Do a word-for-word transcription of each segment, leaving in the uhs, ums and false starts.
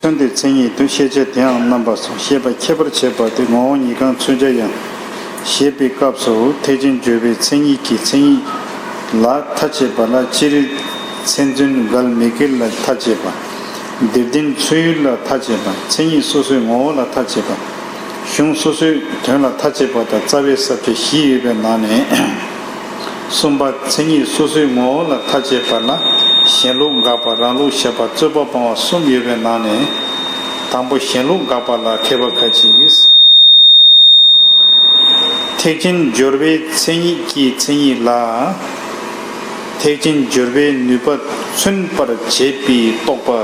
མཚོན་ཏེ་མཚན་ཉིད་དུ་ཤེས་བྱ་དེའང་རྣམ་པ་གསུམ་ཞེས་པ་ཁྱད་པར་ཕྱེ་བ་སྟེ་ངོ་བོ་ཉིད་གང་མཚོན་བྱ་ཡང་ཞེས་པའི་སྐབས་སུ་ཐེག་ཆེན་སྦྱོར་བའི་མཚན་ཉིད་ཀྱི་མཚན་ཉིད་ལ་མཐའ་དཔྱད་པ་ལ་སྤྱིར་མཚན་མཚོན་འགལ་མི་འགལ་ལ་མཐའ་དཔྱད་པ། སྡེ་བདུན་ཚུལ་ལ་མཐའ་དཔྱད་པ། མཚན་ཉིད་སོ་སོའི་ངོ་བོ་ལ་མཐའ་དཔྱད་པ། གཞུང་སོ་སོའི་དོན་ལ་མཐའ་དཔྱད་པ་དང་རྩ་བའི་ས་བཅད་བཞི་ཡོད་པའི་ནང་ནས། གསུམ་པ་མཚན་ཉིད་སོ་སོའི་ངོ་བོ་ལ་མཐའ་དཔྱད་པ་ལ་གཞན་ལུགས་དགག་པ་རང་ལུགས་བཞག་པ་རྩོད་པ་སྤང་བ་གསུམ་ཡོད་པའི་ནང་ནས། དང་པོ་གཞན་ལུགས་དགག་པ་ལ་མཁས་པ་ཁ་ཅིག་གིས། ཐེག་ཆེན་སྦྱོར་བའི་མཚན་ཉིད་ཀྱི་མཚན་ཉིད་ལ། ཐེག་ཆེན་སྦྱོར་བའི་ནུས་པ་མཚོན་པར་བྱེད་པའི་རྟོག་པ།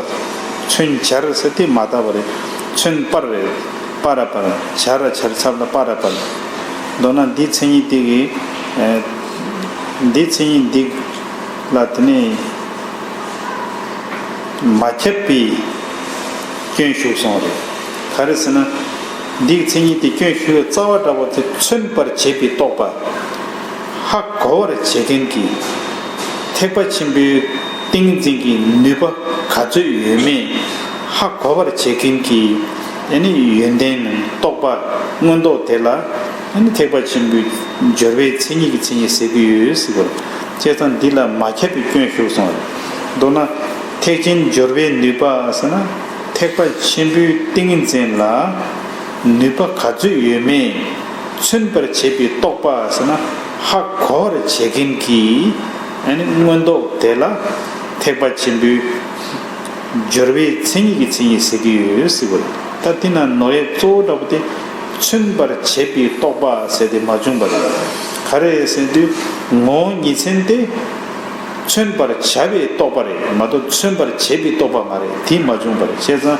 མཚོན་བྱར་ཟེར་ཏེ་མ་བཏགས་པ་རེད། མཚོན་པར་རེད། པ་ར་པར། བྱ་ར་བྱར་ཚབ་ལ་པ་ར་པར། མདོར་ན་འདིའི་མཚན་ཉིད་དེ་གི། ཨ། འདིའི་མཚན་ཉིད་འདི་ལ་དེ་ནས་མ་ཁྱབ་པའི་སྐྱོན་ཞུགས་སོང་བ་རེད། ག་རེ་ཟེར་ན། འདིའི་མཚན་ཉིད་དེ་སྐྱོན་ཞུགས་པའི་རྩ་བ་འདྲ་པོ་དེ་མཚོན་པར་བྱེད་པའི་རྟོག་པ། ཧ་གོ་བར་བྱེད་མཁན་གྱི། ཐེག་པ་ཆེན་པོའི་ཏིང་ངེ་འཛིན་གྱི་ནུས་པ་ག་ཚོད་ཡོད་མེད་ཧ་གོ་བར་བྱེད་མཁན་གྱི། ཨ་ནི་ཡོན་ཏན་རྟོག་པ་མངོན་རྟོགས་དེ་ལ། ཨ་ནི་ཐེག་པ་ཆེན་པོའི་སྦྱོར་བའི་མཚན་ཉིད་ཀྱི་མཚན་ཉིད་ཟེར་གྱི་ཡོད་ཟེར་བ། བྱས་ཙང་འདི་ལ་མ་ཁྱབ་པའི་སྐྱོན་ཞུགས་སོང་བ་རེད། མདོར་ན། ཐེག་ཆེན་སྦྱོར་བའི་ནུས་པ་ཟེར་ན། ཐེག་པ་ཆེན་པོའི་ཏིང་ངེ་འཛིན་ལ་ནུས་པ་ག་ཚོད་ཡོད་མེད་མཚོན་པར་བྱེད་པའི་རྟོག་པ་ཟེར་ན་ཧ་གོ་བར་བྱེད་མཁན་གྱི། ཨ་ནི་མངོན་རྟོགས་དེ་ལ་ཐེག་པ་ཆེན་པོའི་སྦྱོར་བའི་མཚན་ཉིད་ཀྱི་མཚན་ཉིད་ཟེར་གྱི་ཡོད་ཟེར་བ་རེད། ད་དེ་ན་ནོར་ཡས་གཙོ་བོ་འདྲ་པོ་དེ་མཚོན་པར་བྱེད་པའི་རྟོག་པ་ཟེར་ཏེ་མ་བྱུང་བ་རེད། ག་རེ་ཟེར་དུས་ངོ་བོ་ཉིད་མཚན་དེ། མཚོན་པར་བྱ་བའི་རྟོག་པ་རེད་མ་གཏོགས་མཚོན་པར་བྱེད་པའི་རྟོག་པ་མ་རེད། དེ་མ་བྱུང་བ་རེད། བྱས་ཙང་།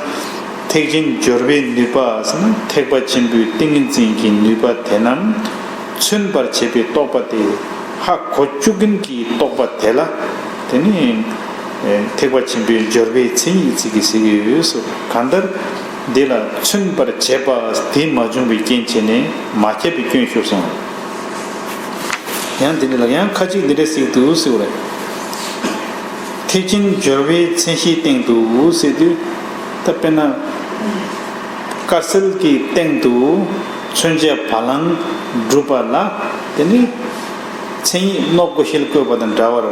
ཐེག་ཆེན་སྦྱོར་བའི་ནུས་པ་ཟེར་ན་ཐེག་པ་ཆེན་པོའི་ཏིང་ངེ་འཛིན་གྱི་ནུས་པ་དེ་རྣམས་མཚོན་པར་བྱེད་པའི་རྟོག་པ་དེ་ཧ་གོ་བཅུག་མཁན་གྱི་རྟོག་པ་དེ་ལ། དེ་ནི། ཨེ། ཐེག་པ་ཆེན་པོའི་སྦྱོར་བའི་མཚན་ཉིད་ཀྱི་ཚིག་གིས་ཟེར་གྱི་ཡོད་ཟེར། གང་ལྟར། འདི་ལ་མཚོན་པར་བྱེད་པ་དེ་མ་བྱུང་བའི་རྐྱེན་བྱས་ནས་མ་ཁྱབ་པའི་སྐྱོན་ཞུགས་སོང་། ཡང་འདི་འདྲ་ལ་ཡང་ཁ་ཅིག་འདི་འདྲ་ཟེར་གྱི་འདུག་ཟེར་བ་རེད། ཐེག་ཆེན་སྦྱོར་བའི་མཚན་གཞིའི་སྟེང་དུ་ཟེར་དུས། ད་དཔེར་ན། དཀར་གསལ་གྱི་སྟེང་དུ་མཚོན་བྱ་བ་ལང་སྒྲུབ་པ་ལ་དེ་ནི་མཚན་ཉིད་ནོག་ཀོ་ཤལ་བཀོད་པ་དང་འདྲ་བར་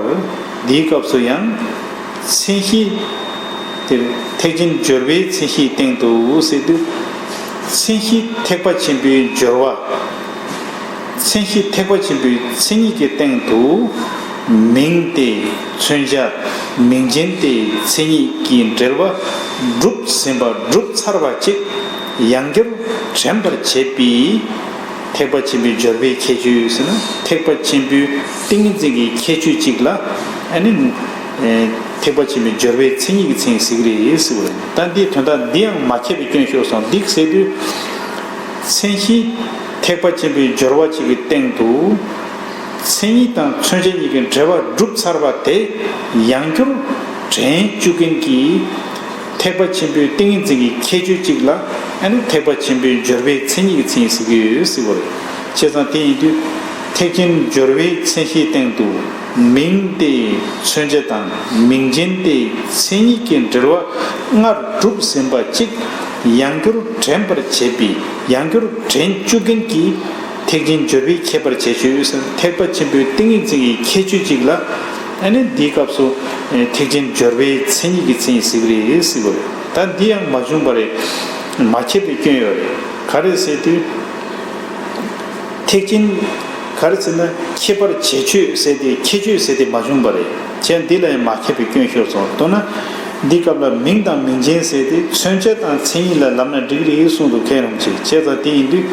འདིའི་སྐབས་སུ་ཡང་། མཚན་གཞི། དེར་ཐེག་ཆེན་སྦྱོར་བའི་མཚན་གཞིའི་སྟེང་དུ་ཟེར་དུས། མཚན་གཞི་ཐེག་པ་ཆེན་པོའི་སྦྱོར་བ། མཚན་གཞི་ཐེག་པ་ཆེན་པོའི་མཚན་ཉིད་ཀྱི་སྟེང་དུ། མིང་སྟེ་མཚོན་བྱ། མིང་ཅན་ཏེ་མཚན་ཉིད་ཀྱི་འབྲེལ་བ་གྲུབ་ཟིན་པ་གྲུབ་ཚར་བ་ཅིག་ཡང་བསྐྱར་དྲན་པར་བྱེད་པའི། ཐེག་པ་ཆེན་པོའི་སྦྱོར་བའི་ཁྱད་ཆོས་ཟེར་ན་ཐེག་པ་ཆེན་པོའི་ཏིང་ངེ་འཛིན་གྱི་ཁྱད་ཆོས་གཅིག་ལ། ཨ་ནི། ཨེ། ཐེག་པ་ཆེན་པོའི་སྦྱོར་བའི་མཚན་ཉིད་ཀྱི་མཚན་ཉིད་ཟེར་གྱི་རེད་ཟེར་བ་རེད། ད་འདིའི་དོན་དག་འདི་ཡང་མ་ཁྱབ་པའི་སྐྱོན་ཤོར་སོང་། འདི་ཟེར་དུས། མཚན་གཞི་ཐེག་པ་ཆེན་པོའི་སྦྱོར་བ་གཅིག་གི་སྟེང་དུ། མཚན་ཉིད་དང་མཚོན་བྱ་གཉིས་ཀྱི་འབྲེལ་བ་གྲུབ་ཚར་བ་དེ་ཡང་བསྐྱར་དྲན་བཅུག་མཁན་གྱི། ཐེག་པ་ཆེན་པོའི་ཏིང་ངེ་འཛིན་གྱི་ཁྱད་ཆོས་གཅིག་ལ་ཨ་ནི་ཐེག་པ་ཆེན་པོའི་སྦྱོར་བའི་མཚན་ཉིད་ཀྱི་མཚན་ཉིད་ཟེར་གྱི་ཡོད་ཟེར་བ་རེད། བྱས་ཙང་དེ་ཡིན་དུས། ཐེག་ཆེན་སྦྱོར་བའི་མཚན་གཞིའི་སྟེང་དུ་མིང་སྟེ་མཚོན་བྱ་དང་མིང་ཅན་ཏེ་མཚན་ཉིད་ཀྱི་འབྲེལ་བ་སྔར་གྲུབ་ཟིན་པ་གཅིག་ཡང་བསྐྱར་དྲན་པར་བྱེད་པའི་ཡང་བསྐྱར་དྲན་བཅུག་མཁན་གྱི། ཐེག་ཆེན་སྦྱོར་བའི་ཁྱད་པར་བྱེད་ཆོས་ཟེར་ཐེག་པ་ཆེན་པོའི་ཏིང་ངེ་འཛིན་གྱི་ཁྱད་ཆོས་གཅིག་ལ། ཨ་ནི་འདིའི་སྐབས་སུ། ཨེ། ཐེག་ཆེན་སྦྱོར་བའི་མཚན་ཉིད་ཀྱི་མཚན་ཉིད་ཟེར་གྱི་རེད་ཟེར་བ་རེད། ད་འདི་ཡང་མ་བྱུང་བ་རེད། མ་ཁྱབ་པའི་སྐྱོན་ཡོད་རེད། ག་རེ་ཟེར་དུས། ཐེག་ཆེན། ག་རེ་ཟེར་ན་ཁྱད་པར་བྱེད་ཆོས་ཟེར་ཏེ་ཁྱད་ཆོས་ཟེར་ཏེ་མ་བྱུང་བ་རེད། བྱས་འདི་ལ་ཡང་མ་ཁྱབ་པའི་སྐྱོན་ཤོར་སོང་། མདོར་ན། འདི་སྐབས་ལ་མིང་དང་མིང་ཅན་ཟེར་ཏེ་མཚོན་བྱ་དང་མཚན་ཉིད་ལ་ལབ་ན་འགྲིག་རེད་གསུངས་འདུག་མཁྱེན་རུང་ཆེ། བྱས་ཙང་དེ་ཡིན་དུས་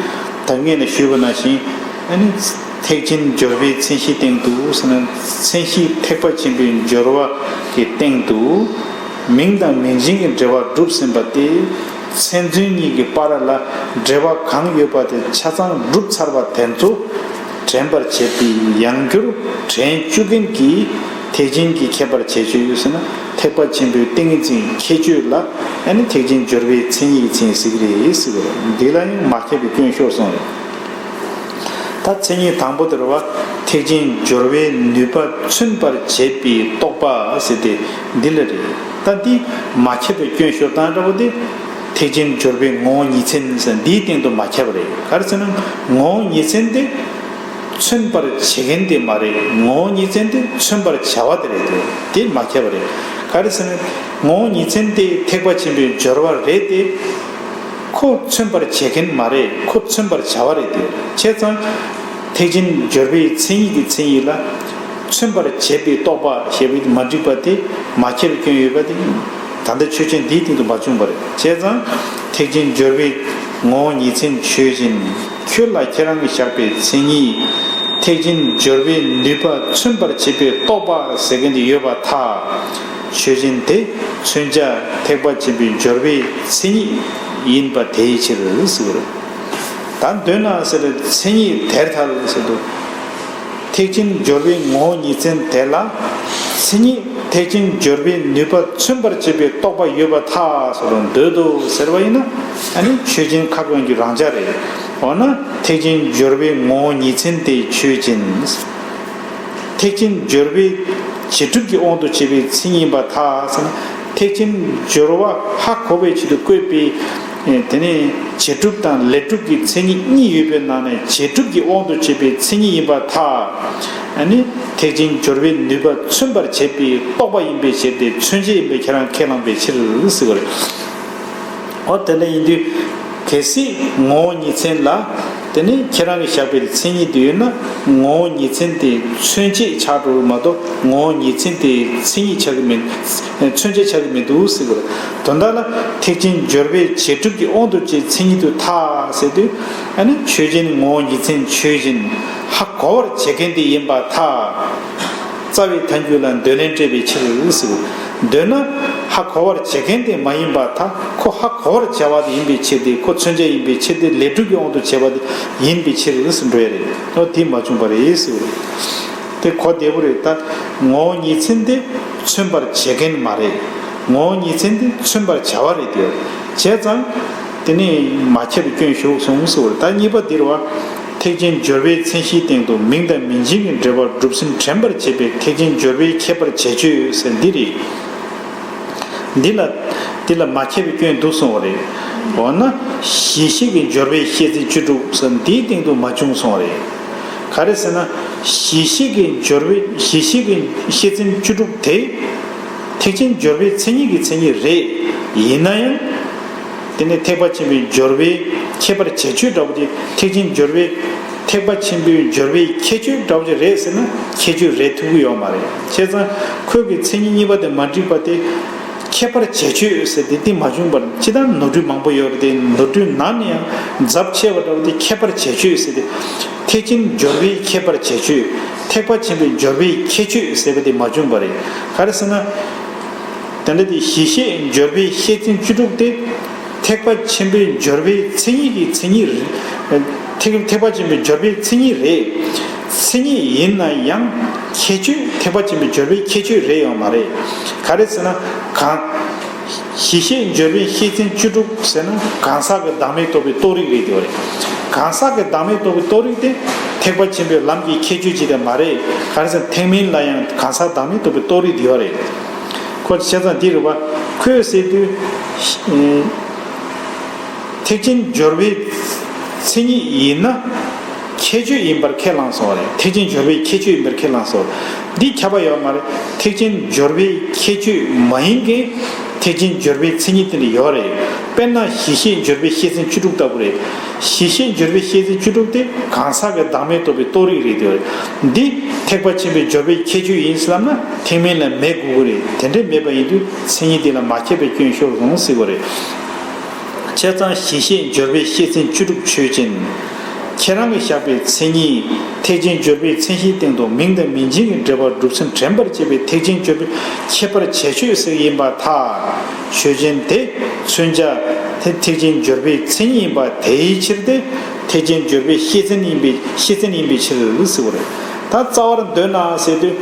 ད་སྔོན་ནས་ཞུས་པ་ནང་བཞིན་ཨ་ནི་ཐེག་ཆེན་སྦྱོར་བའི་མཚན་གཞིའི་སྟེང་དུ་ཟེར་ན་མཚན་གཞི་ཐེག་པ་ཆེན་པོའི་སྦྱོར་བ་གི་སྟེང་དུ་མིང་དང་མིང་ཅན་གྱི་འབྲེལ་བ་གྲུབ་ཟིན་པ་སྟེ། མཚན་མཚོན་གཉིས་ཀྱི་བར་ལ་འབྲེལ་བ་གང་ཡོད་པ་དེ་ཆ་ཚང་གྲུབ་ཚར་བ་དེ་ཚོ་དྲན་པར་བྱེད་པའི་ཡང་བསྐྱར་དྲན་བཅུག་མཁན་གྱི་ཐེག་ཆེན་གྱི་ཁྱད་པར་བྱེད་ཆོས་ཡོད་ཟེར་ན་ཐེག་པ་ཆེན་པོའི་ཏིང་ངེ་འཛིན་ཁྱད་ཆོས་ལ་ཨ་ནི་ཐེག་ཆེན་སྦྱོར་བའི་མཚན་ཉིད་ཀྱི་མཚན་ཟེར་གྱི་རེད་ཟེར་བ་རེད། འདི་ལ་ཡང་མ་ཁྱབ་པའི་སྐྱོན་ཤོར་སོང་རེད། ད་མཚན་ཉིད་དང་པོ་དེ་རེད་བ། ཐེག་ཆེན་སྦྱོར་བའི་ནུས་པ་མཚོན་པར་བྱེད་པའི་རྟོག་པ་ཟེར་ཏེ་འདི་ལ་རེད། ད་འདི་མ་ཁྱབ་པའི་སྐྱོན་ཤོར་སྟངས་འདྲ་པོ་དེ། ཐེག་ཆེན་སྦྱོར་བའི་ངོ་བོ་ཉིད་མཚན་ཟེར་འདིའི་སྟེང་དུ་མ་ཁྱབ་པ་རེད། ག་རེ་ཟེར་ན། ངོ་བོ་ཉིད་མཚན་དེ་མཚོན་པར་བྱེད་མཁན་དེ་མ་རེད། ངོ་བོ་ཉིད་མཚན་དེ་མཚོན་པར་བྱ་བ་དེ་རེད་དེ། དེ་མ་ཁྱབ་པ་རེད། ག་རེ་ཟེར་ན། ངོ་བོ་ཉིད་མཚན་དེ་ཐེག་པ་ཆེན་པོའི་སྦྱོར་བ་རེད་དེ། ཁོ་མཚོན་པར་བྱེད་མཁན་མ་རེད། ཁོ་མཚོན་པར་བྱ་བ་རེད་དེ། བྱས་ཙང་། ཐེག་ཆེན་སྦྱོར་བའི་མཚན་ཉིད་ཀྱི་མཚན་ཉིད་ལ། མཚོན་པར་བྱེད་པའི་རྟོག་པ་ཞེས་པའི་མ་འགྲིག་པ་དེ། མ་ཁྱབ་པའི་སྐྱོན་ཡོད་པ་དེ། ད་ལྟ་ཆོས་ཅན་འདིའི་སྟེང་དུ་མ་བྱུང་བ་རེད། བྱས་ཙང་། ཐེག་ཆེན་སྦྱོར་བའི་ངོ་བོ་ཉིད་མཚན་ཆོས་ཅན། ཁྱོད་ལ་ཁྱེད་རང་གིས་བཞག་པའི་མཚན་ཉིད། ཐེག་ཆེན་སྦྱོར་བའི་ནུས་པ་མཚོན་པར་བྱེད་པའི་རྟོག་པ་ཟེར་མཁན་དེ་ཡོད་པར་ཐལ། ཆོས་ཅན་དེ་མཚོན་བྱ་ཐེག་པ་ཆེན་པོའི་སྦྱོར་བའི་མཚན་ཉིད་ཡིན་པ་དེའི་ཕྱིར་ཟེར་བ་རེད། ད་འདོད་ན་ཟེར་བའི་མཚན་ཉིད་དེར་ཐལ་ཟེར་དུས། ཐེག་ཆེན་སྦྱོར་བའི་ངོ་བོ་ཉིད་མཚན་དེ་ལ། མཚན་ཉིད་ཐེག་ཆེན་སྦྱོར་བའི་ནུས་པ་མཚོན་པར་བྱེད་པའི་རྟོག་པ་ཡོད་པར་ཐལ་ཟེར་དུས། འདོད་དོ་ཟེར་བ་ཡིན་ན། ཨ་ནི་ཆོས་ཅན་ཁ་སྐོང་གི་རང་འཇགས་རེད། འོ་ན་ཐེག་ཆེན་སྦྱོར་བའི་ངོ་བོ་ཉིད་མཚན་དེ་ཆོས་ཅན། ཐེག་ཆེན་སྦྱོར་བའི་རྗེས་གྲུབ་ཀྱི་དབང་དུ་བྱས་པའི་མཚན་ཉིད་ཡིན་པར་ཐལ་ཟེར་ན། ཐེག་ཆེན་སྦྱོར་བ་ཧ་གོ་བའི་ཆེད་དུ་བཀོད་པའི། དེ་ནས་རྗེས་གྲུབ་དང་ལས་གྲུབ་ཀྱི་མཚན་ཉིད་གཉིས་ཡོད་པའི་ནང་ནས་རྗེས་གྲུབ་ཀྱི་དབང་དུ་བྱས་པའི་མཚན་ཉིད་ཡིན་པར་ཐལ། ཨ་ནི་ཐེག་ཆེན་སྦྱོར་བའི་ནུས་པ་མཚོན་པར་བྱེད་པའི་རྟོག་པ་ཡིན་པའི་ཕྱིར་ཏེ། མཚོན་བྱེད་ཡིན་པས་ཁྱེད་རང་ཁས་བླངས་པའི་ཕྱིར་ཟེར་བ་རེད། འོ་དེ་འདྲ་ཡིན་དུས། གལ་སྲིད་ངོ་བོ་ཉིད་མཚན་ལ། དེ་ནི་ཁྱེད་རང་གིས་བཞག་པའི་མཚན་ཉིད་དེ་ཡོད་ན། ངོ་བོ་ཉིད་མཚན་དེ་མཚོན་བྱེད་ཆགས་འགྲོ་མ་གཏོགས། ངོ་བོ་ཉིད་མཚན་དེ་མཚན་ཉིད་ཆགས་ཀྱི་མེད། མཚོན་བྱེད་ཆགས་ཀྱི་མི་འདུག་ཟེར་བ་རེད། དོན་དག་ལ་ཐེག་ཆེན་སྦྱོར་བའི་རྗེས་གྲུབ་ཀྱི་དབང་དུ་བྱས་མཚན་ཉིད་དུ་ཐལ་ཟེར་དུས། ཨ་ནི་ཆོས་ཅན། ངོ་བོ་ཉིད་མཚན་ཆོས་ཅན། ཧ་གོ་བར་བྱེད་མཁན་དེ་ཡིན་པར་ཐལ། རྩ་བའི་ཐལ་འགྱུར་ལ་འདོད་ལན་སྤྲད་པའི་ཕྱིར་ཟེར། འདོད་ན་ཧ་གོ་བར་བྱེད་མཁན་དེ་མ་ཡིན་པར་ཐལ། ཁོ་ཧ་གོ་བར་བྱ་བ་དེ་ཡིན་པའི་ཕྱིར་ཏེ། ཁོ་མཚོན་བྱ་ཡིན་པའི་ཕྱིར་ཏེ། ལས་གྲུབ་ཀྱི་དབང་དུ་བྱས་པ་དེ་ཡིན་པའི་ཕྱིར་ཟེར་འགྲོ་ཡ་རེད། འོ་དེ་མ་བྱུང་བ་རེད་ཟེར། དེ་གོ་བདེ་པོ་རེད། ད་ངོ་བོ་ཉིད་མཚན་དེ་མཚོན་པར་བྱེད་མཁན་མ་རེད། ངོ་བོ་ཉིད་མཚན་དེ་མཚོན་པར་བྱ་བ་རེད་དེ། བྱས་ཙང་། དེ་ནི་མ་ཁྱབ་པའི་སྐྱོན་ཞུགས་སོང་ཟེར་བ་རེད། ད་གཉིས་པ་འདིར་བ། ཐེག་ཆེན་སྦྱོར་བའི་མཚན་གཞིའི་སྟེང་དུ་མིང་དང་མིང་ཅན་གྱི་འབྲེལ་པ་གྲུབ་ཟིན་དྲན་པར་བྱེད་པའི་ཐེག་ཆེན་སྦྱོར་བའི་ཁྱད་པར་བྱེད་ཆོས་ཟེར་འདི་རེད། འདི་ལ། འདི་ལ་མ་ཁྱབ་པའི་སྐྱོན་འདུག་གསུངས་པ་རེད། འོ་ན་གཞི་ཤེས་ཀྱི་སྦྱོར་བའི་ཤེས་ཚད་བཅུ་དྲུག་ཟེར་འདིའི་སྟེང་དུ་མ་བྱུང་གསུངས་པ་རེད། ག་རེ་ཟེར་ན། གཞི་ཤེས་ཀྱི་སྦྱོར་བའི། གཞི་ཤེས་ཀྱི་ཤེས་ཚད་བཅུ་དྲུག་དེ། ཐེག་ཆེན་སྦྱོར་བའི་མཚན་ཉིད་ཀྱི་མཚན་ཉིད་རེད། ཡིན་ན་ཡང་། དེ་ནི་ཐེག་པ་ཆེན་པོའི་སྦྱོར་བའི་ཁྱད་པར་བྱེད་ཆོས་འདྲ་པོ་དེ། ཐེག་ཆེན་སྦྱོར་བའི། ཐེག་པ་ཆེན་པོའི་སྦྱོར་བའི་ཁྱད་ཆོས་འདྲ་པོ་དེ་རེད་ཟེར་ན། ཁྱད་ཆོས་རེད་ཐུབ་ཀྱི་ཡོད་མ་རེད། བྱས་ཙང་ཁོས་ཀྱི་མཚན་ཉིད་གཉིས་པ་དེ་མ་འགྲིག་པ་དེ། ཁྱད་པར་བྱེད་ཆོས་ཟེར་ཏེ་དེ་མ་བྱུང་བར། ཅི་ལྟར་ནོར་འཁྲུལ་མང་པོ་ཡོད་རེད་དེ། ནོར་འཁྲུལ་ནང་ནས་ཡང་ཚབས་ཆེ་བ་འདྲ་པོ་དེ་ཁྱད་པར་བྱེད་ཆོས་ཟེར་ཏེ། ཐེག་ཆེན་སྦྱོར་བའི་ཁྱད་པར་བྱེད་ཆོས། ཐེག་པ་ཆེན་པོའི་སྦྱོར་བའི་ཁྱད་ཆོས་ཟེར་བ་དེ་མ་བྱུང་བ་རེད། ག་རེ་ཟེར་ན། དེ་འདྲ་དེ་གཞི་ཤེས་སྦྱོར་བའི་ཤེས་ཚད་བཅུ་དྲུག་དེ། ཐེག་པ་ཆེན་པོའི་སྦྱོར་བའི་མཚན་ཉིད་ཀྱི་མཚན་ཉིད་རེད། ཐེག་ཐེག་པ་ཆེན་པོའི་སྦྱོར་བའི་མཚན་ཉིད་རེད། མཚན་ཉིད་ཡིན་ན་ཡང་ཁྱད་ཆོས། ཐེག་པ་ཆེན་པོའི་སྦྱོར་བའི་ཁྱད་ཆོས་རེད་ཡོད་མ་རེད། ག་རེ་ཟེར་ན། གང་། གཞི་ཤེས་སྦྱོར་བའི་ཤེས་ཚད་བཅུ་དྲུག་ཟེར་ན། གང་ཟག་གི་བདག་མེད་རྟོགས་པའི་རྟོགས་རིགས་རེད་དེ་བ་རེད། གང་ཟག་གི་བདག་མེད་རྟོགས་པའི་རྟོགས་རིགས་དེ་ཐེག་པ་ཆེན་པོའི་ལམ་གྱི་ཁྱད་ཆོས་ཅིག་དེ་མ་རེད། ག་རེ་ཟེར་ན། ཐེག་དམན་ལ་ཡང་གང་ཟག་བདག་མེད་རྟོགས་པའི་རྟོགས་རིགས་དེ་བ་རེད། ཁོ་བྱས་ཙང་འདི་རེད་བ། ཁོས་ཟེར་དུས། ཨེ། ཐེག་ཆེན་སྦྱོར་བའི་མཚན་ཉིད་ཡིན་ན། ཁྱད་ཆོས་ཡིན་པར་ཁས་བླངས་སོང་བ་རེད། ཐེག་ཆེན་སྦྱོར་བའི་ཁྱད་ཆོས་ཡིན་པར་ཁས་བླངས་སོང་། འདི་ཁྱབ་པ་ཡོད་མ་རེད། ཐེག་ཆེན་སྦྱོར་བའི་ཁྱད་ཆོས་མ་ཡིན་མཁན་ཐེག་ཆེན་སྦྱོར་བའི་མཚན་ཉིད་དེ་འདྲ་ཡོད་རེད། དཔེར་ན་གཞི་ཤེས་སྦྱོར་བའི་ཤེས་ཚད་བཅུ་དྲུག་ལྟ་བུ་རེད། གཞི་ཤེས་སྦྱོར་བའི་ཤེས་ཚད་བཅུ་དྲུག་དེ་གང་ཟག་གི་བདག་མེད་རྟོགས་པའི་རྟོགས་རིགས་རེད་དེ། འདི་ཐེག་པ་ཆེན་པོའི་སྦྱོར་བའི་ཁྱད་ཆོས་ཡིན་ཟེར་ལབ་ན། ཐེག་དམན་ལ་མེད་དགོས་ཀྱི་རེད། དེ་འདྲ་མེད་པ་ཡིན་དུས་མཚན་ཉིད་དེ་ལ་མ་ཁྱབ་པའི་སྐྱོན་ཤོར་སོང་ཟེར་བ་རེད། བྱས་ཙང་གཞི་ཤེས་སྦྱོར་བའི་ཤེས་ཚད་བཅུ་དྲུག་ཆོས་ཅན། ཁྱེད་རང་གིས་བཞག་པའི་མཚན་ཉིད། ཐེག་ཆེན་སྦྱོར་བའི་མཚན་གཞིའི་སྟེང་དུ་མིང་དང་མིང་ཅན་གྱི་འབྲེལ་པ་གྲུབ་ཟིན་དྲན་པར་བྱེད་པའི་ཐེག་ཆེན་སྦྱོར་བའི་ཁྱད་པར་བྱེད་ཆོས་ཟེར་ཡིན་པར་ཐལ། ཆོས་ཅན་དེ་མཚོན་བྱ་དེ་ཐེག་ཆེན་སྦྱོར་བའི་མཚན་ཉིད་ཡིན་པ་དེའི་ཕྱིར་ཏེ། ཐེག་ཆེན་སྦྱོར་བའི་ཤེས་ཚད་ཡིན་པའི་ཤེས་ཚད་ཡིན་པའི་ཕྱིར་ཟེར་བ་རེད། ད་རྩ་བར་འདོད་ན་ཟེར་དུས།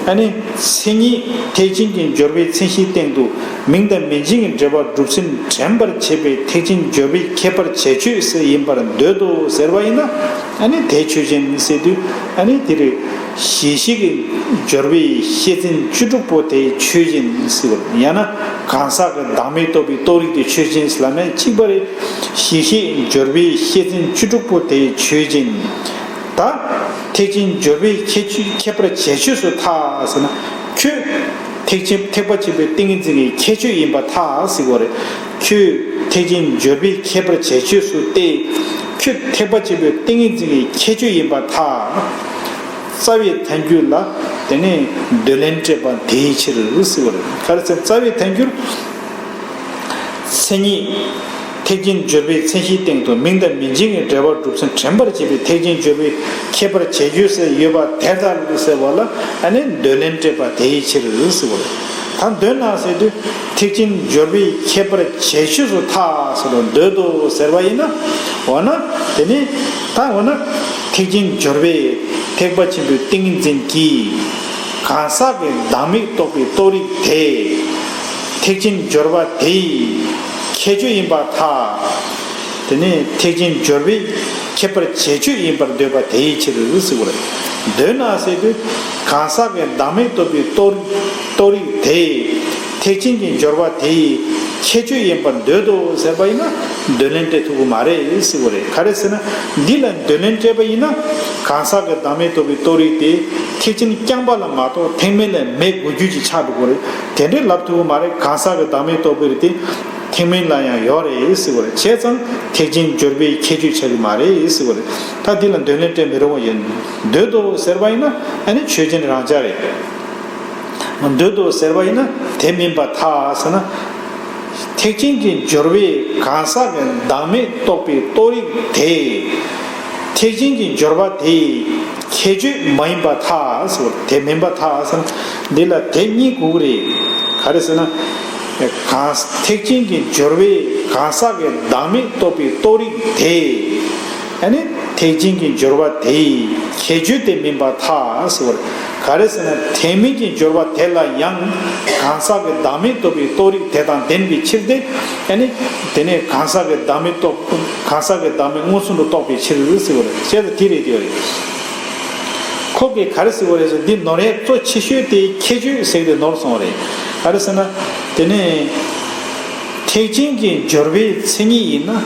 ཨ་ནི་མཚན་ཉིད་ཐེག་ཆེན་གྱི་སྦྱོར་བའི་མཚན་གཞིའི་སྟེང་དུ་མིང་དང་མིང་ཅན་གྱི་འབྲེལ་བ་སྒྲུབ་ཚུལ་དྲན་པར་བྱེད་པའི་ཐེག་ཆེན་སྦྱོར་བའི་ཁྱད་པར་བྱེད་ཆོས་སུ་ཡིན་པར་འདོད་དོ་ཟེར་བ་ཡིན་ན། ཨ་ནི་དེ་ཆོས་ཅན་ཟེར་དུས། ཨ་ནི་དེ་རེད། གཞི་ཤེས་ཀྱི་སྦྱོར་བའི་ཤེས་ཚན་བཅུ་དྲུག་པོ་དེ་ཆོས་ཅན་ཟེར་བ། ཡང་ན་གང་ཟག་གི་བདག་མེད་རྟོགས་པའི་རྟོགས་རིགས་དེ་ཆོས་ཅན་ཟེར་ལབ་ན་གཅིག་པ་རེད། གཞི་ཤེས་སྦྱོར་བའི་ཤེས་ཚན་བཅུ་དྲུག་པོ་དེ་ཆོས་ཅན། ད་ཐེག་ཆེན་སྦྱོར་བའི་ཁྱད་ཆོས་ཁྱད་པར་བྱེད་ཆོས་སུ་ཐལ་ཟེར་ན། ཁྱོད་ཐེག་ཆེན་ཐེག་པ་ཆེན་པོའི་ཏིང་ངེ་འཛིན་གྱི་ཁྱད་ཆོས་ཡིན་པར་ཐལ་ཟེར་བ་རེད། ཁྱོད་ཐེག་ཆེན་སྦྱོར་བའི་ཁྱད་པར་བྱེད་ཆོས་སུ་སྟེ། ཁྱོད་ཐེག་པ་ཆེན་པོའི་ཏིང་ངེ་འཛིན་གྱི་ཁྱད་ཆོས་ཡིན་པར་ཐལ། རྩ་བའི་ཐལ་འགྱུར་ལ་དེ་ནས་འདོད་ལན་སྤྲད་པ་དེའི་ཕྱིར་ཟེར་བ་རེད། ག་རེ་ཟེར། རྩ་བའི་ཐལ་འགྱུར། མཚན་ཉིད་ཐེག་ཆེན་སྦྱོར་བའི་མཚན་གཞིའི་སྟེང་དུ་མིང་དང་མིང་ཅན་གྱི་འབྲེལ་བ་སྒྲུབ་ཚུལ་དྲན་པར་བྱེད་པའི་ཐེག་ཆེན་སྦྱོར་བའི་ཁྱད་པར་བྱེད་ཆོས་སུ་ཡོད་པ་དེ་ལྟར་ཟེར་བ་ལ། ཨ་ནི་འདོད་ལན་སྤྲད་པ་དེའི་ཕྱིར་ཟེར་བ་རེད། ད་འདོད་ན་ཟེར་དུས་ཐེག་ཆེན་སྦྱོར་བའི་ཁྱད་པར་བྱེད་ཆོས་སུ་ཐལ་ཟེར་དུས་འདོད་དོ་ཟེར་བ་ཡིན་ན། འོ་ན་དེ་ནི་ད་འོ་ན་ཐེག་ཆེན་སྦྱོར་བའི་ཐེག་པ་ཆེན་པོའི་ཏིང་ངེ་འཛིན་གྱིས་གང་ཟག་གི་བདག་མེད་རྟོགས་པའི་རྟོགས་རིགས་དེ། ཐེག་ཆེན་སྦྱོར་བ་དེའི་ཁྱད་ཆོས་ཡིན་པར་ཐལ། དེ་ནས་ཐེག་ཆེན་སྦྱོར་བའི་ཁྱད་པར་བྱེད་ཆོས་ཡིན་པར་འདོད་པ་དེའི་ཕྱིར་ཟེར་བ་རེད། འདོད་ན་ཟེར་དུས་གང་ཟག་གི་བདག་མེད་རྟོགས་པའི་རྟོགས་རིགས་རྟོགས་རིགས་དེ་ཐེག་ཆེན་གྱི་སྦྱོར་བ་དེའི་ཁྱད་ཆོས་ཡིན་པར་འདོད་དོ་ཟེར་བ་ཡིན་ན། འདོད་ལན་སྤྲད་ཐུབ་ཀྱི་མ་རེད་ཟེར་བ་རེད། ག་རེ་ཟེར་ན། འདི་ལ་འདོད་ལན་སྤྲད་པ་ཡིན་ན། གང་ཟག་གི་བདག་མེད་རྟོགས་པའི་རྟོགས་རིགས་དེ་ཐེག་ཆེན་རྐྱང་པ་ལ་མ་གཏོགས་ཐེག་དམན་ལ་མེད་དགོས་རྒྱུ་ཅིག་ཆགས་འགྲོ་གི་རེད། དེ་འདྲའི་ལབ་ཐུབ་ཀྱི་མ་རེད། གང་ཟག་གི་བདག་མེད་རྟོགས་པའི་རིགས་དེ་ཐེག་དམན་ལ་ཡང་ཡོད་རེད་ཟེར་བ་རེད། བྱས་ཙང་ཐེག་ཆེན་སྦྱོར་བའི་ཁྱད་ཆོས་ཆགས་ཀྱི་མ་རེད་ཟེར་བ་རེད། ད་འདི་ལ་འདོད་ལན་སྤྲད་མི་རུང་བ་ཡིན། འདོད་དོ་ཟེར་བ་ཡིན་ན། ཨ་ནི་ཆོས་ཅན་རང་ཅག་རེད། འདོད་དོ་ཟེར་བ་ཡིན་ན་དེ་མིན་པར་ཐལ་ཟེར་ན། ཐེག་ཆེན་གྱི་སྦྱོར་བས་གང་ཟག་གི་བདག་མེད་རྟོགས་པའི་རྟོགས་རིགས་དེ། ཐེག་ཆེན་གྱི་སྦྱོར་བ་དེའི་ཁྱད་ཆོས་མ་ཡིན་པར་ཐལ་ཟེར་བ། དེ་མིན་པར་ཐལ་ཟེར་ན། འདི་ལ་དེ་གཉིས་དགོས་ཀྱི་རེད། ག་རེ་ཟེར་ན། གང་ཐེག་ཆེན་གྱི་སྦྱོར་བས་གང་ཟག་གི་བདག་མེད་རྟོགས་པའི་རྟོགས་རིགས་དེ། ཨ་ནི་ཐེག་ཆེན་གྱི་སྦྱོར་བ་དེའི་ཁྱད་ཆོས་དེ་མིན་པར་ཐལ་ཟེར་བ། ག་རེ་ཟེར་ན། ཐེག་དམན་གྱི་སྦྱོར་བ་དེ་ལ་ཡང་གང་ཟག་གི་བདག་མེད་རྟོགས་པའི་རྟོགས་རིགས་དེ་དང་ལྡན་པའི་ཕྱིར་ཏེ། ཨ་ནི་དེ་ནས་གང་ཟག་གི་བདག་མེད་རྟོགས། གང་ཟག་གི་བདག་མེད་མངོན་སུམ་དུ་རྟོགས་པའི་ཕྱིར་ཟེར་བ་རེད། བྱས་ཙང་དེ་རེད་དེ་རེད། ཁོ་གིས་ག་རེ་ཟེར་བ་རེད་ཟེར། འདི་ནོར་ཡས་གཙོ་ཆེ་ཤོས་དེ་ཁྱད་ཆོས་ཟེར་དེ་ནོར་སོང་བ་རེད། ག་རེ་ཟེར་ན། དེ་ནས་ཐེག་ཆེན་གྱི་སྦྱོར་བའི་མཚན་ཉིད་ཡིན་ན་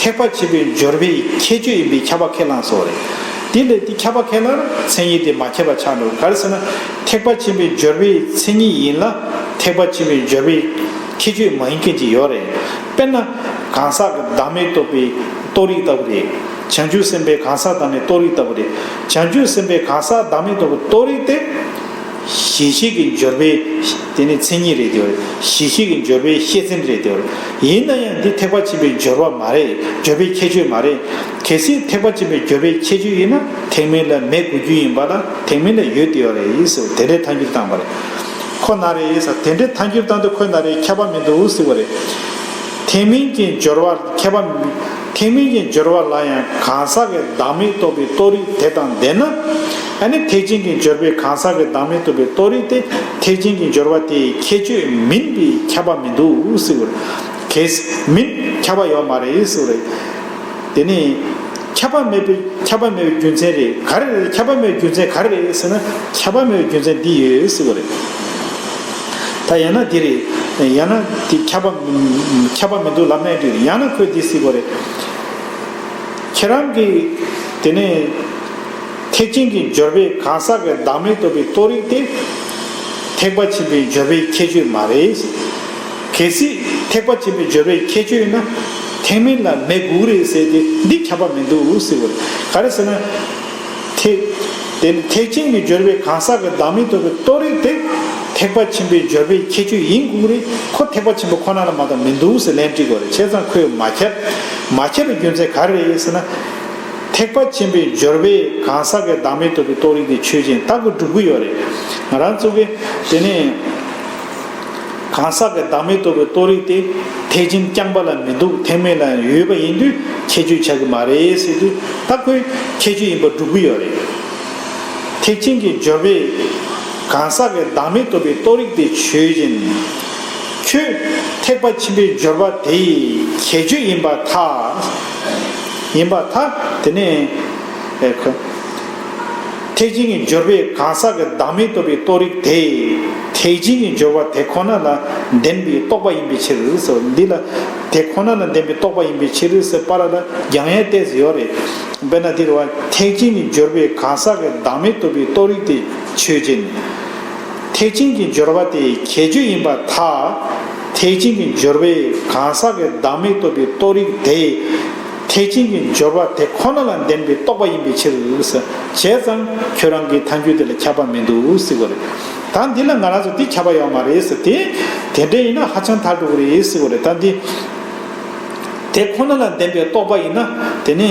ཐེག་པ་ཆེན་པོའི་སྦྱོར་བའི་ཁྱད་ཆོས་ཡིན་པའི་ཁྱབ་པ་ཁས་བླངས་སོང་བ་རེད། དེ་ལས་དེ་ཁྱབ་པ་ཁས་བླངས་ན་མཚན་ཉིད་དེ་མ་ཁྱབ་པ་ཆགས་འགྲོ། ག་རེ་ཟེར་ན། ཐེག་པ་ཆེན་པོའི་སྦྱོར་བའི་མཚན་ཉིད་ཡིན་ལ་ཐེག་པ་ཆེན་པོའི་སྦྱོར་བའི་ཁྱད་ཆོས་མ་ཡིན་མཁན་ཅིག་ཡོད་རེད། དཔེར་ན་གང་ཟག་གི་བདག་མེད་རྟོགས་པའི་རྟོགས་རིགས་ལྟ་བུ་རེད། བྱང་ཆུབ་སེམས་དཔའི་གང་ཟག་བདག་མེད་རྟོགས་རིགས་ལྟ་བུ་རེད། བྱང་ཆུབ་སེམས་དཔའི་གང་ཟག་བདག་མེད་རྟོགས་པའི་རྟོགས་རིགས་དེ། གཞི་ཤེས་ཀྱི་སྦྱོར་བའི་དེ་ནི་མཚན་ཉིད་རེད་དེ། གཞི་ཤེས་ཀྱི་སྦྱོར་བའི་ཤེས་ཚན་རེད་དེ། ཡིན་ན་ཡང་འདི་ཐེག་པ་ཆེན་པོའི་སྦྱོར་བ་མ་རེད། སྦྱོར་བའི་ཁྱད་ཆོས་མ་རེད། གལ་སྲིད་ཐེག་པ་ཆེན་པོའི་སྦྱོར་བའི་ཁྱད་ཆོས་ཡིན་ན་ཐེག་དམན་ལ་མེད་དགོས་རྒྱུ་ཡིན་པ་ལ་ཐེག་དམན་ལ་ཡོད་དེ་ཡོད་རེད་ཟེར་དེ་འདྲའི་ཐལ་འགྱུར་བཏང་བ་རེད། ཁོ་ན་རེ་ཟེར་དེ་འདྲའི་ཐལ་འགྱུར་བཏང་དུས་ཁོ་ན་རེ་ཁྱབ་པ་མི་འདུག་ཟེར་བ་རེད། ཐེག་དམན་གྱི་སྦྱོར་བ་ཁྱབ་པ། ཐེག་དམན་གྱི་སྦྱོར་བ་ལ་ཡང་གང་ཟག་གི་བདག་མེད་རྟོགས་པའི་རྟོགས་རིགས་དེ་དང་ལྡན་ན། ཨ་ནི་ཐེག་ཆེན་གྱི་སྦྱོར་བས་གང་ཟག་གི་བདག་མེད་རྟོགས་པའི་རྟོགས་རིགས་དེ་ཐེག་ཆེན་གྱི་སྦྱོར་བ་དེའི་ཁྱད་ཆོས་མིན་པས་ཁྱབ་པ་མི་འདུག་ཟེར་བ་རེད། གལ་སྲིད་མིན་ཁྱབ་པ་ཡོད་མ་རེད་ཟེར་བ་རེད། དེ་ནི་ཁྱབ་པ་མེད་པའི་ཁྱབ་པ་མེད་པའི་རྒྱུ་མཚན་རེད། ག་རེ་རེད། ཁྱབ་པ་མེད་པའི་རྒྱུ་མཚན་ག་རེ་རེད་ཟེར་ན། ཁྱབ་པ་མེད་པའི་རྒྱུ་མཚན་འདི་ཡོད་ཟེར་བ་རེད། ད་ཡང་ན་འདི་རེད། ཡང་ན་འདི་ཁྱབ་པ་ཁྱབ་པ་མི་འདུག་ལབ་ན་འདི་རེད། ཡང་ན་ཁོས་འདི་ཟེར་བ་རེད། ཁྱེད་རང་གིས་དེ་ནས་ཐེག་ཆེན་གྱི་སྦྱོར་བས་གང་ཟག་གི་བདག་མེད་རྟོགས་པའི་རྟོགས་རིགས་དེ་ཐེག་པ་ཆེན་པོའི་སྦྱོར་བའི་ཁྱད་ཆོས་མ་རེད། གལ་སྲིད་ཐེག་པ་ཆེན་པོའི་སྦྱོར་བའི་ཁྱད་ཆོས་ཡིན་ན་ཐེག་དམན་ལ་མེད་དགོས་རེད་ཟེར་ཏེ་འདི་ཁྱབ་པ་མི་འདུག་ཟེར་བ་རེད། ག་རེ་ཟེར་ན། ཐེག་དེ་ནི་ཐེག་ཆེན་གྱི་སྦྱོར་བས་གང་ཟག་གི་བདག་མེད་རྟོགས་པའི་རྟོགས་རིགས་དེ་ཐེག་པ་ཆེན་པོའི་སྦྱོར་བའི་ཁྱད་ཆོས་ཡིན་དགོས་རེད། ཁོ་ཐེག་པ་ཆེན་པོ་ཁོ་ན་ལ་མ་གཏོགས་མི་འདུག་ཟེར་ལན་སྤྲད་དགོས་རེད། བྱས་ཙང་ཁོས་མ་ཁྱབ། མ་ཁྱབ་པའི་རྒྱུ་མཚན་ག་རེ་རེད་ཟེར་ན། ཐེག་པ་ཆེན་པོའི་སྦྱོར་བས་གང་ཟག་གི་བདག་མེད་རྟོགས་པའི་རྟོགས་རིགས་དེ་ཆོས་ཅན་ད་ཁོས་སྒྲུབ་ཀྱི་ཡོད་རེད། ང་རང་ཚོ་གིས་དེ་ནས་གང་ཟག་གི་བདག་མེད་རྟོགས་པའི་རྟོགས་རིགས་དེ་ཐེག་ཆེན་རྐྱང་པ་ལ་མི་འདུག་ཐེག་དམན་ལ་ཡོད་པ་ཡིན་དུས་ཁྱད་ཆོས་ཆགས་ཀྱི་མ་རེད་ཟེར་དུས་ད་ཁོས་ཁྱད་ཆོས་ཡིན་པ་སྒྲུབ་ཀྱི་ཡོད་རེད། ཐེག་ཆེན་གྱི་སྦྱོར་བས་ གང་ཟག་གི་བདག་མེད་རྟོགས་པའི་རྟོགས་རིགས་དེ་ཆོས་ཅན། ཁྱོད་ཐེག་པ་ཆེན་པོའི་སྦྱོར་བ་དེ་ཡི་ཁྱད་ཆོས་ཡིན་པར་ཐལ། ཡིན་པར་ཐལ། དེ་ནས་ཨེ་ཁོ། ཐེག་ཆེན་གྱི་སྦྱོར་བས་གང་ཟག་གི་བདག་མེད་རྟོགས་པའི་རྟོགས་རིགས་དེ། ཐེག་ཆེན་གྱི་སྦྱོར་བ་དེ་ཁོ་ན་ལ་ལྡན་པའི་རྟོག་པ་ཡིན་པའི་ཕྱིར་ཟེར། འདི་ལ་དེ་ཁོ་ན་ལ་ལྡན་པའི་རྟོག་པ་ཡིན་པའི་ཕྱིར་ཟེར་བར་ལ་རྒྱང་ཡལ་ཏོག་ཙམ་ཡོད་རེད། དཔེར་ན་འདིར་བ་ཐེག་ཆེན་གྱི་སྦྱོར་བས་གང་ཟག་གི་བདག་མེད་རྟོགས་པའི་རྟོགས་རིགས་དེ་ཆོས་ཅན། ཐེག་ཆེན་གྱི་སྦྱོར་བ་དེ་ཁྱད་ཆོས་ཡིན་པར་ཐལ། ཐེག་ཆེན་གྱི་སྦྱོར་བས་གང་ཟག་གི་བདག་མེད་རྟོགས་པའི་རྟོགས་རིགས་དེ། ཐེག་ཆེན་གྱི་སྦྱོར་བ་དེ་ཁོ་ན་ལ་ལྡན་པའི་རྟོག་པ་ཡིན་པའི་ཕྱིར། བྱས་ཙང་ཁྱོད་རང་གི་ཐལ་འགྱུར་དེ་ལ་ཁྱབ་པ་མི་འདུག་ཟེར་གྱི་ཡོད་རེད། ད་འདི་ལ་ང་རང་ཚོ་འདི་ཁྱབ་པ་ཡོད་མ་རེད་ཟེར་ཏེ། དེ་འདྲ་ཡིན་ན་ཧ་ཅང་ཐལ་འགྲོ་གི་རེད་ཟེར་གྱི་ཡོད་རེད། ད་འདི། དེ་ཁོ་ན་ལ་ལྡན་པའི་རྟོག་པ་ཡིན་ན། དེ་ནི།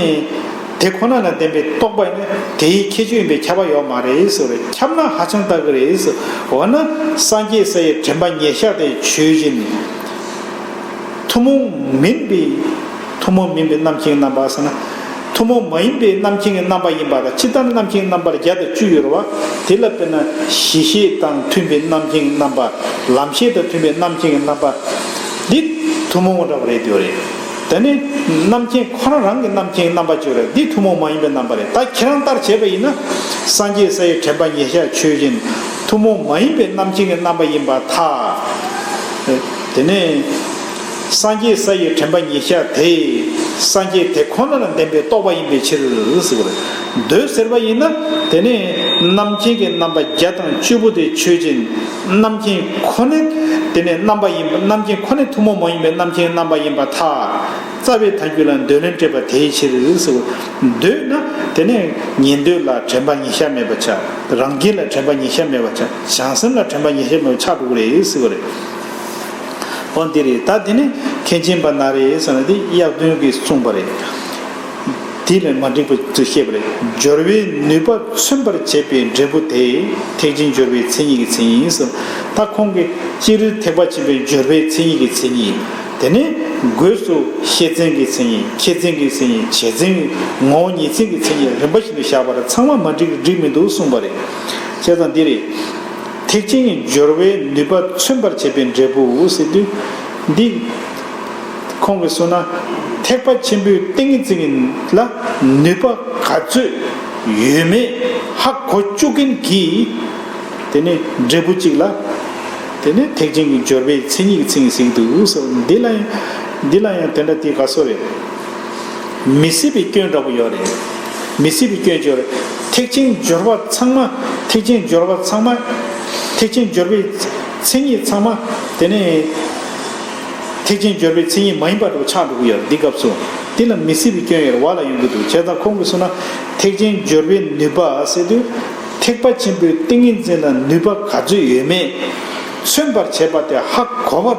དེ་ཁོ་ན་ལ་ལྡན་པའི་རྟོག་པ་ཡིན་ན་དེའི་ཁྱད་ཆོས་ཡིན་པས་ཁྱབ་པ་ཡོད་མ་རེད་ཟེར་བ་རེད། ཁྱབ་ན་ཧ་ཅང་ལྟ་གི་རེད་ཟེར། འོ་ན་སངས་རྒྱས་ས་ཡི་དྲན་པ་ཉེར་བཞག་དེ་ཆོས་ཅན། ཐུན་མོང་མིན་པའི། ཐུན་མོང་མིན་པའི་རྣམ་མཁྱེན་རྣམ་པ་ཟེར་ན། ཐུན་མོང་མ་ཡིན་པའི་རྣམ་མཁྱེན་གྱི་རྣམ་པ་ཡིན་པ་དང་། ཇི་ལྟར་རྣམ་མཁྱེན་རྣམ་པ་བརྒྱ་དང་བཅུ་ཡོད་རེད་བ། དེ་ལ་དཔེར་ན་གཞི་ཤེས་དང་མཐུན་པའི་རྣམ་མཁྱེན་རྣམ་པ། ལམ་ཤེས་དང་མཐུན་པའི་རྣམ་མཁྱེན་རྣམ་པ། འདི་ཐུན་མོང་བ་འདྲ་བ་རེད་འདོད་རེད། དེ་ནི་རྣམ་མཁྱེན་ཁོ་རང་རང་གི་རྣམ་མཁྱེན་རྣམ་པ་བཅུ་རེད། འདི་ཐུན་མོང་མ་ཡིན་པའི་རྣམ་པ་རེད། ད་ཁྱེད་རང་ལྟར་བྱས་པ་ཡིན་ན། སངས་རྒྱས་ས་ཡི་དྲན་པ་ཉེར་བཞག་ཆོས་ཅན། ཐུན་མོང་མ་ཡིན་པའི་རྣམ་མཁྱེན་གྱི་རྣམ་པ་ཡིན་པར་ཐལ། དེ་ནས། སངས་རྒྱས་ས་ཡི་དྲན་པ་ཉེར་བཞག་དེ། སངས་རྒྱས་དེ་ཁོ་ན་ལ་ལྡན་པའི་རྟོག་པ་ཡིན་པའི་ཕྱིར་ཟེར་བ་རེད། འདོད་ཟེར་བ་ཡིན་ན། དེ་ནི་རྣམ་མཁྱེན་གྱི་རྣམ་པ་བརྒྱ་དང་བཅུ་པོ་དེ་ཆོས་ཅན། རྣམ་མཁྱེན་ཁོ་ནའི་དེ་ནི་རྣམ་པ་ཡིན་པ། རྣམ་མཁྱེན་ཁོ་ནའི་ཐུན་མོང་མ་ཡིན་པའི་རྣམ་མཁྱེན་རྣམ་པ་ཡིན་པར་ཐལ། རྩ་བའི་ཐལ་འགྱུར་ལ་འདོད་ལན་སྤྲད་པ་དེའི་ཕྱིར་ཟེར། འདོད་ན་དེ་ནི་ཉན་ཐོས་ལ་དྲན་པ་ཉེར་བཞག་མེད་པ་ཆགས། རང་རྒྱལ་ལ་དྲན་པ་ཉེར་བཞག་མེད་པ་ཆགས། བྱང་སེམས་ལ་དྲན་པ་ཉེར་བཞག་མེད་པ་ཆགས་འགྲོ་གི་རེད་ཟེར་བ་རེད། འོ་འདི་རེད། ད་དེ་ནི་མཁན་ཆེན་པ་ན་རེ་ཟེར་ན་དེ་གཡག་སྟོན་གྱིས་གསུངས་པ་རེད། དེ་ལས་མ་འགྲིག་པ་དུ་བཤད་པ་རེད། སྦྱོར་བའི་ནུས་པ་མཚོན་པར་བྱེད་པའི་འབྲས་བུ་དེ་ཐེག་ཆེན་སྦྱོར་བའི་མཚན་ཉིད་ཀྱི་མཚན་ཉིད་ཟེར། ད་ཁོང་གིས་སྤྱིར་ཐེག་པ་ཆེན་པོའི་སྦྱོར་བའི་མཚན་ཉིད་ཀྱི་མཚན་ཉིད། དེ་ནས་སྒོས་སུ་ཤེས་མཚན་གྱི་མཚན་ཉིད། ཁྱད་མཚན་གྱི་མཚན་ཉིད། བྱེད་མཚན་གྱི་ངོ་བོ་ཉིད་མཚན་གྱི་མཚན་ཉིད་རིམ་པ་བཞིན་དུ་བཞག་པར་ཚང་མ་མ་འགྲིག་འགྲིག་མི་འདུག་གསུངས་པ་རེད། བྱས་ཙང་འདི་རེད། ཐེག་ཆེན་གྱི་སྦྱོར་བའི་ནུས་པ་མཚོན་པར་བྱེད་པའི་འབྲས་བུ་ཟེར་དུས། འདི་ཁོང་གིས་གསུངས་ན། ཐེག་པ་ཆེན་པོའི་ཏིང་ངེ་འཛིན་ལ་ནུས་པ་ག་ཚོད་ཡོད་མེད་ཧ་གོ་བཅུག་མཁན་གྱི། དེ་ནི་འབྲས་བུ་གཅིག་ལ། དེ་ནི་ཐེག་ཆེན་གྱི་སྦྱོར་བའི་མཚན་ཉིད་ཀྱི་མཚན་ཉིད་ཟེར་གྱི་འདུག་ཟེར། འདི་ལ་ཡང་། འདི་ལ་ཡང་དེ་འདྲ་དེ་ག་སོ་རེད། མི་སྲིད་པའི་སྐྱོན་འདྲ་པོ་ཡོད་རེད། མི་སྲིད་པའི་སྐྱོན་ཅིག་ཡོད་རེད། ཐེག་ཆེན་སྦྱོར་བ་ཚང་མ། ཐེག་ཆེན་སྦྱོར་བ་ཚང་མ། ཐེག་ཆེན་སྦྱོར་བའི་མཚན་ཉིད་ཚང་མ། དེ་ནས་ཐེག་ཆེན་སྦྱོར་བའི་མཚན་ཉིད་མ་ཡིན་པ་འདྲ་པོ་ཆགས་འགྲོ་གི་ཡོད་རེད། འདི་སྐབས་སུ་འདི་ལ་མི་སྲིད་པའི་སྐྱོན་ཡོད་རེད་བ་ལ་ཡོང་གི་འདུག་བྱས་ཙང་ཁོང་གིས་གསུངས་ན། ཐེག་ཆེན་སྦྱོར་བའི་ནུས་པ་ཟེར་དུས། ཐེག་པ་ཆེན་པོའི་ཏིང་ངེ་འཛིན་ལ་ནུས་པ་ག་ཚོད་ཡོད་མེད་མཚོན་པར་བྱེད་པ་དེ་ཧ་གོ་བར་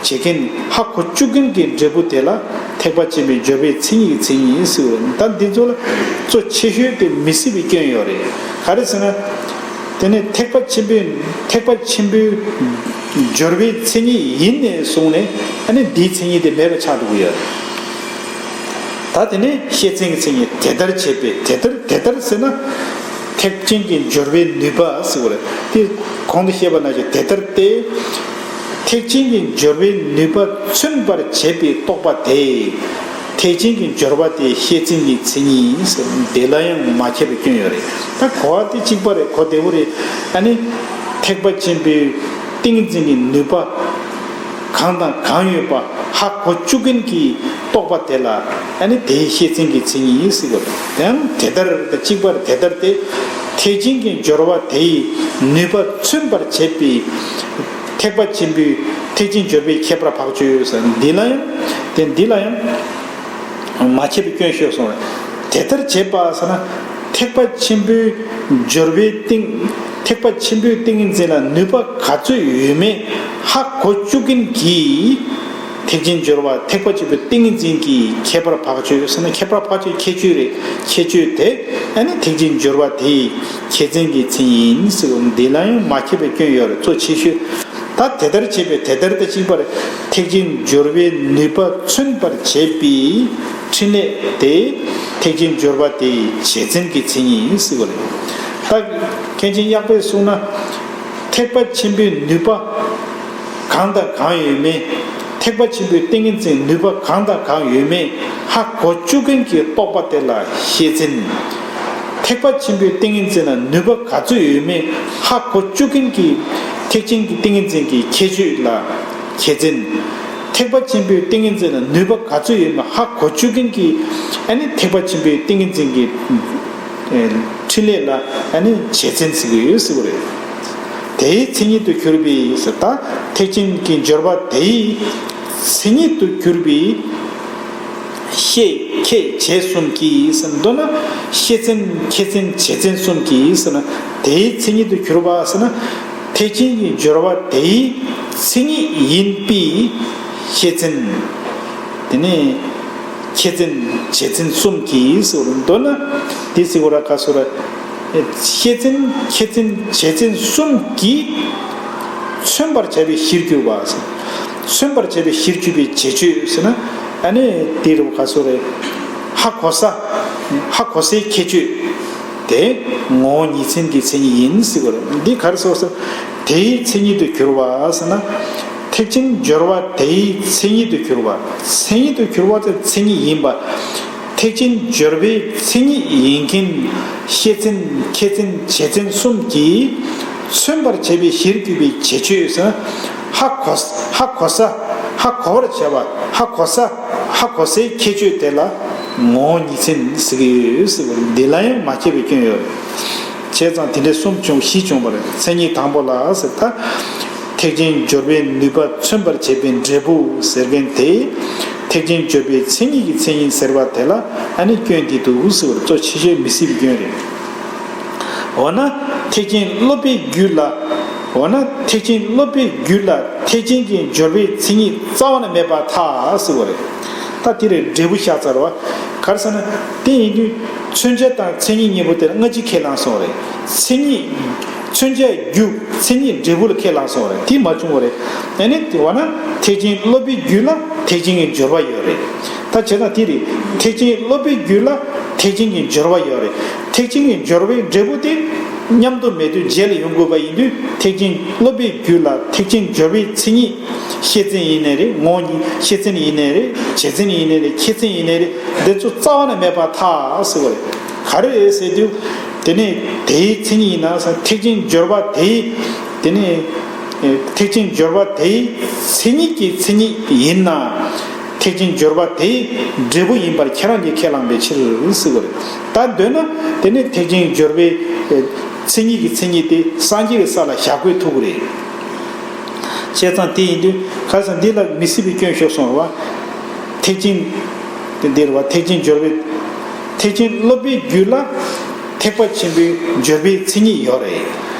བྱེད་མཁན། ཧ་གོ་བཅུག་མཁན་གྱི་འབྲས་བུ་དེ་ལ་ཐེག་པ་ཆེན་པོའི་སྦྱོར་བའི་མཚན་ཉིད་ཀྱི་མཚན་ཉིད་ཟེར་བ་རེད། ད་འདི་ཚོ་ལ་གཙོ་ཆེ་ཤོས་དེ་མི་སྲིད་པའི་སྐྱོན་ཡོད་རེད། ག་རེ་ཟེར་ན། དེ་ནས་ཐེག་པ་ཆེན་པོའི། ཐེག་པ་ཆེན་པོའི་སྦྱོར་བའི་མཚན་ཉིད་ཡིན་ནས་བཟུང་ནས། ཨ་ནི་འདིའི་མཚན་ཉིད་དེ་མེད་པ་ཆགས་འགྲོ་གི་ཡོད་རེད། ད་དེ་ནས་ཤེས་མཚན་གྱི་མཚན་ཉིད་དེ་ལྟར་བྱེད་པའི། དེ་ལྟར། དེ་ལྟར་ཟེར་ན། ཐེག་ཆེན་གྱི་སྦྱོར་བའི་ནུས་པ་ཟེར་བ་རེད། དེ་གོང་དུ་བཤད་པ་ནང་བཞིན་དེ་ལྟར་ཏེ། ཐེག་ཆེན་གྱི་སྦྱོར་བའི་ནུས་པ་མཚོན་པར་བྱེད་པའི་རྟོག་པ་དེ། ཐེག་ཆེན་གྱི་སྦྱོར་བ་དེ་ཤེས་མཚན་གྱི་མཚན་ཉིད་ཟེར། དེ་ལ་ཡང་མ་ཁྱབ་པའི་སྐྱོན་ཡོད་རེད། ད་གོ་བ་དེ་གཅིག་པ་རེད། གོ་བདེ་བོ་རེད། ཨ་ནི། ཐེག་པ་ཆེན་པོའི་ཏིང་ངེ་འཛིན་གྱི་ནུས་པ། གང་དང་གང་ཡོད་པ་ཧ་གོ་བཅུག་མཁན་གྱི་རྟོག་པ་དེ་ལ། ཨ་ནི་དེའི་ཤེས་མཚན་གྱི་མཚན་ཉིད་ཟེར་བ་རེད། དེའང་དེ་ལྟར་དང་གཅིག་པར་དེ་ལྟར་ཏེ། ཐེག་ཆེན་གྱི་སྦྱོར་བ་དེ་ཡི་ནུས་པ་མཚོན་པར་བྱེད་པའི། ཐེག་པ་ཆེན་པོའི། ཐེག་ཆེན་སྦྱོར་བའི་ཁྱད་པར་བག་ཆོད་ཟེར། འདི་ལ་ཡང་། དེ་འདི་ལ་ཡང་། མ་ཁྱབ་པའི་སྐྱོན་ཤོད་གསུངས་རེད། དེ་ལྟར་བྱེད་པ་ཟེར་ན། ཐེག་པ་ཆེན་པོའི་སྦྱོར་བའི་ཏིང་། ཐེག་པ་ཆེན་པོའི་ཏིང་ངེ་འཛིན་ལ་ནུས་པ་ག་ཚོད་ཡོད་མེད་ཧ་གོ་བཅུག་མཁན་གྱི། ཐེག་ཆེན་སྦྱོར་བ། ཐེག་པ་ཆེན་པོའི་ཏིང་ངེ་འཛིན་གྱི་ཁྱད་པར་བག་ཆོད་ཟེར་ན། ཁྱད་པར་བག་ཆོད་ཁྱད་ཆོས་རེད། ཁྱད་ཆོས་དེ། ཨ་ནི་ཐེག་ཆེན་སྦྱོར་བ་དེ་ཡི་ཁྱད་མཚན་གྱི་མཚན་ཉིད་ཡིན་ཟེར་བ། འདི་ལ་ཡང་མ་ཁྱབ་པའི་སྐྱོན་ཡོད་རེད། གཙོ་ཆེ་ཤོས། ད་དེ་ལྟར་བྱེད་པའི། དེ་ལྟར་དང་གཅིག་པར་ཐེག་ཆེན་སྦྱོར་བའི་ནུས་པ་མཚོན་པར་བྱེད་པའི་ཕྲིན་ལས་དེ་ཐེག་ཆེན་སྦྱོར་བ་དེའི་བྱེད་མཚན་གྱི་མཚན་ཉིད་ཡིན་ཟེར་བ་རེད། ད་མཁན་ཆེན་གཡག་པས་གསུངས་ན། ཐེག་པ་ཆེན་པོའི་ནུས་པ་གང་དང་གང་ཡོད་མེད། ཐེག་པ་ཆེན་པོའི་ཏིང་ངེ་འཛིན་ནུས་པ་གང་དང་གང་ཡོད་མེད་ཧ་གོ་བཅུག་མཁན་གྱི་རྟོག་པ་དེ་ལ་ཤེས་བརྩོན། ཐེག་པ་ཆེན་པོའི་ཏིང་ངེ་འཛིན་ལ་ནུས་པ་ག་ཚོད་ཡོད་མེད་ཧ་གོ་བཅུག་མཁན་གྱི་ཐེག་ཆེན་གྱི་ཏིང་ངེ་འཛིན་གྱི་ཁྱད་ཆོས་ལ་ཁྱད་བརྩོན། ཐེག་པ་ཆེན་པོའི་ཏིང་ངེ་འཛིན་ལ་ནུས་པ་ག་ཚོད་ཡོད་མེད་ཧ་གོ་བཅུག་མཁན་གྱི་ཨ་ནི་ཐེག་པ་ཆེན་པོའི་ཏིང་ངེ་འཛིན་གྱི་ཨེ་འཕྲིན་ལས་ལ་ཨ་ནི་རྗེས་བཙན་ཟེར་གྱི་ཡོད་ཟེར་བ་རེད། དེའི་མཚན་ཉིད་དུ་གྱུར་པའི་ཟེར་ད་ཐེག་ཆེན་གྱི་སྦྱོར་བ་དེའི་མཚན་ཉིད་དུ་གྱུར་པའི་ཤེས་ཁྱད་བྱས་གསུམ་གྱིས་ཟེར་མདོར་ན་ཤེས་བརྩོན་ཁྱད་བརྩོན་རྗེས་བཙན་གསུམ་གྱིས་ཟེར་ན། དེའི་མཚན་ཉིད་དུ་གྱུར་པ་ཟེར་ན། ཐེག་ཆེན་གྱི་སྦྱོར་བ་དེའི་མཚན་ཉིད་ཡིན་པའི་ཤེས་བརྩོན། དེ་ནས་ཁྱད་བརྩོན་རྗེས་བརྩོན་གསུམ་གྱིས་ཟེར་བ་མདོར་ན་དེ་ཟེར་བ་ར་ག་ཟེར་ར། ཤེས་བརྩོན་ཁྱད་བརྩོན་རྗེས་བརྩོན་གསུམ་གྱིས་མཚོན་པར་བྱ་བའི་གཞིར་གྱུར་པ་ཟེར། མཚོན་པར་བྱ་བའི་གཞིར་གྱུར་པའི་བྱེད་སྤྱོད་ཟེར་ན། ཨ་ནི་དེ་རུ་ག་ཟེར་རེད། ཧ་གོ་ས། ཧ་གོ་སའི་ཁྱད་ཆོས་དེ་ངོ་བོ་ཉིད་མཚན་གྱི་མཚན་ཉིད་ཡིན་ཟེར་བ་རེད། འདི་ག་རེ་ཟེར་ཟེར། དེའི་མཚན་ཉིད་དུ་གྱུར་པ་ཟེར་ན། ཐེག་ཆེན་སྦྱོར་བ་དེའི་མཚན་ཉིད་དུ་གྱུར་པ། མཚན་ཉིད་དུ་གྱུར་པ་དེ་མཚན་ཉིད་ཡིན་པ། ཐེག་ཆེན་སྦྱོར་བའི་མཚན་ཉིད་ཡིན་མཁན་ཤེས་བརྩོན་ཁྱད་བརྩོན་རྗེས་བརྩོན་གསུམ་གྱིས་མཚོན་པར་བྱེད་པའི་གཞིར་གྱུར་པའི་བྱེད་སྤྱོད་ཟེར། ཧ་གོ་ཧ་གོ་ས། ཧ་གོ་བར་བྱ་བ། ཧ་གོ་ས། ཧ་གོ་སའི་ཁྱད་ཆོས་དེ་ལ་ངོ་བོ་ཉིད་མཚན་ཟེར་གྱི་ཡོད་ཟེར་བ་འདི་ལ་ཡང་མ་ཁྱད་པའི་སྐྱོན་ཡོད་རེད། བྱས་ཙང་དེ་འདྲའི་གསུམ་བྱུང་བཞི་བྱུང་བ་རེད། མཚན་ཉིད་དང་པོ་ལ་ཟེར་ད། ཐེག་ཆེན་སྦྱོར་བའི་ནུས་པ་མཚོན་པར་བྱེད་པའི་འབྲས་བུ་ཟེར་མཁན་དེ། ཐེག་ཆེན་སྦྱོར་བའི་མཚན་ཉིད་ཀྱི་མཚན་ཉིད་ཟེར་བ་དེ་ལ་ཨ་ནི་སྐྱོན་འདི་འདུག་ཟེར་བར་གཙོ་ཆེ་ཤོས་མི་སྲིད་པའི་སྐྱོན་རེད། འོ་ན་ཐེག་ཆེན་སློབ་པའི་རྒྱུད་ལ། འོ་ན་ཐེག་ཆེན་སློབ་པའི་རྒྱུད་ལ་ཐེག་ཆེན་གྱི་སྦྱོར་བའི་མཚན་ཉིད་རྩ་བ་ནས་མེད་པར་ཐལ་ཟེར་བ་རེད། ད་དེ་རེད་འབྲས་བུ་བཞག་ཚར་བ། ག་རེ་ཟེར་ན་དེ་ཡིན་དུས་མཚོན་བྱ་དང་མཚན་ཉིད་གཉིས་པོ་དེ་ལ་སྔ་ཕྱི་ཁས་བླངས་སོང་བ་རེད། མཚན་ཉིད། མཚོན་བྱ་རྒྱུ་མཚན་ཉིད་འབྲས་བུ་ལ་ཁས་བླངས་སོང་བ་རེད། དེ་མ་བྱུང་བ་རེད། ཨ་ནི་དེ་འོ་ན་ཐེག་ཆེན་སློབ་པའི་རྒྱུད་ལ་ཐེག་ཆེན་གྱི་སྦྱོར་བ་ཡོད་རེད། ད་བྱས་ན་དེ་རེད། ཐེག་ཆེན་སློབ་པའི་རྒྱུད་ལ་ཐེག་ཆེན་གྱི་སྦྱོར་བ་ཡོད་རེད། ཐེག་ཆེན་གྱི་སྦྱོར་བའི་འབྲས་བུ་དེ་མཉམ་དུ་མེད་དུས་རྗེས་ལ་ཡོང་དགོས་པ་ཡིན་དུས་ཐེག་ཆེན་སློབ་པའི་རྒྱུད་ལ་ཐེག་ཆེན་སྦྱོར་བའི་མཚན་ཉིད་ཤེས་བརྩོན་ཡིན་ནའི་རེད། ངོ་བོ་ཉིད་ཤེས་བརྩོན་ཡིན་ནའི་རེད། རྗེས་བརྩོན་ཡིན་ནའི་རེད། ཁྱད་བརྩོན་ཡིན་ནའི་རེད། འདི་ཚོ་རྩ་བ་ནས་མེད་པར་ཐལ་ཟེར་བ་རེད། ག་རེ་རེད་ཟེར་དུས། དེ་ནས་དེའི་མཚན་ཉིད་ཡིན་ན་ཐེག་ཆེན་སྦྱོར་བ་དེའི། དེ་ནས་ཐེག་ཆེན་སྦྱོར་བ་དེའི་མཚན་ཉིད་ཀྱི་མཚན་ཉིད་ཡིན་ན། ཐེག་ཆེན་སྦྱོར་བ་དེའི་འབྲས་བུ་ཡིན་པར་ཁྱེད་རང་གིས་ཁས་བླངས་པའི་ཕྱིར་ཟེར་བ་རེད། ད་འདོད་ན་དེ་ནས་ཐེག་ཆེན་སྦྱོར་བའི་མཚན་ཉིད་ཀྱི་མཚན་ཉིད་དེ་སངས་རྒྱས་ཀྱི་ས་ལ་བཞག་དགོས་ཐུག་གི་རེད། བྱས་ཙང་དེ་ཡིན་དུས་ཁ་སང་འདི་ལ་མི་སྲིད་པའི་སྐྱོན་ཤོར་སོང་བ། ཐེག་ཆེན། དེ་འདིར་བ་ཐེག་ཆེན་སྦྱོར་བའི། ཐེག་ཆེན་སློབ་པའི་རྒྱུད་ལ་ཐེག་པ་ཆེན་པོའི་སྦྱོར་བའི་མཚན་ཉིད་ཡོད་རེད།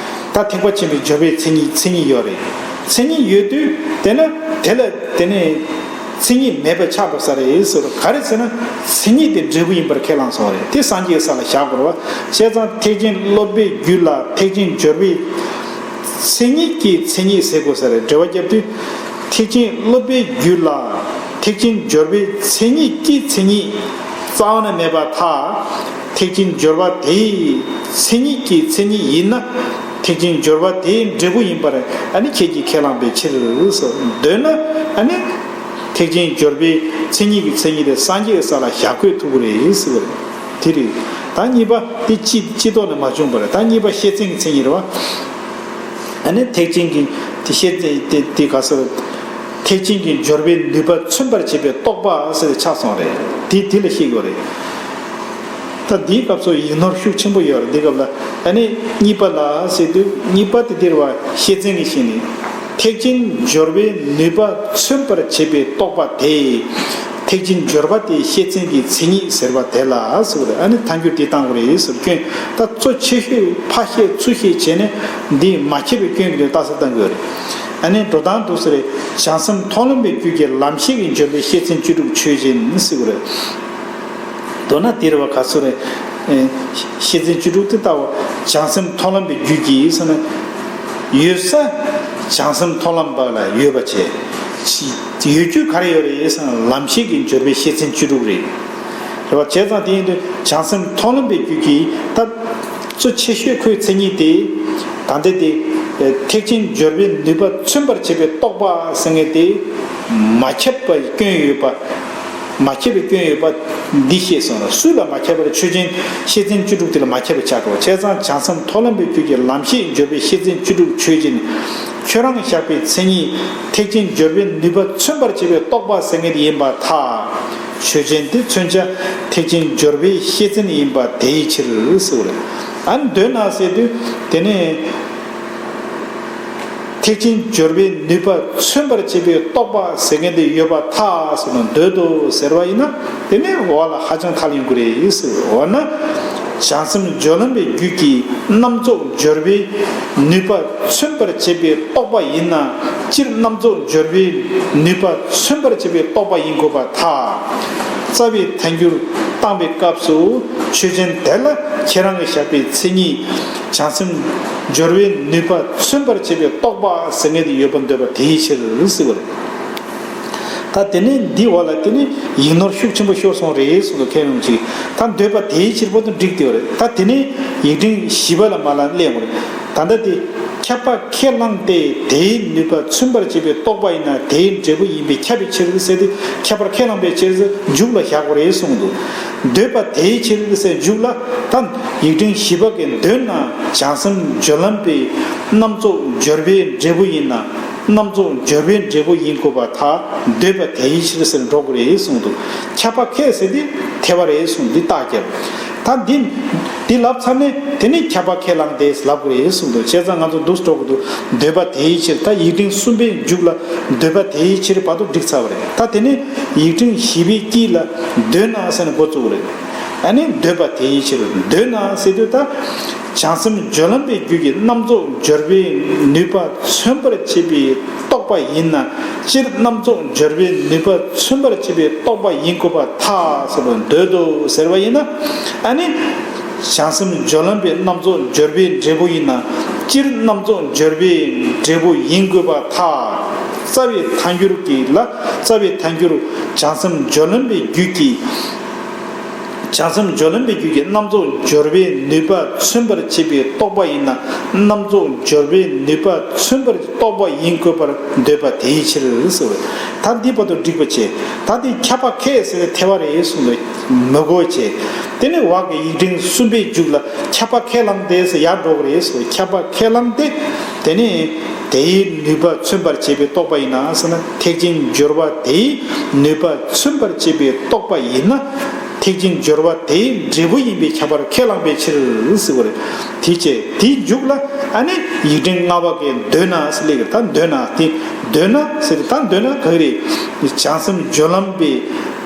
ད་ཐེག་པ་ཆེན་པོའི་སྦྱོར་བའི་མཚན་ཉིད་མཚན་ཉིད་ཡོད་རེད། མཚན་ཉིད་ཡོད་དུས་དེ་ན་དེ་ལ་དེ་ནས་མཚན་ཉིད་མེད་པ་ཆགས་འགྲོ་ས་རེད་ཟེར། ག་རེ་ཟེར་ན་མཚན་ཉིད་དེ་འབྲས་བུ་ཡིན་པར་ཁས་བླངས་སོང་བ་རེད། དེ་སངས་རྒྱས་ས་ལ་བཞག་དགོས་རེད་བ། བྱས་ཙང་ཐེག་ཆེན་སློབ་པའི་རྒྱུད་ལ་ཐེག་ཆེན་སྦྱོར་བའི་མཚན་ཉིད་ཀྱི་མཚན་ཉིད་ཟེར་དགོས་ས་རེད། འགྲེལ་བ་བརྒྱབ་དུས། ཐེག་ཆེན་སློབ་པའི་རྒྱུད་ལ་ཐེག་ཆེན་སྦྱོར་བའི་མཚན་ཉིད་ཀྱི་མཚན་ཉིད་རྩ་བ་ནས་མེད་པར་ཐལ། ཐེག་ཆེན་སྦྱོར་བ་དེའི་མཚན་ཉིད་ཀྱི་མཚན་ཉིད་ཡིན་ན་ཐེག་ཆེན་སྦྱོར་བ་དེའི་འབྲས་བུ་ཡིན་པར་ཨ་ནི་ཁྱེད་ཀྱིས་ཁས་བླངས་པའི་ཕྱིར་ཟེར། འདོད་ན་ཨ་ནི་ཐེག་ཆེན་སྦྱོར་བའི་མཚན་ཉིད་ཀྱི་མཚན་ཉིད་དེ་སངས་རྒྱས་ཀྱི་ས་ལ་བཞག་དགོས་ཐུག་གི་རེད་ཟེར་བ་རེད། དེ་རེད། ད་གཉིས་པ་དེ་སྤྱི་སྤྱི་ལྡོག་ནས་མ་བྱུང་བ་རེད། ད་གཉིས་པ་ཤེས་བརྩོན་གྱི་མཚན་ཉིད་རེད་བ། ཨ་ནི་ཐེག་ཆེན་གྱི་དེ་ཤེས་ཏེ་དེ་དེ་ག་ཟེར། ཐེག་ཆེན་གྱི་སྦྱོར་བའི་ནུས་པ་མཚོན་པར་བྱེད་པའི་རྟོག་པ་ཟེར་ཏེ་ཆགས་སོང་རེད། དེ་དེ་ལ་ཤེས་དགོས་རེད། ད་འདིའི་སྐབས་སུ་ཡིག་ནོར་ཤུགས་ཆེན་པོ་ཡོད་རེད། འདིའི་སྐབས་ལ་ཨ་ནི་གཉིས་པ་ལ་ཟེར་དུས་གཉིས་པ་དེ་འདིར་བ་ཤེས་བརྩོན་གྱི་ཞིང་ནི། ཐེག་ཆེན་སྦྱོར་བའི་ནུས་པ་མཚོན་པར་བྱེད་པའི་རྟོག་པ་དེ། ཐེག་ཆེན་སྦྱོར་བ་དེ་ཤེས་བརྩོན་གྱི་མཚན་ཉིད་ཟེར་བ་དེ་ལ་ཟེར་བ་རེད། ཨ་ནི་ཐལ་འགྱུར་དེ་བཏང་དགོས་རེད་ཟེར་སྐྱོན། ད་གཙོ་ཆེ་ཤོས་ཕར་བཤད་ཚུར་བཤད་བྱས་ནས་འདི་མ་ཁྱབ་པའི་སྐྱོན་གྱི་དོན་ལྟ་ས་བཏང་དགོས་རེད། ཨ་ནི་འགྲོ་སྟངས་འདུག་ཟེར་རེད། བྱང་སེམས་མཐོང་ལམ་པའི་རྒྱུད་ཀྱི་ལམ་ཤེས་ཀྱི་སྦྱོར་བའི་ཤེས་བརྩོན་བཅུ་དྲུག་ཆོས་ཅན་ཟེར་བ་རེད། མདོར་ན་དེ་རེད་བ། ག་ཚོད་རེད། ཨེ། ཤེས་བརྩོན་བཅུ་དྲུག་དེ་ལྟ་བུ། བྱང་སེམས་མཐོང་ལམ་པའི་རྒྱུད་ཀྱི་ཟེར་ན། ཡོད་ས། བྱང་སེམས་མཐོང་ལམ་པ་ལ་ཡོད་པ་བྱས། ཡོད་རྒྱུ་ག་རེ་ཡོད་རེད་ཟེར་ན་ལམ་ཤེས་ཀྱི་སྦྱོར་བའི་ཤེས་བརྩོན་བཅུ་དྲུག་རེད། རེད་བ། བྱས་ཙང་དེ་ཡིན་དུས་བྱང་སེམས་མཐོང་ལམ་པའི་རྒྱུད་ཀྱི་ད། གཙོ་ཆེ་ཤོས་ཁོའི་མཚན་ཉིད་དེ། ད་ལྟ་དེ། ཐེག་ཆེན་སྦྱོར་བའི་ནུས་པ་མཚོན་པར་བྱེད་པའི་རྟོག་པ་ཟེར་མཁན་དེ་མ་ཁྱབ་པའི་སྐྱོན་ཡོད་པ། མ་ཁྱབ་པའི་སྐྱོན་ཡོད་པ་འདི་ཤེས་སོང་ལ། སུ་ལ་མ་ཁྱབ་པར། ཆོས་ཅན་ཤེས་ཚན་བཅུ་དྲུག་དེ་ལ་མ་ཁྱབ་པའི་ཆ་འགྲོ། བྱས་ཙང་བྱང་སེམས་མཐོ་ལམ་པའི་རྒྱུད་ཀྱི་ལམ་ཤེས་སྦྱོར་བའི་ཤེས་ཚན་བཅུ་དྲུག་ཆོས་ཅན། ཁྱོད་རང་བཞག་པའི་མཚན་ཉིད་ཐེག་ཆེན་སྦྱོར་བའི་ནུས་པ་མཚོན་པར་བྱེད་པའི་རྟོག་པ་ཟེར་མཁན་དེ་ཡིན་པར་ཐལ། ཆོས་ཅན་དེ་མཚོན་བྱ་ཐེག་ཆེན་སྦྱོར་བའི་ཤེས་ཚན་ཡིན་པ་དེའི་ཕྱིར་ཟེར་བ་རེད། ཨ་ནི་འདོད་ན་ཟེར་དུས་དེ་ནས། ཐེག་ཆེན་སྦྱོར་བའི་ནུས་པ་མཚོན་པར་བྱེད་པའི་རྟོག་པ་ཟེར་མཁན་དེ་ཡོད་པར་ཐལ་ཟེར་ན། འདོད་དོ་ཟེར་བ་ཡིན་ན་དེ་ནི་འོག་ལ་ཧ་ཅང་ཐལ་ཡོང་གི་རེད་ཟེར། འོ་ན་བྱང་སེམས་སྦྱོར་ལམ་པའི་རྒྱུད་ཀྱི་རྣམ་རྫོགས་སྦྱོར་བའི་ནུས་པ་མཚོན་པར་བྱེད་པའི་རྟོག་པ་ཡིན་ན། སྤྱིར་རྣམ་རྫོགས་སྦྱོར་བའི་ནུས་པ་མཚོན་པར་བྱེད་པའི་རྟོག་པ་ཡིན་དགོས་པར་ཐལ། རྩ་བའི་ཐལ་འགྱུར་བཏང་བའི་སྐབས་སུ་ཆོས་ཅན་དེ་ལ་ཁྱེད་རང་གིས་བཞག་པའི་མཚན་ཉིད་བྱང་སེམས་སྦྱོར་བའི་ནུས་པ་མཚོན་པར་བྱེད་པའི་རྟོག་པ་ཟེར་མཁན་དེ་ཡོད་པར་འདོད་པ་དེའི་ཕྱིར་ཟེར་བ་རེད། ད་དེ་ནས་འདི་འོག་ལ་དེ་ནི་ཡིག་ནོར་ཤུགས་ཆེན་པོ་ཤོར་སོང་རེད་གསུངས་འདུག་མཁན་རྣམས་ཀྱིས། ད་འདོད་པ་དེའི་ཕྱིར་པོ་དང་འགྲིག་བསྡད་པ་རེད། ད་དེ་ནས་ཡིག་ཕྲེང་བཞི་པ་ལ་མར་ལ་སླེབས་པ་རེད། ད་ལྟ་དེ་ཁྱབ་པ་ཁས་བླངས་ཏེ་དེའི་ནུས་པ་མཚོན་པར་བྱེད་པའི་རྟོག་པ་ཡིན་ན་དེའི་འབྲས་བུ་ཡིན་པས་ཁྱབ་པའི་ཕྱིར་ཟེར་ཏེ། ཁྱབ་པ་ཁས་བླངས་པའི་ཕྱིར་ཟེར་མཇུག་ལ་བཞག་པ་རེད་གསུངས་འདུག་འདོད་པ་དེའི་ཕྱིར་ཟེར་མཇུག་ལ། ད་ཡིག་ཕྲེང་བཞི་པ་གི་འདོད་ན་བྱང་སེམས་སྦྱོར་ལམ་པའི་རྣམ་རྫོགས་སྦྱོར་བའི་འབྲས་བུ་ཡིན་ན། རྣམ་རྫོགས་སྦྱོར་བའི་འབྲས་བུ་ཡིན་དགོས་པར་ཐལ། འདོད་པ་དེའི་ཕྱིར་ཟེར་འགྲོ་དགོས་རེད་གསུངས་འདུག་ཁྱབ་པ་ཁས་ཟེར་དེ་ཐལ་བ་རེད་གསུངས། འདི་རྟགས་བརྒྱབ། ད་འདི་འདི་ལབ་ཚར་ནས་དེ་ནས་ཁྱབ་པ་ཁས་བླངས་ཏེ་ལབ་དགོས་རེད་གསུངས་འདུག་བྱས་ཙང་ང་ཚོ་འདུག་སེ་འགྲོ་དགོས་འདུག་འདོད་པ་དེའི་ཕྱིར། ད་ཡིག་ཕྲེང་གསུམ་པའི་མཇུག་ལ་འདོད་པ་དེའི་ཕྱིར་བར་དུ་འགྲིག་ཚར་བ་རེད། ད་དེ་ནས་ཡིག་ཕྲེང་བཞི་པའི་དཀྱིལ་ལ་འདོད་ན་ཟེར་ནས་འགོ་བཙུགས་པ་རེད། ཨ་ནི་འདོད་པ་དེའི་ཕྱིར། འདོད་ན་ཟེར་དུས་ད་བྱང་སེམས་སྦྱོར་ལམ་པའི་རྒྱུད་ཀྱི་རྣམ་རྫོགས་སྦྱོར་བའི་ནུས་པ་མཚོན་པར་བྱེད་པའི་རྟོག་པ་ཡིན་ན། སྤྱིར་རྣམ་རྫོགས་སྦྱོར་བའི་ནུས་པ་མཚོན་པར་བྱེད་པའི་རྟོག་པ་ཡིན་དགོས་པར་ཐལ་ཟེར་བ། འདོད་དོ་ཟེར་བ་ཡིན་ན། ཨ་ནི་བྱང་སེམས་སྦྱོར་ལམ་པའི་རྣམ་རྫོགས་སྦྱོར་བའི་འབྲས་བུ་ཡིན་ན། སྤྱིར་རྣམ་རྫོགས་སྦྱོར་བའི་འབྲས་བུ་ཡིན་དགོས་པར་ཐལ། རྩ་བའི་ཐལ་འགྱུར་གྱི་ལ། རྩ་བའི་ཐལ་འགྱུར་བྱང་སེམས་སྦྱོར་ལམ་པའི་རྒྱུད་ཀྱི། བྱང་སེམས་སྦྱོར་ལམ་པའི་རྒྱུད་ཀྱི་རྣམ་རྫོགས་སྦྱོར་བའི་ནུས་པ་མཚོན་པར་བྱེད་པའི་རྟོག་པ་ཡིན་ན། རྣམ་རྫོགས་སྦྱོར་བའི་ནུས་པ་མཚོན་པར་རྟོག་པ་ཡིན་དགོས་པར་འདོད་པ་དེའི་ཕྱིར་ཟེར་བས། ད་འདི་བར་དུ་འགྲིག་པ་བྱས། ད་འདི་ཁྱབ་པ་ཁས་ཟེར་བའི་ཐལ་བ་རེད་གསུངས་པས་མི་དགོས་བྱས། དེ་ནས་འོག་གི་ཡིག་ཕྲེང་གསུམ་པའི་མཇུག་ལ་ཁྱབ་པ་ཁས་བླངས་ཏེ་ཟེར་ཡར་འགྲོ་གི་རེད་ཟེར། ཁྱབ་པ་ཁས་བླངས་ཏེ་དེ་ནས་དེའི་ནུས་པ་མཚོན་པར་བྱེད་པའི་རྟོག་པ་ཡིན་ན་ཟེར་ན། ཐེག་ཆེན་སྦྱོར་བ་དེའི་ནུས་པ་མཚོན་པར་བྱེད་པའི་རྟོག་པ་ཡིན་ན། ཐེག་ཆེན་སྦྱོར་བ་དེའི་འབྲས་བུ་ཡིན་པས་ཁྱབ་པར་ཁས་བླངས་པའི་ཕྱིར་ཟེར་བ་རེད། དེ་བྱས་དེའི་མཇུག་ལ་ཨ་ནི་ཡིག་ཕྲེང་ལྔ་པ་གི་འདོད་ན་ཟེར་ལེ་གི། ད་འདོད་ན་དེ་འདོད་ན་ཟེར་ཏེ། ད་འདོད་ན་གང་རེད། བྱང་སེམས་སྦྱོར་ལམ་པའི་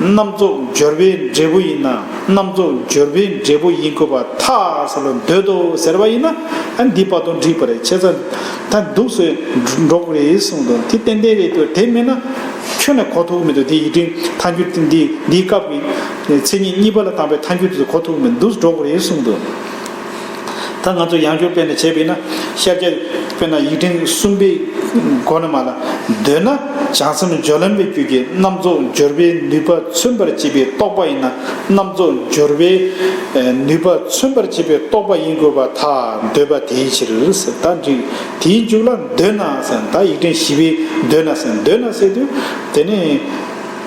རྣམ་རྫོགས་སྦྱོར་བའི་འབྲས་བུ་ཡིན་ན། རྣམ་རྫོགས་སྦྱོར་བའི་འབྲས་བུ་ཡིན་དགོས་པར་ཐལ་ཟེར་ལ། འདོད་དོ་ཟེར་བ་ཡིན་ན་ཨ་འདི་བར་དུ་འགྲིག་པ་རེད། བྱས་ཙང་ད་འདུག་སེ་འགྲོ་དགོས་རེད་གསུངས་འདུག་དེ་ཏན་ཏན་རེད་འདུག་དེ་མིན་ན་ཁྱོན་ནས་གོ་ཐུབ་མི་འདུག་དེ་ཡིག་ཕྲེང་ཐལ་འགྱུར་དེ་འདི་འདིའི་སྐབས་ཀྱི་མཚན་ཉིད་གཉིས་པ་ལ་བཏང་པའི་ཐལ་འགྱུར་དེ་ཚོ་གོ་ཐུབ་མི་འདུག་འགྲོ་དགོས་རེད་གསུངས་འདུག་ད་ང་ཚོ་ཡང་བསྐྱར་དཔེར་ན་བྱས་པ་ཡིན་ན། ཤར་རྒྱག་དཔེར་ན་ཡིག་ཕྲེང་གསུམ་པའི་སྒོ་ནས་མར་ལ། འདོད་ན་བྱང་སེམས་སྦྱོར་ལམ་པའི་རྒྱུད་ཀྱི་རྣམ་རྫོགས་སྦྱོར་བའི་ནུས་པ་མཚོན་པར་བྱེད་པའི་རྟོག་པ་ཡིན་ན། རྣམ་རྫོགས་སྦྱོར་བའི་ནུས་པ་མཚོན་པར་བྱེད་པའི་རྟོག་པ་ཡིན་དགོས་པར་ཐལ། འདོད་པ་དེའི་ཕྱིར་ཟེར། ད་འགྲིག་དེའི་མཇུག་ལ་འདོད་ན་ཟེར། ད་ཡིག་ཕྲེང་བཞི་པའི་འདོད་ན་ཟེར། འདོད་ན་ཟེར་དུས་དེ་ནི།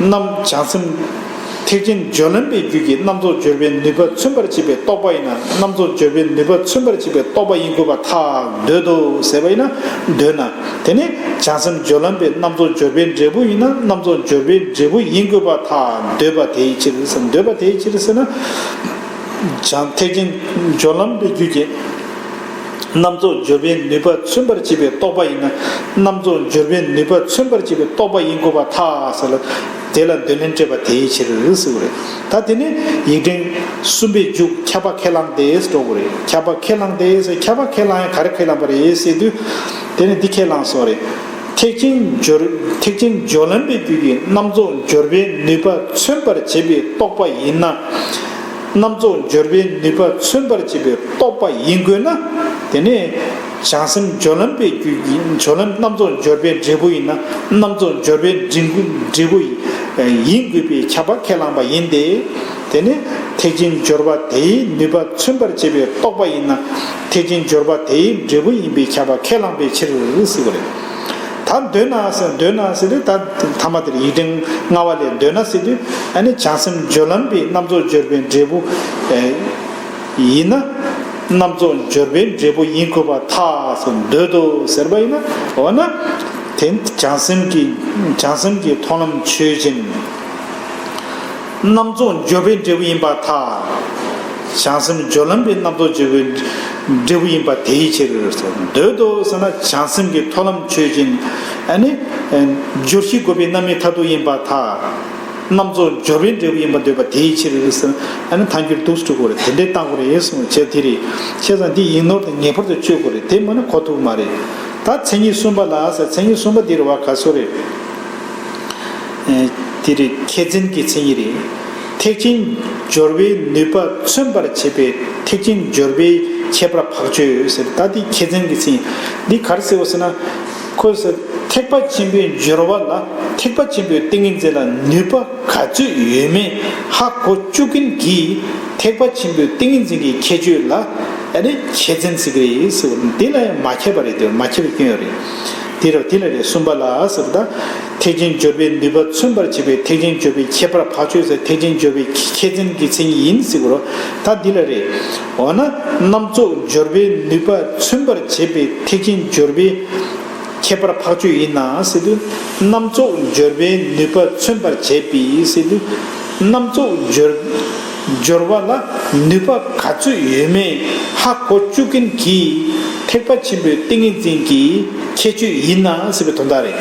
རྣམ་བྱང་སེམས། ཐེག་ཆེན་སྦྱོར་ལམ་པའི་རྒྱུད་ཀྱི་རྣམ་རྫོགས་སྦྱོར་བའི་ནུས་པ་མཚོན་པར་བྱེད་པའི་རྟོག་པ་ཡིན་ན། རྣམ་རྫོགས་སྦྱོར་བའི་ནུས་པ་མཚོན་པར་བྱེད་པའི་རྟོག་པ་ཡིན་དགོས་པར་ཐལ། འདོད་དོ་ཟེར་བ་ཡིན་ན། འདོད་ན། དེ་ནི་བྱང་སེམས་སྦྱོར་ལམ་པའི་རྣམ་རྫོགས་སྦྱོར་བའི་འབྲས་བུ་ཡིན་ན། རྣམ་རྫོགས་སྦྱོར་བའི་འབྲས་བུ་ཡིན་དགོས་པར་ཐལ། འདོད་པ་དེའི་ཕྱིར་ཟེར། འདོད་པ་དེའི་ཕྱིར་ཟེར་ན། བྱང་ཐེག་ཆེན་སྦྱོར་ལམ་པའི་རྒྱུད་ཀྱི་རྣམ་རྫོགས་སྦྱོར་བའི་ནུས་པ་མཚོན་པར་བྱེད་པའི་རྟོག་པ་ཡིན་ན། རྣམ་རྫོགས་སྦྱོར་བའི་ནུས་པ་མཚོན་པར་བྱེད་པའི་རྟོག་པ་ཡིན་དགོས་པར་ཐལ་ཟེར་ལ། དེ་ལ་འདོད་ལན་སྤྲད་པ་དེའི་ཕྱིར་ཟེར་བ་རེད། ད་དེ་ནི་ཡིག་ཕྲེང་གསུམ་པའི་མཇུག་ཁྱབ་པ་ཁས་བླངས་ཏེ་འགྲོ་དགོས་རེད། ཁྱབ་པ་ཁས་བླངས་ཏེ་ཟེར། ཁྱབ་པ་ཁས་བླངས་ཡང་ག་རེ་ཁས་བླངས་པ་རེད་ཟེར་དུས། དེ་ནི་འདི་ཁས་བླངས་སོང་རེད། ཐེག་ཆེན་སྦྱོར། ཐེག་ཆེན་སྦྱོར་ལམ་པའི་རྒྱུད་ཀྱི་རྣམ་རྫོགས་སྦྱོར་བའི་ནུས་པ་མཚོན་པར་བྱེད་པའི་རྟོག་པ་ཡིན་ན། རྣམ་རྫོགས་སྦྱོར་བའི་ནུས་པ་མཚོན་པར་བྱེད་པའི་རྟོག་པ་ཡིན་དགོས་ན། དེ་ནས་བྱང་སེམས་སྦྱོར་ལམ་པའི་རྒྱུད་ཀྱི་སྦྱོར་ལམ། རྣམ་རྫོགས་སྦྱོར་བའི་འབྲས་བུ་ཡིན་ན། རྣམ་རྫོགས་སྦྱོར་བའི་འབྲས་བུ་འབྲས་བུ་ཡིན་དགོས་པའི་ཁྱབ་པ་ཁས་བླངས་པ་ཡིན་ཏེ། དེ་ནས་ ཐེག་ཆེན་སྦྱོར་བ་དེའི་ནུས་པ་མཚོན་པར་བྱེད་པའི་རྟོག་པ་ཡིན་ན། ཐེག་ཆེན་སྦྱོར་བ་དེའི་འབྲས་བུ་ཡིན་པས་ཁྱབ་པ་ཁས་བླངས་པའི་ཕྱིར་ཟེར་བ་རེད། ད་འདོད་ན་ཟེར་འདོད་ན་ཟེར་དུས་ད་ཐ་མ་དེར་ཡིག་ཕྲེང་ལྔ་པ་ལས་འདོད་ན་ཟེར་དུས་ཨ་ནི་བྱང་སེམས་སྦྱོར་ལམ་པའི་རྣམ་རྫོགས་སྦྱོར་བའི་འབྲས་བུ་ཡིན་ན། རྣམ་རྫོགས་སྦྱོར་བའི་འབྲས་བུ་ཡིན་དགོས་པར་ཐལ་ཟེར་འདོད་དོ་ཟེར་བ་ཡིན་ན། འོ་ན་དེ་བྱང་སེམས་ཀྱི་བྱང་སེམས་ཀྱི་མཐོང་ལམ་ཆོས་ཅན། རྣམ་རྫོགས་སྦྱོར་བའི་འབྲས་བུ་ཡིན་པར་ཐལ། བྱང་སེམས་སྦྱོར་ལམ་པའི་རྣམ་རྫོགས་སྦྱོར་བའི་འབྲས་བུ་ཡིན་པ་དེའི་ཕྱིར། འདོད་དོ་ཟེར་ན་བྱང་སེམས་ཀྱི་མཐོང་ལམ་ཆོས་ཅན། ཨ་ནི་སྦྱོར་བྱེད་དགོས་པའི་རྣམ་སྨིན་མཐར་ཐུག་ཡིན་པར་ཐལ། རྣམ་རྫོགས་སྦྱོར་བའི་འབྲས་བུ་ཡིན་པར་འདོད་པ་དེའི་ཕྱིར་ཟེར། ཨ་ནི་ཐལ་འགྱུར་འདུག་སེ་འགྲོ་དགོས་རེད། དེ་འདྲའི་བཏང་དགོས་རེད་གསུངས་བྱས་དེ་རེད། བྱས་ཙང་འདི་ཡིག་ནོར་དང་ངེས་པར་དུ་གཅོད་དགོས་རེད། དེ་མིན་ན་གོ་ཐུབ་མ་རེད། ད་མཚན་ཉིད་གསུམ་པ་ལ་ཟེར། མཚན་ཉིད་གསུམ་པ་འདི་རེད་བ། ག་སོ་རེད། ཨེ། དེ་རེད། མཁས་བཙུན་གྱི་མཚན་ཉིད་རེད། ཐེག་ཆེན་སྦྱོར་བའི་ནུས་པ་མཚོན་པར་བྱེད་པའི་ཐེག་ཆེན་སྦྱོར་བའི་ཁྱད་པར་འཕགས་ཆོས་ཟེར། ད་འདི་མཁས་བཙུན་གྱི་མཚན་ཉིད་འདི་ག་རེ་ཟེར་བ་ཟེར་ན། ཁོས་ཟེར་ཐེག་པ་ཆེན་པོའི་སྦྱོར་བ་ལ། ཐེག་པ་ཆེན་པོའི་ཏིང་ངེ་འཛིན་ལ་ནུས་པ་ག་ཚོད་ཡོད་མེད་ཧ་གོ་བཅུག་མཁན་གྱིས་ཐེག་པ་ཆེན་པོའི་ཏིང་ངེ་འཛིན་གྱི་ཁྱད་ཆོས་ལ་ཨ་ནི་མཁས་བཙུན་ཟེར་གྱི་རེད་ཟེར་བ་འདི་ལ་ཡང་མ་ཁྱབ་པ་རེད་དེ། མ་ཁྱབ་པའི་སྐྱོན་ཡོད་རེད། དེ་རེད། དེ་ལ་རེད། གསུམ་པ་ལ་ཟེར་བ་ད། ཐེག་ཆེན་སྦྱོར་བའི་ནུས་པ་མཚོན་པར་བྱེད་པའི་ཐེག་ཆེན་སྦྱོར་བའི་ཁྱད་པར་འཕགས་ཆོས་ཟེར། ཐེག་ཆེན་སྦྱོར་བའི་མཁས་བཙུན་གྱི་མཚན་ཉིད་ཡིན་ཟེར་བ་རེད། ད་འདི་ལ་རེད། འོ་ན་རྣམ་རྫོགས་སྦྱོར་བའི་ནུས་པ་མཚོན་པར་བྱེད་པའི་ཐེག་ཆེན་སྦྱོར་བའི་ཁྱད་པར་འཕགས་ཆོས་ཡིན་ན་ཟེར་དུས། རྣམ་རྫོགས་སྦྱོར་བའི་ནུས་པ་མཚོན་པར་བྱེད་པའི་ཟེར་དུས། རྣམ་རྫོགས་སྦྱོར་སྦྱོར་བ་ལ་ནུས་པ་ག་ཚོད་ཡོད་མེད་ཧ་གོ་བཅུག་མཁན་གྱིས་ཐེག་པ་ཆེན་པོའི་ཏིང་ངེ་འཛིན་གྱི་ཁྱད་ཆོས་ཡིན་ན་ཟེར་བའི་དོན་དག་རེད།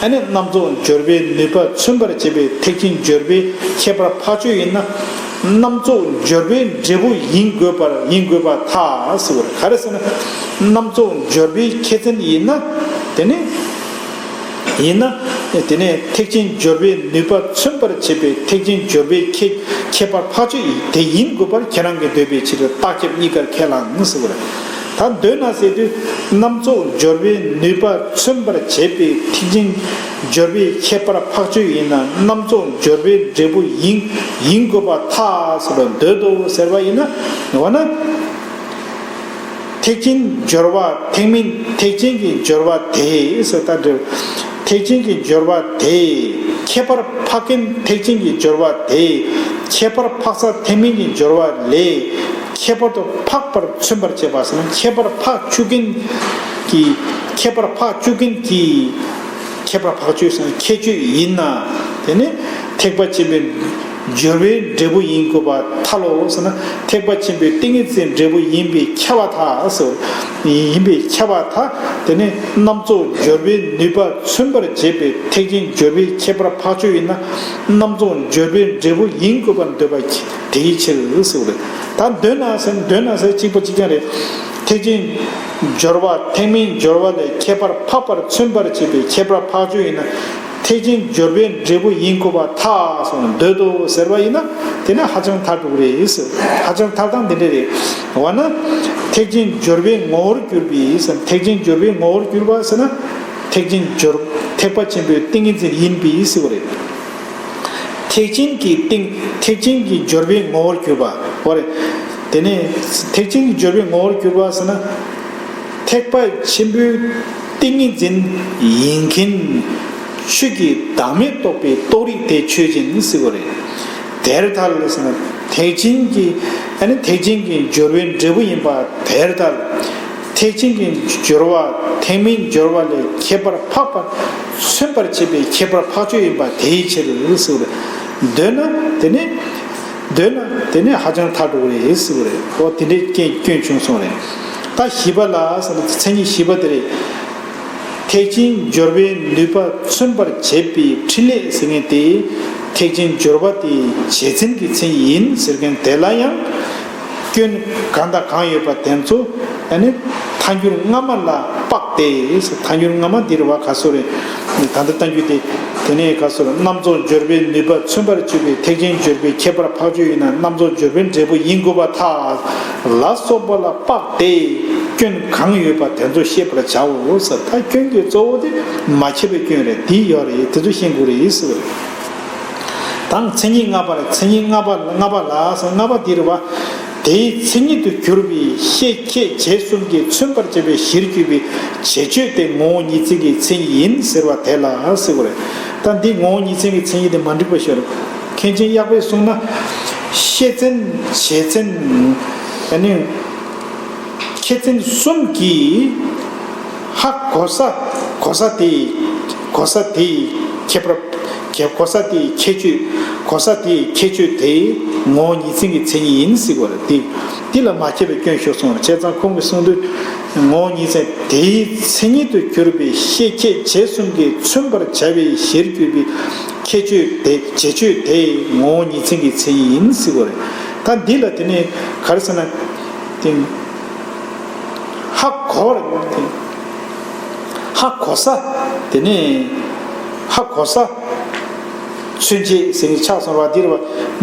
ཨ་ནི་རྣམ་རྫོགས་སྦྱོར་བའི་ནུས་པ་མཚོན་པར་བྱེད་པའི་ཐེག་ཆེན་སྦྱོར་བའི་ཁྱད་པར་འཕགས་ཆོས་ཡིན་ན། རྣམ་རྫོགས་སྦྱོར་བའི་འབྲས་བུ་ཡིན་དགོས་པར་ཡིན་དགོས་པར་ཐལ་ཟེར་བ་རེད། ག་རེ་ཟེར་ན། རྣམ་རྫོགས་སྦྱོར་བའི་མཁས་བཙུན་ཡིན་ན། དེ་ནི་ཡིན་ན། དེ་ནས་ཐེག་ཆེན་སྦྱོར་བའི་ནུས་པ་མཚོན་པར་བྱེད་པའི་ཐེག་ཆེན་སྦྱོར་བའི་ཁྱད་ཁྱད་པར་འཕགས་ཆོས་དེ་ཡིན་དགོས་པར་ཁྱེད་རང་གིས་འདོད་པའི་ཕྱིར། རྟགས་ཁྱབ་གཉིས་ཀར་ཁས་བླངས་ཟེར་བ་རེད། ད་འདོད་ན་ཟེར་དུས། རྣམ་རྫོགས་སྦྱོར་བའི་ནུས་པ་མཚོན་པར་བྱེད་པའི་ཐེག་ཆེན་སྦྱོར་བའི་ཁྱད་པར་འཕགས་ཆོས་ཡིན་ན། རྣམ་རྫོགས་སྦྱོར་བའི་འབྲས་བུ་ཡིན་ཡིན་དགོས་པར་ཐལ་ཟེར་བ་འདོད་དོ་ཟེར་བ་ཡིན་ན། འོ་ན། ཐེག་ཆེན་སྦྱོར་བ་ཐེག་དམན་ཐེག་ཆེན་གྱི་སྦྱོར་བ་དེ་ཟེར། ད་འདིར་ཐེག་ཆེན་གྱི་སྦྱོར་བ་དེ། ཁྱད་པར་འཕགས་མཁན་ཐེག་ཆེན་གྱི་སྦྱོར་བ་དེ། ཁྱད་པར་འཕགས་ས་ཐེག་དམན་གྱི་སྦྱོར་བ་ལས་ཁྱད་པར་དུ་འཕགས་པར་མཚོན་པར་བྱེད་པ་ཟེར་ན། ཁྱད་པར་འཕགས་བཅུག་མཁན་གྱི། ཁྱད་པར་འཕགས་བཅུག་མཁན་གྱི་ཁྱད་པར་འཕགས་ཆོས་ཟེར་ན་ཁྱད་ཆོས་ཡིན་ན། དེ་ནི་ཐེག་པ་ཆེན་པོའི་སྦྱོར་བའི་འབྲས་བུ་ཡིན་དགོས་པར་ཐལ་ལོ་ཟེར་ན། ཐེག་པ་ཆེན་པོའི་ཏིང་ངེ་འཛིན་འབྲས་བུ་ཡིན་པས་ཁྱབ་པར་ཐལ་ཟེར། ཡིན་པས་ཁྱབ་པར་ཐལ། དེ་ནི་རྣམ་རྫོགས་སྦྱོར་བའི་ནུས་པ་མཚོན་པར་བྱེད་པའི་ཐེག་ཆེན་སྦྱོར་བའི་ཁྱད་པར་འཕགས་ཆོས་ཡིན་ན། རྣམ་རྫོགས་སྦྱོར་བའི་འབྲས་བུ་ཡིན་དགོས་པར་འདོད་པ་དེའི་ཕྱིར་ཟེར་བ་རེད། ད་འདོད་ན་ཟེར་འདོད་ན་ཟེར་གཅིག་པ་གཅིག་རྐྱང་རེད། ཐེག་ཆེན་སྦྱོར་བ་ཐེག་དམན་སྦྱོར་བ་ལས་ཁྱད་པར་འཕགས་པར་མཚོན་པར་བྱེད་པའི་ཁྱད་པར་འཕགས་ཆོས་ཡིན་ན། ཐེག་ཆེན་སྦྱོར་བའི་འབྲས་བུ་ཡིན་དགོས་པར་ཐལ་གསུངས་ནས་འདོད་དོ་ཟེར་བ་ཡིན་ན། དེ་ནི་ཧ་ཅང་ཐལ་འགྲོ་གི་རེད་ཟེར། ཧ་ཅང་ཐལ་སྟངས་འདི་འདྲ་རེད། འོ་ན། ཐེག་ཆེན་སྦྱོར་བའི་ངོ་བོར་གྱུར་པའི་ཟེར། ཐེག་ཆེན་སྦྱོར་བའི་ངོ་བོར་གྱུར་པ་ཟེར་ན། ཐེག་ཆེན་སྦྱོར། ཐེག་པ་ཆེན་པོའི་ཏིང་ངེ་འཛིན་ཡིན་པའི་ཟེར་བ་རེད། ཐེག་ཆེན་གྱི་ཏིང་། ཐེག་ཆེན་གྱི་སྦྱོར་བའི་ངོ་བོར་གྱུར་པ། འོ་རེད། དེ་ནས་ཐེག་ཆེན་གྱི་སྦྱོར་བའི་ངོ་བོར་གྱུར་པ་ཟེར་ན། ཐེག་པ་ཆེན་པོའི་ཏིང་ངེ་འཛིན་ཡིན་མཁན་ཆོས་ཀྱི་བདག་མེད་རྟོགས་པའི་རྟོགས་རིགས་དེ་ཆོས་ཅན་ཟེར་བ་རེད། དེར་ཐལ་ཟེར་ན། ཐེག་ཆེན་གྱི། ཨ་ནི་ཐེག་ཆེན་གྱི་སྦྱོར་བའི་འབྲས་བུ་ཡིན་པ་དེར་ཐལ། ཐེག་ཆེན་གྱི་སྦྱོར་བ་ཐེག་དམན་སྦྱོར་བ་ལས་ཁྱད་པར་འཕགས་པར་མཚོན་པར་བྱེད་པའི་ཁྱད་པར་འཕགས་ཆོས་ཡིན་པ་དེའི་ཕྱིར་ཟེར་བ་རེད། འདོད་ན་དེ་ནི། འདོད་ན་དེ་ནི་ཧ་ཅང་ཐལ་འགྲོ་གི་རེད་ཟེར་བ་རེད། འོ་དེ་འདྲའི་སྐྱོན་སྐྱོན་བྱུང་སོང་རེད། ད་བཞི་པ་ལ་ཟེར་ན་མཚན་ཉིད་བཞི་པ་དེ་རེད། ཐེག་ཆེན་སྦྱོར་བའི་ནུས་པ་མཚོན་པར་བྱེད་པའི་ཕྲིན་ལས་ཟེར་མཁན་དེ། ཐེག་ཆེན་སྦྱོར་བ་དེའི་བྱེད་མཚན་གྱི་མཚན་ཉིད་ཡིན་ཟེར་མཁན་དེ་ལ་ཡང་། སྐྱོན་གང་དང་གང་ཡོད་པ་དེ་ཚོ་ཨ་ནི་ཐལ་འགྱུར་སྔ་མ་ལ་དཔགས་ཏེ། ཐལ་འགྱུར་སྔ་མ་འདི་རེད་བ། ག་སོ་རེད། ད་ལྟ་བསྟན་རྒྱུ་དེ། དེ་ནས་ག་སོ་རེད། རྣམ་རྫོགས་སྦྱོར་བའི་ནུས་པ་མཚོན་པར་བྱེད་པའི་ཐེག་ཆེན་སྦྱོར་བའི་ཁྱད་པར་འཕགས་ཆོས་ཡིན་ན། རྣམ་རྫོགས་སྦྱོར་བའི་འབྲས་བུ་ཡིན་དགོས་པར་ཐལ་ལ་སོགས་པ་ལ་དཔགས་ཏེ། སྐྱོན་གང་ཡོད་པ་དེ་ཚོ་ཤེས་པར་བྱའོ་ཟེར། ད་སྐྱོན་གྱི་གཙོ་བོ་དེ་མ་ཁྱབ་པའི་སྐྱོན་རེད། འདི་ཡོད་རེད། དེ་ཚོ་ཤེས་དགོས་རེད་ཟེར་བ་རེད། དང་མཚན་ཉིད་ལྔ་པར། མཚན་ཉིད་ལྔ་པ་ལྔ་པ་ལ་ཟེར། ལྔ་པ་འདི་རེད་བ། དེའི་མཚན་ཉིད་དུ་གྱུར་པའི་ཤེས་ཁྱད་བྱས་གསུམ་གྱིས་མཚོན་པར་བྱ་བའི་གཞིར་གྱུར་པའི་བྱེད་ཆོས་དེ་ངོ་བོ་ཉིད་མཚན་གྱི་མཚན་ཉིད་ཡིན་ཟེར་བ་དེ་ལ་ཟེར་བ་རེད། ད་འདི་ངོ་བོ་ཉིད་མཚན་གྱི་མཚན་ཉིད་དེ་མ་འགྲིག་པ་ཤོར། མཁན་ཆེན་གཡག་པས་གསུངས་ན། ཤེས་མཚན་བྱེད་མཚན། ཨ་ནི། ཁྱད་མཚན་གསུམ་གྱིས་ཧ་གོ་ས། གོ་ས་དེའི། གོ་ས་དེའི་ཁྱད་པར། ཁྱད། གོ་ས་དེའི་ཁྱད་ཆོས། གོ་ས་དེའི་ཁྱད་ཆོས་དེ་ངོ་བོ་ཉིད་མཚན་གྱི་མཚན་ཉིད་ཡིན་ཟེར་བ་རེད། དེ། འདི་ལ་མ་ཁྱབ་པའི་སྐྱོན་ཤོར་སོང་བ་རེད། བྱས་ཙང་ཁོང་གིས་གསུངས་དུས། ངོ་བོ་ཉིད་མཚན་དེའི་མཚན་ཉིད་དུ་གྱུར་པའི་ཤེས་ཁྱད་བྱས་གསུམ་གྱིས་མཚོན་པར་བྱ་བའི་གཞིར་གྱུར་པའི་ཁྱད་ཆོས་དེ། བྱེད་ཆོས་དེ་ངོ་བོ་ཉིད་མཚན་གྱི་མཚན་ཉིད་ཡིན་ཟེར་བ་རེད། ད་འདི་ལ་དེ་ནས་ག་རེ་ཟེར་ན། དེ། ཧ་གོ་བར། ཧ་གོ་ས། དེ་ནས་ཧ་གོ་ས། མཚོན་བྱེད་ཟེར་མཁན་ཆགས་སོང་བ་འདིར་བ།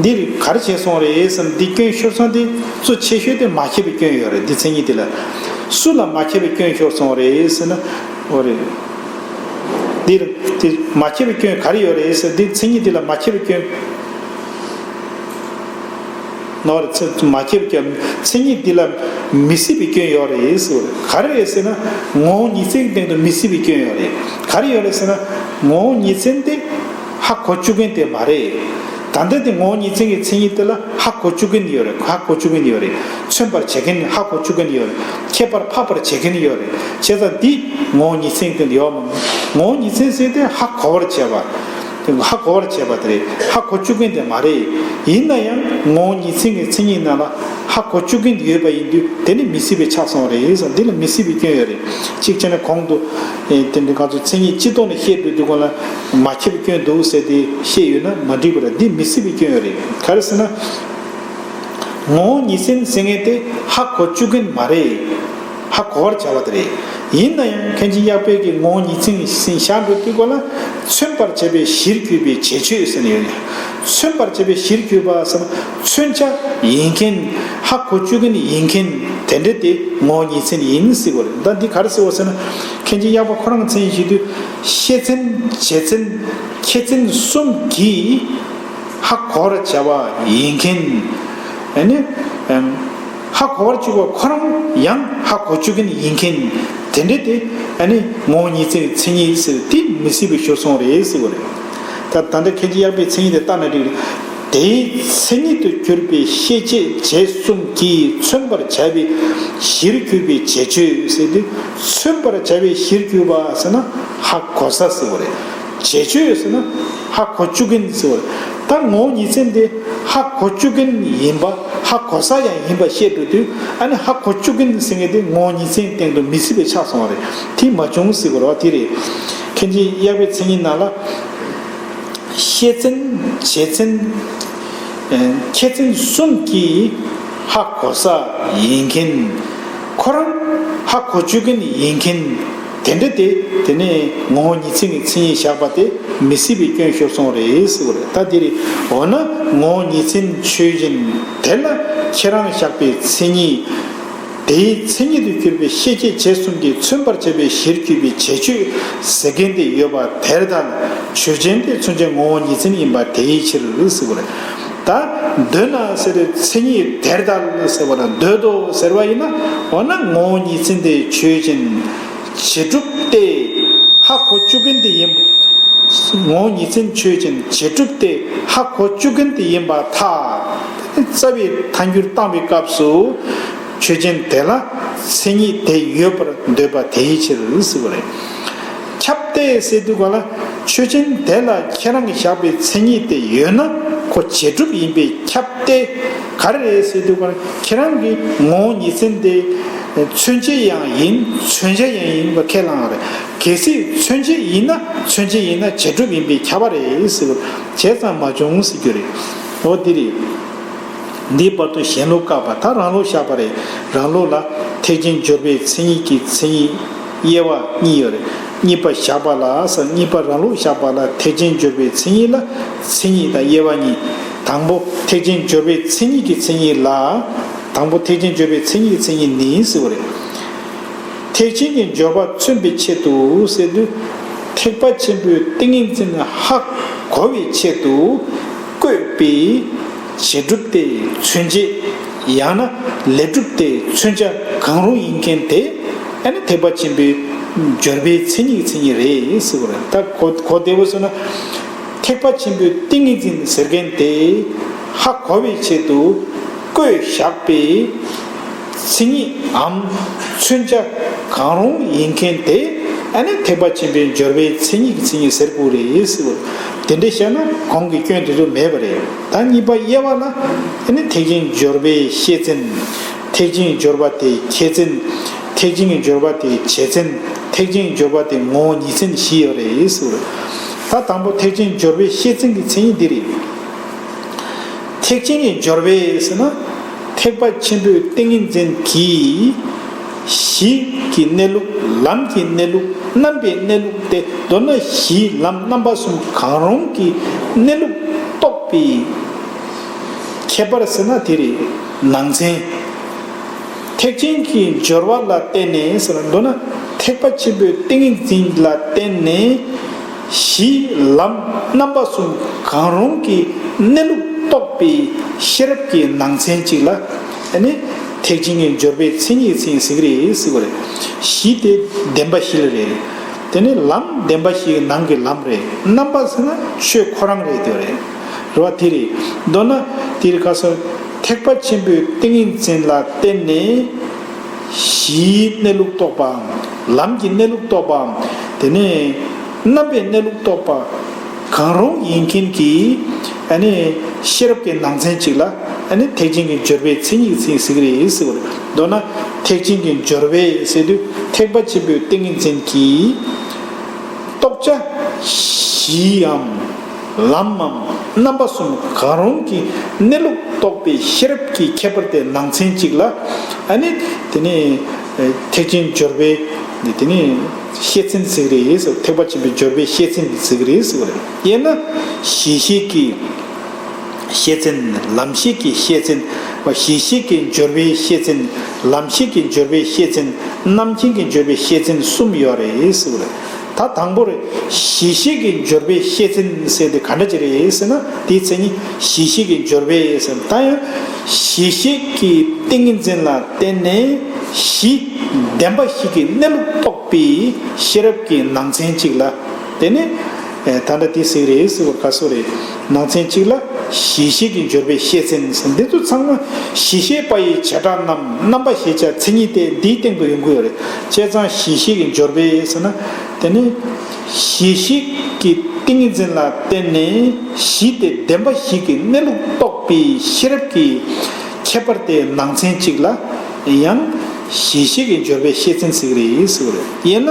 འདིར་ག་རེ་བྱས་སོང་རེད་ཟེར་ན། འདི་སྐྱོན་ཤོར་སོང་དེ་གཙོ་ཆེ་ཤོས་དེ་མ་ཁྱབ་པའི་སྐྱོན་ཡོད་རེད། འདི་མཚན་ཉིད་འདི་ལ་སུ་ལ་མ་ཁྱབ་པའི་སྐྱོན་ཤོར་སོང་རེད་ཟེར་ན། འོ་རེད། འདིར་དེ་མ་ཁྱབ་པའི་སྐྱོན་ག་རེ་ཡོད་རེད་ཟེར། འདི་མཚན་ཉིད་འདི་ལ་མ་ཁྱབ་པའི་སྐྱོན། ནོར་ཚེ་མ་ཁྱབ་ཀྱང་མཚན་ཉིད་འདི་ལ་མི་སྲིད་པའི་སྐྱོན་ཡོད་རེད་ཟེར། ག་རེ་རེད་ཟེར་ན། ངོ་བོ་ཉིད་མཚན་གྱི་སྟེང་དུ་མི་སྲིད་པའི་སྐྱོན་ཡོད་རེད། ག་རེ་ཡོད་རེད་ཟེར་ན། ངོ་བོ་ཉིད་མཚན་དེ་ཧ་གོ་བཅུག་མཁན་དེ་མ་རེད། ད་ལྟ་དེ་ངོ་བོ་ཉིད་མཚན་གྱི་མཚན་ཉིད་དེ་ལ་ཧ་གོ་བཅུག་མཁན་ཡོད་རེད། ཧ་གོ་བཅུག་མཁན་ཡོད་རེད། མཚོན་པར་བྱེད་མཁན། ཧ་གོ་བཅུག་མཁན་ཡོད་རེད། ཁྱད་པར་འཕགས་པར་བྱེད་མཁན་ཡོད་རེད། བྱས་ཙང་འདི་ངོ་བོ་ཉིད་མཚན་གྱི་སྟེང་དུ་ཡོད་མ། ངོ་བོ་ཉིད་མཚན་ཟེར་དེ་ཧ་གོ་བར་བྱེད་པ། ཧ་གོ་བར་བྱེད་པ་དེ་རེད། ཧ་གོ་བཅུག་མཁན་དེ་མ་རེད། ཡིན་ན་ཡང་ངོ་བོ་ཉིད་མཚན་གྱི་མཚན་ཉིད་ནང་ལ་ཧ་གོ་བཅུག་མཁན་ཡོད་པ་ཡིན་དུས། དེ་ནི་མི་སྲིད་པའི་ཆགས་སོང་བ་རེད་ཟེར། འདི་ལ་མི་སྲིད་པའི་སྐྱོན་ཡོད་རེད། གཅིག་བྱས་ན་གོང་དུ། ཨེ། དེ་འདྲ་ང་ཚོ་མཚན་ཉིད་སྤྱི་ལྡོག་ནས་བཤད་འགྲོ་དུས་སྒང་ལ་མ་ཁྱབ་པའི་སྐྱོན་འདུག་ཟེར་ཏེ་བཤད་ཡོད་ན་མ་འགྲིག་པ་རེད། འདི་མི་སྲིད་པའི་སྐྱོན་ཡོད་རེད། ག་རེ་ཟེར་ན། ངོ་བོ་ཉིད་མཚན་ཟེར་མཁན་དེ་ཧ་གོ་བཅུག་མཁན་མ་རེད། ཧ་གོ་བར་བྱ་བ་དེ་རེད། ཡིན་ན་ཡང་མཁན་ཆེན་གཡག་པས་ཀྱི་ངོ་བོ་ཉིད་མཚན་ཟེར་བཞག་འགྲོ་དུས་སྒང་ལ། མཚོན་པར་བྱ་བའི་གཞིར་གྱུར་པའི་བྱེད་ཆོས་ཟེར་ནས་ཡོད་ནས། མཚོན་པར་བྱ་བའི་གཞིར་གྱུར་པ་ཟེར་ན། མཚོན་བྱ་ཡིན་མཁན། ཧ་གོ་བཅུག་མཁན་ཡིན་མཁན། དེ་འདྲ་དེ་ངོ་བོ་ཉིད་མཚན་ཡིན་ཟེར་བ་རེད། ད་འདི་ག་རེ་ཟེར་བ་ཟེར་ན། མཁན་ཆེན་གཡག་པ་ཁོ་རང་མཚན་ཞུ་དུས། ཤེས་མཚན། བྱེད་མཚན། ཁྱད་མཚན་གསུམ་གྱིས་ཧ་གོ་བར་བྱ་བ་ཡིན་མཁན། ཨ་ནི། ཧ་གོ་བར་བཅུག་པ་ཁོ་རང་ཡང་ཧ་གོ་བཅུག་མཁན་ཡིན་མཁན། དེ་འདྲ་དེ་ཨ་ནི་ངོ་བོ་ཉིད་མཚན་གྱི་མཚན་ཉིད་ཟེར། དེ་མི་སྲིད་པའི་ཤོར་སོང་རེད་ཟེར་བ་རེད། ད་ད་ལྟ་མཁན་ཆེན་གཡག་པའི་མཚན་ཉིད་དེ་ལྟ་ན་འགྲིག་རེད། དེའི་མཚན་ཉིད་དུ་གྱུར་པའི་ཤེས་བྱེད་བྱེད་གསུམ་གྱིས་མཚོན་པར་བྱ་བའི་གཞིར་གྱུར་པའི་བྱེད་ཆོས་ཟེར་དུས། མཚོན་པར་བྱ་བའི་གཞིར་གྱུར་པ་ཟེར་ན་ཧ་གོ་ས་ཟེར་བ་རེད། བྱེད་ཆོས་ཟེར་ན་ཧ་གོ་བཅུག་མཁན་ཟེར་བ་རེད། ད་ངོ་བོ་ཉིད་མཚན་དེ་ཧ་གོ་བཅུག་མཁན་ཡིན་པ། ཧ་གོ་ས་ཡང་ཡིན་པ་བཤད་འགྲོ་དུས། ཨ་ནི་ཧ་གོ་བཅུག་མཁན་ཟེར་མཁན་དེ་ངོ་བོ་ཉིད་མཚན་སྟེང་དུ་མི་སྲིད་པའི་ཆགས་སོང་བ་རེད། དེ་མ་བྱུང་ཟེར་བ་རེད་བ། དེ་རེད། མཁན་ཆེན་གཡག་པའི་མཚན་ཉིད་ནང་ལ། ཤེས་མཚན། བྱེད་མཚན། ཨ། ཁྱད་མཚན་གསུམ་གྱིས་ཧ་གོ་ས་ཡིན་མཁན། ཁོ་རང་ཧ་གོ་བཅུག་མཁན་ཡིན་མཁན། དེ་འདྲ་དེ། དེ་ནས་ངོ་བོ་ཉིད་མཚན་གྱི་མཚན་ཉིད་བཞག་པ་དེ་མི་སྲིད་པའི་སྐྱོན་ཤོར་སོང་རེད་ཟེར་བ་རེད། ད་དེ་རེད། འོ་ན་ངོ་བོ་ཉིད་མཚན་ཆོས་ཅན། དེ་ལ་ཁྱེད་རང་བཞག་པའི་མཚན་ཉིད། དེའི་མཚན་ཉིད་དུ་གྱུར་པའི་ཤེས་བྱེད་བྱེད་གསུམ་གྱིས་མཚོན་པར་བྱ་བའི་གཞིར་གྱུར་པའི་བྱེད་ཆོས་ཟེར་མཁན་དེ་ཡོད་པ་དེར་ཐལ། ཆོས་ཅན་དེ་མཚོན་བྱ་ངོ་བོ་ཉིད་མཚན་ཡིན་པ་དེའི་ཕྱིར་ཟེར་བ་རེད། ད་འདོད་ན་ཟེར་དུས་མཚན་ཉིད་དེར་ཐལ་ཟེར་བ་ལ། འདོད་དོ་ཟེར་བ་ཡིན་ན། འོ་ན་ངོ་བོ་ཉིད་མཚན་དེ་ཆོས་ཅན། བྱེད་སྒྲུབ་སྟེ་ཧ་གོ་བཅུག་མཁན་དེ་ཡིན། ངོ་བོ་ཉིད་མཚན་ཆོས་ཅན། བྱེད་སྒྲུབ་སྟེ་ཧ་གོ་བཅུག་མཁན་དེ་ཡིན་པར་ཐལ། རྩ་བའི་ཐལ་འགྱུར་བཏང་བའི་སྐབས་སུ། ཆོས་ཅན་དེ་ལ་མཚན་ཉིད་དེ་ཡོད་པར་འདོད་པ་དེའི་ཕྱིར་ཟེར་བ་རེད། ཁྱབ་སྟེ་ཟེར་དུས་སྒང་ལ། ཆོས་ཅན་དེ་ལ་ཁྱེད་རང་གིས་བཞག་པའི་མཚན་ཉིད་དེ་ཡོད་ན་ཁོ་བྱེད་སྒྲུབ་ཡིན་པས་ཁྱབ་སྟེ། ག་རེ་རེད་ཟེར་དུས་སྒང་ལ། ཁྱེད་རང་གི་ངོ་བོ་ཉིད་མཚན་དེ་མཚོན་བྱེད་ཡང་ཡིན། མཚོན་བྱ་ཡང་ཡིན་པ་ཁས་བླངས་པ་རེད། གལ་སྲིད་མཚོན་བྱེད་ཡིན་ན། མཚོན་བྱེད་ཡིན་ན་བྱེད་སྒྲུབ་ཡིན་པས་ཁྱབ་པ་རེད་ཟེར་བ། བྱས་ཙང་མ་བྱུང་ཟེར་རྒྱུ་རེད། འོ་འདི་རེད། འདིའི་བར་དུ་གཞན་ལུགས་བཀག་པ། ད་རང་ལུགས་བཞག་པ་རེད། རང་ལུགས་ལ་ཐེག་ཆེན་སྦྱོར་བའི་མཚན་ཉིད་ཀྱི་མཚན་ཉིད་དབྱེ་བ་གཉིས་ཡོད་རེད། གཉིས་པ་བཞག་པ་ལ་ཟེར། གཉིས་པ་རང་ལུགས་བཞག་པ་ལ་ཐེག་ཆེན་སྦྱོར་བའི་མཚན་ཉིད་ལ་མཚན་ཉིད་དང་དབྱེ་བ་གཉིས། དང་པོ་ཐེག་ཆེན་སྦྱོར་བའི་མཚན་ཉིད་ཀྱི་མཚན་ཉིད་ལ། དང་པོ་ཐེག་ཆེན་སྦྱོར་བའི་མཚན་ཉིད་ཀྱི་མཚན་ཉིད་ནི་ཟེར་བ་རེད། ཐེག་ཆེན་གྱི་སྦྱོར་བ་མཚོན་པའི་ཆེད་དུ་ཟེར་དུས། ཐེག་པ་ཆེན་པོའི་ཏིང་ངེ་འཛིན་ཧ་གོ་བའི་ཆེད་དུ། བཀོད་པའི་བྱེད་སྒྲུབ་སྟེ་མཚོན་བྱེད། ཡང་ན་ལས་སྒྲུབ་སྟེ་མཚོན་བྱ་གང་རུང་ཡིན་མཁན་དེ། ཨ་ནི་ཐེག་པ་ཆེན་པོའི་སྦྱོར་བའི་མཚན་ཉིད་ཀྱི་མཚན་ཉིད་རེད་ཟེར་བ་རེད། ད་གོ་གོ་བདེ་བོ་བཟོས་ན། ཐེག་པ་ཆེན་པོའི་ཏིང་ངེ་འཛིན་ཟེར་མཁན་དེ་ཧ་གོ་བའི་ཆེད་དུ་བཀོད་བཞག་པའི་མཚན་ཉིད་འམ་མཚོན་བྱ་གང་རུང་ཡིན་མཁན་དེ། ཨ་ནི་ཐེག་པ་ཆེན་པོའི་སྦྱོར་བའི་མཚན་ཉིད་ཀྱི་མཚན་ཉིད་ཟེར་དགོས་རེད་ཟེར་བ། དེ་འདྲ་བཤད་ན་གོང་གི་སྐྱོན་དེ་ཚོ་མེད་པ་རེད། ད་གཉིས་པ་དབྱེ་བ་ལ། ཨ་ནི་ཐེག་ཆེན་སྦྱོར་བའི་ཤེས་ཚན། ཐེག་ཆེན་སྦྱོར་བ་དེ་ཁྱད་ཚན། ཐེག་ཆེན་སྦྱོར་བ་དེ་བྱེད་ཚན། ཐེག་ཆེན་སྦྱོར་བ་དེ་ངོ་བོ་ཉིད་ཚན་བཞི་ཡོད་རེད་ཟེར་བ། ད་དང་པོ་ཐེག་ཆེན་སྦྱོར་བའི་ཤེས་ཚན་གྱི་མཚན་ཉིད་འདི་རེད། ཐེག་ཆེན་གྱི་སྦྱོར་བས་ཟེར་ན། ཐེག་པ་ཆེན་པོའི་ཏིང་ངེ་འཛིན་གྱིས། གཞི་གི་གནས་ལུགས། ལམ་གྱི་གནས་ལུགས། རྣམ་པའི་གནས་ལུགས་ཏེ། མདོར་ན་གཞི་ལམ་རྣམ་པ་གསུམ་གང་རུང་གི་གནས་ལུགས་རྟོགས་པའི་ཁྱད་པར་ཟེར་ན་དེ་རེད། ནང་ཚན། ཐེག་ཆེན་གྱི་སྦྱོར་བ་ལ་བརྟེན་ནས་ཟེར་ན། མདོར་ན་ཐེག་པ་ཆེན་པོའི་ཏིང་ངེ་འཛིན་ལ་བརྟེན་ནས། གཞི་ལམ་རྣམ་པ་གསུམ་གང་རུང་གི་གནས་ལུགས་རྟོགས་པའི་ཤེས་རབ་ཀྱི་ནང་ཚན་གཅིག་ལ། ཨ་ནི་ཐེག་ཆེན་གྱི་སྦྱོར་བའི་མཚན་ཉིད་ཀྱི་མཚན་ཉིད་ཟེར་གྱི་རེད་ཟེར་བ་རེད། གཞི་དེ་བདེན་པ་བཞི་ལ་རེད། དེ་ནས་ལམ་བདེན་པ་བཞིའི་ནང་གི་ལམ་རེད། རྣམ་པ་ཟེར་ན་ཆོས་ཁོ་རང་རེད་དེ་རེད། རེད་བ། དེ་རེད། མདོར་ན་དེ་རིང་ཁ་སང་ཐེག་པ་ཆེན་པོའི་ཏིང་ངེ་འཛིན་ལ་བརྟེན་ནས། གཞིའི་གནས་ལུགས་རྟོགས་པའམ། ལམ་གྱི་གནས་ལུགས་རྟོགས་པའམ། དེ་ནས་རྣམ་པའི་གནས་ལུགས་རྟོགས་པ་གང་རུང་ཡིན་མཁན་གྱི། ཨ་ནི་ཤེས་རབ་ཀྱི་ནང་ཚན་གཅིག་ལ། ཨ་ནི་ཐེག་ཆེན་གྱི་སྦྱོར་བའི་མཚན་ཉིད་ཀྱི་མཚན་ཉིད་ཟེར་གྱི་རེད་ཟེར་བ་རེད། མདོར་ན་ཐེག་ཆེན་གྱི་སྦྱོར་བས་ཟེར་དུས་ཐེག་པ་ཆེན་པོའི་ཏིང་ངེ་འཛིན་གྱིས། རྟོགས་བྱ་གཞིའམ། ལམ་མམ། རྣམ་པ་གསུམ་གང་རུང་གི་གནས་ལུགས་རྟོགས་པའི་ཤེས་རབ་ཀྱི་ཁྱད་པར་དེ་ནང་ཚན་གཅིག་ལ། ཨ་ནི་དེ་ནི་ཐེག་ཆེན་སྦྱོར་བའི་དེ་ནི་ཤེས་ཚན་ཟེར་གྱི་རེད་ཟེར། ཐེག་པ་ཆེན་པོའི་སྦྱོར་བའི་ཤེས་ཚན་ཟེར་གྱི་རེད་ཟེར་བ་རེད། དབྱེ་ན་གཞི་ཤེས་ཀྱི་ཤེས་ཚན། ལམ་ཤེས་ཀྱི་ཤེས་ཚན། གཞི་ཤེས་ཀྱི་སྦྱོར་བའི་ཤེས་ཚན། ལམ་ཤེས་ཀྱི་སྦྱོར་བའི་ཤེས་ཚན། རྣམ་མཁྱེན་གྱི་སྦྱོར་བའི་ཤེས་ཚན་གསུམ་ཡོད་རེད་ཟེར་བ་རེད། ད་དང་པོ་རེད། གཞི་ཤེས་ཀྱི་སྦྱོར་བའི་ཤེས་ཚན་ཟེར་དེ་ག་འདྲ་ཅིག་རེད་ཟེར་ན། དེའི་མཚན་ཉིད་གཞི་ཤེས་ཀྱི་སྦྱོར་བའི་ཟེར། ད་ཡང་གཞི་ཤེས་ཀྱི་ཏིང་ངེ་འཛིན་ལ་བརྟེན་ནས་གཞི་བདེན་པ་བཞི་གི་གནས་ལུགས་རྟོགས་པའི་ཤེས་རབ་ཀྱི་ནང་ཚན་གཅིག་ལ། དེ་ནི་ད་ལྟ་དེ་ཟེར་རེད་ཟེར་བ་ག་སོ་རེད། ནང་ཚན་གཅིག་ལ་གཞི་ཤེས་ཀྱི་སྦྱོར་བའི་ཤེས་ཚན་ཟེར། འདི་ཚོ་ཚང་མ་གཞི་ཤེས་པ་ཡི་བྱེ་བྲག་རྣམས། རྣམ་པ་ཤེས་བྱ་མཚན་ཉིད་དེ། འདིའི་སྟེང་དུ་ཡོང་གི་ཡོད་རེད། བྱས་ཙང་གཞི་ཤེས་ཀྱི་སྦྱོར་བས་ཟེར་ན། དེ་ནི་གཞི་ཤེས་ཀྱི་ཏིང་ངེ་འཛིན་ལ་བརྟེན་ནས་གཞི་དེ་བདེན་པ་བཞི་གི་གནས་ལུགས་རྟོགས་པའི་ཤེས་རབ་ཀྱི་ཁྱད་པར་དེ་ནང་ཚན་གཅིག་ལ་ཡང་གཞི་ཤེས་ཀྱི་སྦྱོར་བའི་ཤེས་ཚན་ཟེར་གྱི་རེད་ཟེར་བ་རེད། དབྱེ་ན་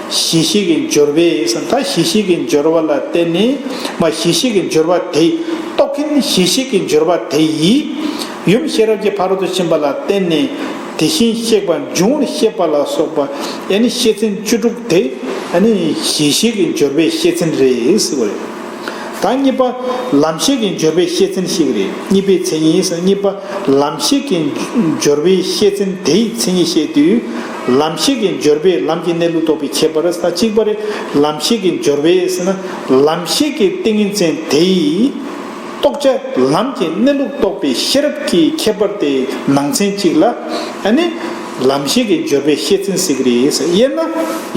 གཞི་ཤེས་ཀྱི་སྦྱོར་བས་ཟེར། ད་གཞི་ཤེས་ཀྱི་སྦྱོར་བ་ལ་བརྟེན་ནས། མ་གཞི་ཤེས་ཀྱི་སྦྱོར་བ་དེ། རྟོགས་མཁན་གཞི་ཤེས་ཀྱི་སྦྱོར་བ་དེ་ཡིས་ཡུམ་ཤེས་རབ་ཀྱི་ཕ་རོལ་ཏུ་ཕྱིན་པ་ལ་བརྟེན་ནས། དེ་བཞིན་གཤེགས་པ་འབྱུང་བར་བཤད་པ་ལ་སོགས་པ། ཨ་ནི་ཤེས་ཚན་བཅུ་དྲུག་དེ། ཨ་ནི་གཞི་ཤེས་ཀྱི་སྦྱོར་བའི་ཤེས་ཚན་རེད་ཟེར་བ་རེད། ད་གཉིས་པ་ལམ་ཤེས་ཀྱི་སྦྱོར་བའི་ཤེས་ཚན་ཞིག་རེད། གཉིས་པའི་མཚན་ཉིད་ཟེར། གཉིས་པ་ལམ་ཤེས་ཀྱི་སྦྱོར་བའི་ཤེས་ཚན་དེའི་མཚན་ཉིད་བཤད་དུས། ལམ་ཤེས་ཀྱི་སྦྱོར་བས་ལམ་གྱི་གནས་ལུགས་རྟོགས་པའི་ཁྱད་པར་ཟེར། གཅིག་པ་རེད། ལམ་ཤེས་ཀྱི་སྦྱོར་བས་ཟེར་ན། ལམ་ཤེས་ཀྱི་ཏིང་ངེ་འཛིན་དེ་ཡིས། རྟོགས་བྱ་ལམ་གྱི་གནས་ལུགས་རྟོགས་པའི་ཤེས་རབ་ཀྱི་ཁྱད་པར་དེ་ནང་ཚན་གཅིག་ལ། ཨ་ནི་ལམ་ཤེས་ཀྱི་སྦྱོར་བའི་ཤེས་ཚན་ཟེར་གྱི་རེད་ཟེར། དབྱེ་ན་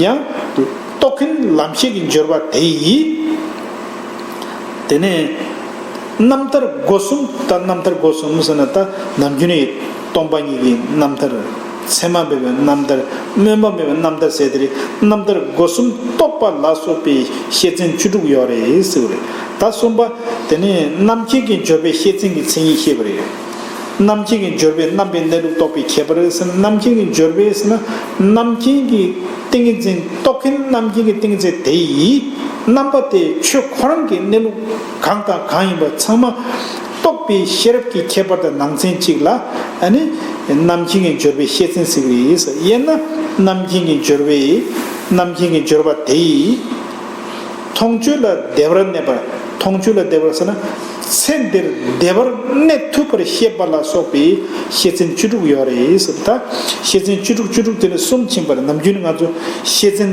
ཡང་རྟོགས་མཁན་ལམ་ཤེས་ཀྱི་སྦྱོར་བ་དེ་ཡིས། དེ་ནས་རྣམ་ཐར་སྒོ་གསུམ། ད་རྣམ་ཐར་སྒོ་གསུམ་ཟེར་ན། ད་ནམ་རྒྱུན་ནས་སྟོང་པ་ཉིད་ཀྱི་རྣམ་ཐར། མཚན་མ་མེད་པའི་རྣམ་ཐར། སྨོན་པ་མེད་པའི་རྣམ་ཐར་ཟེར་དེ་རེད། རྣམ་ཐར་སྒོ་གསུམ་རྟོགས་པ་ལ་སོགས་པའི་ཤེས་ཚན་བཅུ་དྲུག་ཡོད་རེད་ཟེར་བ་རེད། ད་གསུམ་པ། དེ་ནས་རྣམ་མཁྱེན་གྱི་སྦྱོར་བའི་ཤེས་ཚན་གྱི་མཚན་ཉིད་བཤད་པ་རེད། རྣམ་མཁྱེན་གྱི་སྦྱོར་བས་རྣམ་པའི་གནས་ལུགས་རྟོགས་པའི་ཁྱད་པར་ཟེར། རྣམ་མཁྱེན་གྱི་སྦྱོར་བས་ཟེར་ན། རྣམ་མཁྱེན་གྱི་ཏིང་ངེ་འཛིན། རྟོགས་མཁན་རྣམ་མཁྱེན་གྱི་ཏིང་ངེ་འཛིན་དེ་ཡིས་རྣམ་པ་དེ་ཆོས་ཁོ་རང་གི་གནས་ལུགས་གང་དང་གང་ཡིན་པ་ཚང་མ་རྟོགས་པའི་ཤེས་རབ་ཀྱི་ཁྱད་པར་དང་ནང་ཚན་གཅིག་ལ། ཨ་ནི་རྣམ་མཁྱེན་གྱི་སྦྱོར་བའི་ཤེས་ཚན་ཟེར་གྱི་རེད་ཟེར། དབྱེ་ན་རྣམ་མཁྱེན་གྱི་སྦྱོར་བས། རྣམ་མཁྱེན་གྱི་སྦྱོར་བ་དེ་ཡིས། མཐོང་ཆོས་ལ་བདེ་བར་གནས་པ། མཐོང་ཆོས་ལ་བདེ་བར་ཟེར་ན། ཚེ་འདིར་བདེ་བར་གནས་ཐུབ་པར་བཤད་པ་ལ་སོགས་པའི་བཤད་ཚན་བཅུ་དྲུག་ཡོད་རེད་ཟེར། ད་བཤད་ཚན་བཅུ་དྲུག་བཅུ་དྲུག་དེ་ནི་གསུམ་ཕྱིན་པར་ནམ་རྒྱུན་ང་ཚོ་བཤད་ཚན་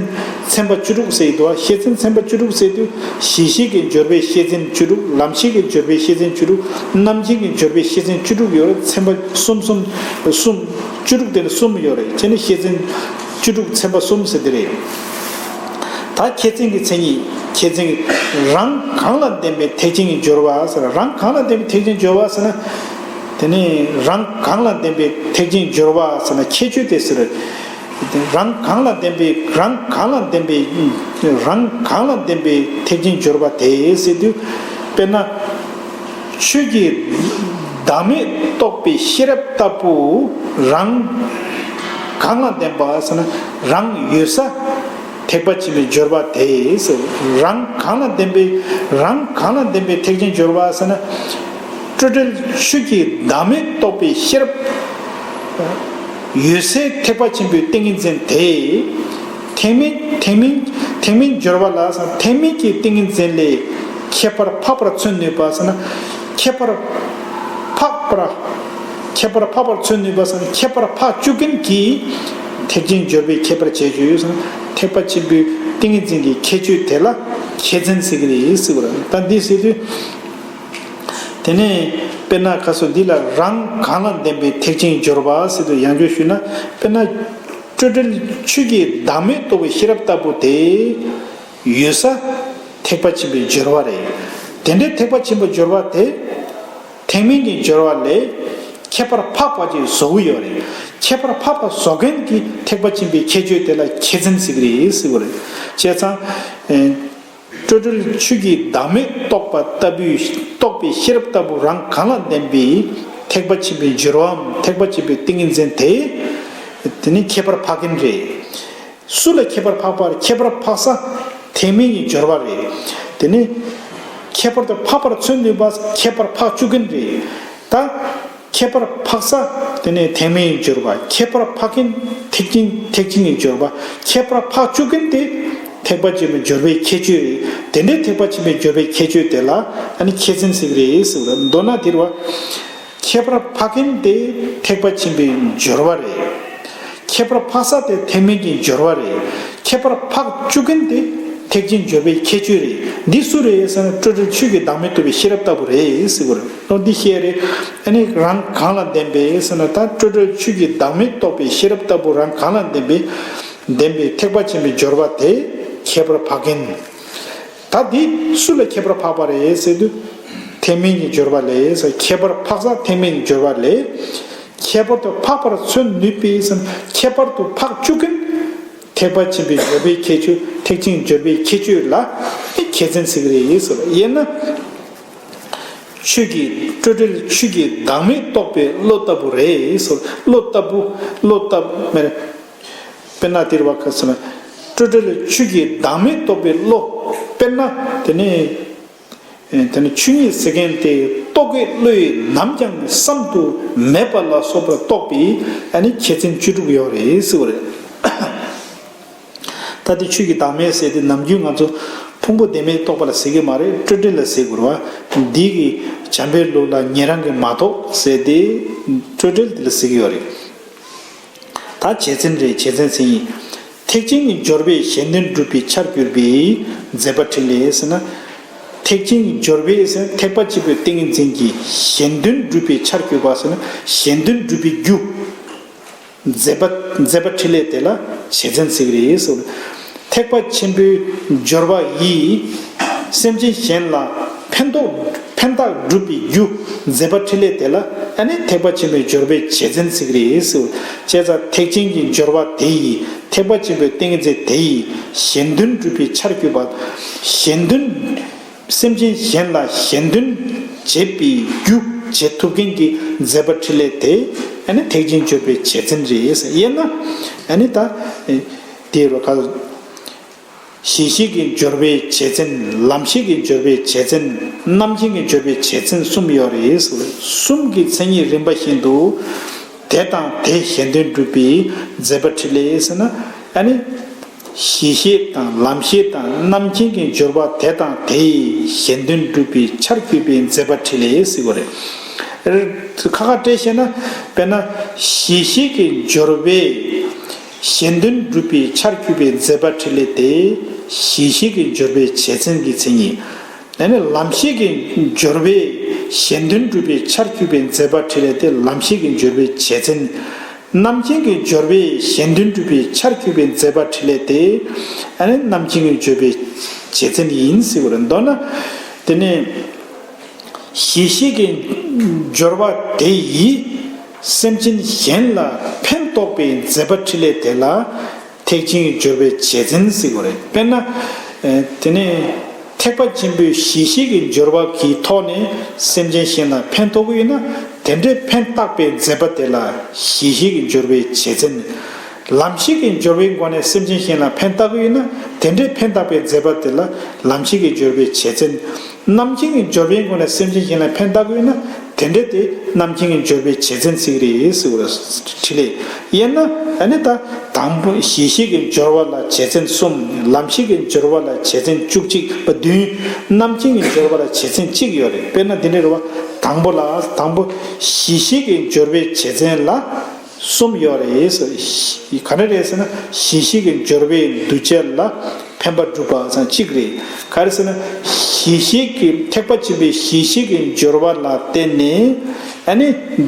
ཚན་པ་བཅུ་དྲུག་ཟེར་གྱི་འདུག་བ། བཤད་ཚན་ཚན་པ་བཅུ་དྲུག་ཟེར་དུས་གཞི་ཤེས་ཀྱི་སྦྱོར་བའི་བཤད་ཚན་བཅུ་དྲུག་ལམ་ཤེས་ཀྱི་སྦྱོར་བའི་བཤད་ཚན་བཅུ་དྲུག་རྣམ་མཁྱེན་གྱི་སྦྱོར་བའི་བཤད་ཚན་བཅུ་དྲུག་ཡོད་རེད། ཚན་པ་གསུམ་གསུམ་གསུམ་བཅུ་དྲུག་དེ་ནི་གསུམ་ཡོད་རེད། བྱས་ནས་བཤད་ཚན་བཅུ་དྲུག་ཚན་པ་གསུམ་ཟེར་དེ་རེད། ད་ཁྱད་ཚན་གྱི་མཚན་ཉིད། ཁྱད་ཚན་གྱི་རང་གང་ལ་ལྡན་པའི་ཐེག་ཆེན་གྱི་སྦྱོར་བ་ཟེར། རང་གང་ལ་ལྡན་པའི་ཐེག་ཆེན་སྦྱོར་བ་ཟེར་ན། དེ་ནི་རང་གང་ལ་ལྡན་པའི་ཐེག་ཆེན་སྦྱོར་བ་ཟེར་ན་ཁྱད་ཆོས་དེ་ཟེར། རང་གང་ལ་ལྡན་པའི་རང་གང་ལ་ལྡན་པའི་རང་གང་ལ་ལྡན་པའི་ཐེག་ཆེན་སྦྱོར་བ་དེ་ཟེར་དུས། དཔེར་ན། ཆོས་ཀྱི་བདག་མེད་རྟོགས་པའི་ཤེས་རབ་ལྟ་བུ་རང་གང་ལ་ལྡན་པ་ཟེར་ན་རང་ཡོད་ས་ཐེག་པ་ཆེན་པོའི་སྦྱོར་བ་དེ་ཟེར། རང་གང་ལ་ལྡན་པའི་རང་གང་ལ་ལྡན་པའི་ཐེག་ཆེན་སྦྱོར་བ་ཟེར་ན་སྤྲོས་བྲལ་ཆོས་ཀྱི་བདག་མེད་རྟོགས་པའི་ཤེས་རབ་ཡོད་སའི་ཐེག་པ་ཆེན་པོའི་ཏིང་ངེ་འཛིན་དེ། ཐེག་དམན་ཐེག་དམན་ཐེག་དམན་སྦྱོར་བ་ལ་ཟེར་ན་ཐེག་དམན་གྱི་ཏིང་ངེ་འཛིན་ལས་ཁྱད་པར་འཕགས་པར་མཚོན་ནུས་པ་ཟེར་ན་ཁྱད་པར་འཕགས་པར་ཁྱད་པར་འཕགས་པར་མཚོན་ནུས་པ་ཟེར་ན་ཁྱད་པར་འཕགས་བཅུག་མཁན་གྱི་ཐེག་ཆེན་སྦྱོར་བའི་ཁྱད་པར་བྱེད་ཆོས་ཟེར་ན་ཐེག་པ་ཆེན་པོའི་ཏིང་ངེ་འཛིན་གྱི་ཁྱད་ཆོས་དེ་ལ་ཁྱད་མཚན་ཟེར་གྱི་རེད་ཟེར་བ་རེད། ད་འདི་ཟེར་དུས། དེ་ནས་དཔེར་ན་ཁ་སོ་འདི་ལ་རང་གང་ལ་ལྡན་པའི་ཐེག་ཆེན་སྦྱོར་བ་ཟེར་དུས་ཡང་བསྐྱར་ཞུས་ན་དཔེར་ན་སྤྲོས་བྲལ་ཆོས་ཀྱི་བདག་མེད་རྟོགས་པའི་ཤེས་རབ་ལྟ་བུ་དེ་ཡོད་ས་ཐེག་པ་ཆེན་པོའི་སྦྱོར་བ་རེད། དེ་འདྲའི་ཐེག་པ་ཆེན་པོའི་སྦྱོར་བ་དེ་ཐེག་དམན་གྱི་སྦྱོར་བ་ལས་ཁྱད་པར་འཕགས་པ་ཅིག་བཟོ་གི་ཡོད་རེད། ཁྱད་པར་འཕགས་པ་བཟོ་མཁན་གྱི་ཐེག་པ་ཆེན་པོའི་ཁྱད་ཆོས་དེ་ལ་ཁྱད་མཚན་ཟེར་གྱི་རེད་ཟེར་བ་རེད། བྱས་ཙང་། སྤྲོས་བྲལ་ཆོས་ཀྱི་བདག་མེད་རྟོགས་པ་ལྟ་བུའི་རྟོགས་པའི་ཤེས་རབ་ལྟ་བུ་རང་གང་ལ་ལྡན་པའི་ཐེག་པ་ཆེན་པོའི་སྦྱོར་བའམ་ཐེག་པ་ཆེན་པོའི་ཏིང་ངེ་འཛིན་དེ། དེ་ནི་ཁྱད་པར་འཕགས་མཁན་རེད། སུ་ལ་ཁྱད་པར་འཕགས་པ་རེད། ཁྱད་པར་འཕགས་ས་ཐེག་དམན་གྱི་སྦྱོར་བ་རེད། དེ་ནི་ཁྱད་པར་དུ་འཕགས་པར་མཚོན་ནུས་པ་ཁྱད་པར་འཕགས་བཅུག་མཁན་རེད། ད། ཁྱད་པར་འཕགས་ས་དེ་ནས་ཐེག་དམན་གྱི་སྦྱོར་བ། ཁྱད་པར་འཕགས་མཁན་ཐེག་ཆེན་ཐེག་ཆེན་གྱི་སྦྱོར་བ། ཁྱད་པར་འཕགས་བཅུག་མཁན་དེ་ཐེག་པ་ཆེན་པོའི་སྦྱོར་བའི་ཁྱད་ཆོས་རེད། དེ་འདྲའི་ཐེག་པ་ཆེན་པོའི་སྦྱོར་བའི་ཁྱད་ཆོས་དེ་ལ་ཨ་ནི་ཁྱད་མཚན་ཟེར་གྱི་རེད་ཟེར་བ་རེད། མདོར་ན་དེ་རེད་བ། ཁྱད་པར་འཕགས་མཁན་དེ་ཐེག་པ་ཆེན་པོའི་སྦྱོར་བ་རེད། ཁྱད་པར་འཕགས་ས་དེ་ཐེག་དམན་གྱི་སྦྱོར་བ་རེད། ཁྱད་པར་འཕགས་བཅུག་མཁན་དེ་ཐེག་ཆེན་སྦྱོར་བའི་ཁྱད་ཆོས་རེད། འདི་སུ་རེད་ཟེར་ན་སྤྲོས་བྲལ་ཆོས་ཀྱི་བདག་མེད་རྟོགས་པའི་ཤེས་རབ་ལྟ་བུ་རེད་ཟེར་བ་རེད། ཨོ་འདི་བཤད་རེད། ཨ་ནི་རང་གང་ལ་ལྡན་པའི་ཟེར་ན་ད་སྤྲོས་བྲལ་ཆོས་ཀྱི་བདག་མེད་རྟོགས་པའི་ཤེས་རབ་ལྟ་བུ་རང་གང་ལ་ལྡན་པའི་ལྡན་པའི་ཐེག་པ་ཆེན་པོའི་སྦྱོར་བ་དེ་ཁྱད་པར་འཕགས་མཁན། ད་འདི་སུ་ལ་ཁྱད་པར་འཕགས་པ་རེད་ཟེར་དུས། ཐེག་དམན་གྱི་སྦྱོར་བ་ལས་ཟེར། ཁྱད་པར་འཕགས་ས་ཐེག་དམན་གྱི་སྦྱོར་བ་ལས། ཁྱད་པར་དུ་འཕགས་པར་མཚོན་ནུས་པའི་ཟེར། ཁྱད་པར་དུ་འཕགས་བཅུག་མཁན། ཐེག་པ་ཆེན་པོའི་སྦྱོར་བའི་ཁྱད་ཆོས། ཐེག་ཆེན་གྱི་སྦྱོར་བའི་ཁྱད་ཆོས་ལ་ཁྱད་མཚན་ཟེར་གྱི་རེད་ཟེར། དབྱེ་ན། ཆོས་ཀྱི་སྤྲོས་བྲལ་ཆོས་ཀྱི་བདག་མེད་རྟོགས་པའི་བློ་ལྟ་བུ་རེད་ཟེར། བློ་ལྟ་བུ་བློ་ལྟ་བུ་མེད། དཔེར་ན་དེ་རེད་བ། ཁ་ཟེར་ན། སྤྲོས་བྲལ་ཆོས་ཀྱི་བདག་མེད་རྟོགས་པའི་བློ། དཔེར་ན་དེ་ནི། དེ་ནི་ཆོས་ཉིད་ཟེར་མཁན་དེ་རྟོག་གེའི་བློས་ནམ་ཡང་བསམ་དུ་མེད་པ་ལ་སོགས་པར་རྟོགས་པའི་ཨ་ནི་ཁྱད་མཚན་བཅུ་དྲུག་ཡོད་རེད་ཟེར་བ་རེད། ད་དེ་ཆོས་ཀྱི་བདག་མེད་ཟེར་དེ་ནམ་རྒྱུན་ང་ཚོ་ཕུང་པོ་བདེན་མེད་རྟོགས་པ་ལ་ཟེར་གྱི་མ་རེད། སྤྲོས་བྲལ་ལ་ཟེར་དགོས་རེད་བ། འདི་གི་བྱམས་པའི་ལུགས་ལ་ཉན་རང་གིས་མ་རྟོགས་ཟེར་དེ་སྤྲོས་བྲལ་དེ་ལ་ཟེར་གྱི་ཡོད་རེད། ད་བྱེད་ཚན་རེད། བྱེད་ཚན་ཟེར་ཡིན། ཐེག་ཆེན་གྱི་སྦྱོར་བས་གཞན་དོན་སྒྲུབ་པའི་ཆར་གྱུར་པའི་མཛད་པ་འཕྲིན་ལས་ཟེར་ན། ཐེག་ཆེན་གྱི་སྦྱོར་བས་ཟེར་ཐེག་པ་ཆེན་པོའི་ཏིང་ངེ་འཛིན་གྱིས་གཞན་དོན་སྒྲུབ་པའི་ཆར་གྱུར་པ་ཟེར་ན་གཞན་དོན་སྒྲུབ་པའི་རྒྱུ། མཛད་པ་མཛད་པ་འཕྲིན་ལས་དེ་ལ་བྱེད་ཚན་ཟེར་གྱི་རེད་ཟེར། ཐེག་པ་ཆེན་པོའི་སྦྱོར་བ་ཡིས་སེམས་ཅན་གཞན་ལ་ཕན་ཐོགས་ཕན་བཏགས་སྒྲུབ་པའི་རྒྱུ། མཛད་པ་འཕྲིན་ལས་དེ་ལ་ཨ་ནི་ཐེག་པ་ཆེན་པོའི་སྦྱོར་བའི་བྱེད་ཚན་ཟེར་གྱི་རེད་ཟེར། བྱས་ཙང་ཐེག་ཆེན་གྱི་སྦྱོར་བ་དེ་ཡིས་ཐེག་པ་ཆེན་པོའི་ཏིང་ངེ་འཛིན་དེ་ཡིས་གཞན་དོན་སྒྲུབ་པའི་ཆར་གྱུར་པ། གཞན་དོན། སེམས་ཅན་གཞན་ལ་གཞན་དོན་བྱེད་པའི་རྒྱུ་བྱེད་ཐུབ་མཁན་གྱི་མཛད་པ་འཕྲིན་ལས་དེ་ཨ་ནི་ཐེག་ཆེན་སྦྱོར་བའི་བྱེད་ཚན་རེད་ཟེར། དབྱེ་ན་ཨ་ནི་ད་དེ་རུ་ཁ། གཞི་ཤེས་ཀྱི་སྦྱོར་བའི་བྱེད་ཚན། ལམ་ཤེས་ཀྱི་སྦྱོར་བའི་བྱེད་ཚན། རྣམ་མཁྱེན་གྱི་སྦྱོར་བའི་བྱེད་ཚན་གསུམ་ཡོད་རེད་ཟེར། གསུམ་གྱི་མཚན་ཉིད་རིམ་པ་བཞིན་དུ་དེ་དང་དེ་གཞན་དོན་སྒྲུབ་པའི་མཛད་པ་འཕྲིན་ལས་ཟེར་ན་ཨ་ནི། གཞི་ཤེས་དང་ལམ་ཤེས་དང་རྣམ་མཁྱེན་གྱི་སྦྱོར་བ་དེ་དང་དེ་ཡི་གཞན་དོན་སྒྲུབ་པའི་ཆར་གྱུར་པའི་མཛད་པ་འཕྲིན་ལས་ཟེར་བ་རེད། ཁ་ཁ་བཀྲལ་བཤད་ན། དཔེར་ན་གཞི་ཤེས་ཀྱི་སྦྱོར་བས་གཞན་དོན་སྒྲུབ་པའི་ཆར་གྱུར་པའི་མཛད་པ་འཕྲིན་ལས་དེ་གཞི་ཤེས་ཀྱི་སྦྱོར་བའི་བྱེད་མཚན་གྱི་མཚན་ཉིད། ཨ་ནི་ལམ་ཤེས་ཀྱི་སྦྱོར་བས་གཞན་དོན་སྒྲུབ་པའི་ཆར་གྱུར་པའི་མཛད་པ་འཕྲིན་ལས་དེ་ལམ་ཤེས་ཀྱི་སྦྱོར་བའི་བྱེད་མཚན། རྣམ་མཁྱེན་གྱི་སྦྱོར་བས་གཞན་དོན་སྒྲུབ་པའི་ཆར་གྱུར་པའི་མཛད་པ་འཕྲིན་ལས་དེ་ཨ་ནི་རྣམ་མཁྱེན་གྱི་སྦྱོར་བའི་བྱེད་མཚན་ཡིན་ཟེར་བ་རེད། མདོར་ན་དེ་ནི་གཞི་ཤེས་ཀྱི་སྦྱོར་བ་དེ་ཡིས་སེམས་ཅན་གཞན་ལ་ཕན་འདོགས་པའི་མཛད་པ་འཕྲིན་ལས་དེ་ལ་ཐེག་ཆེན་གྱི་སྦྱོར་བའི་བྱེད་མཚན་ཟེར་བ་རེད། དཔེར་ན། ཨེ། དེ་ནས་ཐེག་པ་ཆེན་པོའི་གཞི་ཤེས་ཀྱི་སྦྱོར་བ་གི་ཐོག་ནས་སེམས་ཅན་གཞན་ལ་ཕན་ཐོགས་ཀྱི་ཡོད་ན། དེ་འདྲའི་ཕན་བཏགས་པའི་མཛད་པ་དེ་ལ་གཞི་ཤེས་ཀྱི་སྦྱོར་བའི་བྱེད་མཚན། ལམ་ཤེས་ཀྱི་སྦྱོར་བའི་སྒོ་ནས་སེམས་ཅན་གཞན་ལ་ཕན་བཏགས་ཀྱི་ཡོད་ན། དེ་འདྲའི་ཕན་བཏགས་པའི་མཛད་པ་དེ་ལ་ལམ་ཤེས་ཀྱི་སྦྱོར་བའི་བྱེད་མཚན། རྣམ་མཁྱེན་གྱི་སྦྱོར་བའི་སྒོ་ནས་སེམས་ཅན་གཞན་ལ་ཕན་བཏགས་ཀྱི་ཡོད་ན། དེ་འདྲ་དེ་རྣམ་མཁྱེན་གྱི་སྦྱོར་བའི་བྱེད་མཚན་ཟེར་གྱི་རེད་ཟེར་བ་རེད། དྲིས་ལན། དབྱེ་ན་ཨ་ནི་ད་དང་པོ་གཞི་ཤེས་ཀྱི་སྦྱོར་བ་ལ་བྱེད་མཚན་གསུམ། ལམ་ཤེས་ཀྱི་སྦྱོར་བ་ལ་བྱེད་མཚན་བཅུ་གཅིག་པ་བདུན། རྣམ་མཁྱེན་གྱི་སྦྱོར་བ་ལ་བྱེད་མཚན་གཅིག་ཡོད་རེད། དཔེར་ན་འདི་འདྲ་རེད་བ། དང་པོ་ལ་དང་པོ་གཞི་ཤེས་ཀྱི་སྦྱོར་བའི་བྱེད་མཚན་ལ་གསུམ་ཡོད་རེད་ཟེར། ག་རེ་རེད་ཟེར་ན། གཞི་ཤེས་ཀྱི་སྦྱོར་བས་གདུལ་བྱ་ལ་ཕན་པ་སྒྲུབ་པ་ཟེར་གཅིག་རེད། ག་རེ་ཟེར་ན། གཞི་ཤེས་ཀྱི་ཐེག་པ་ཆེན་པོའི་གཞི་ཤེས་ཀྱི་སྦྱོར་བ་ལ་བརྟེན་ནས་ཨ་ནི་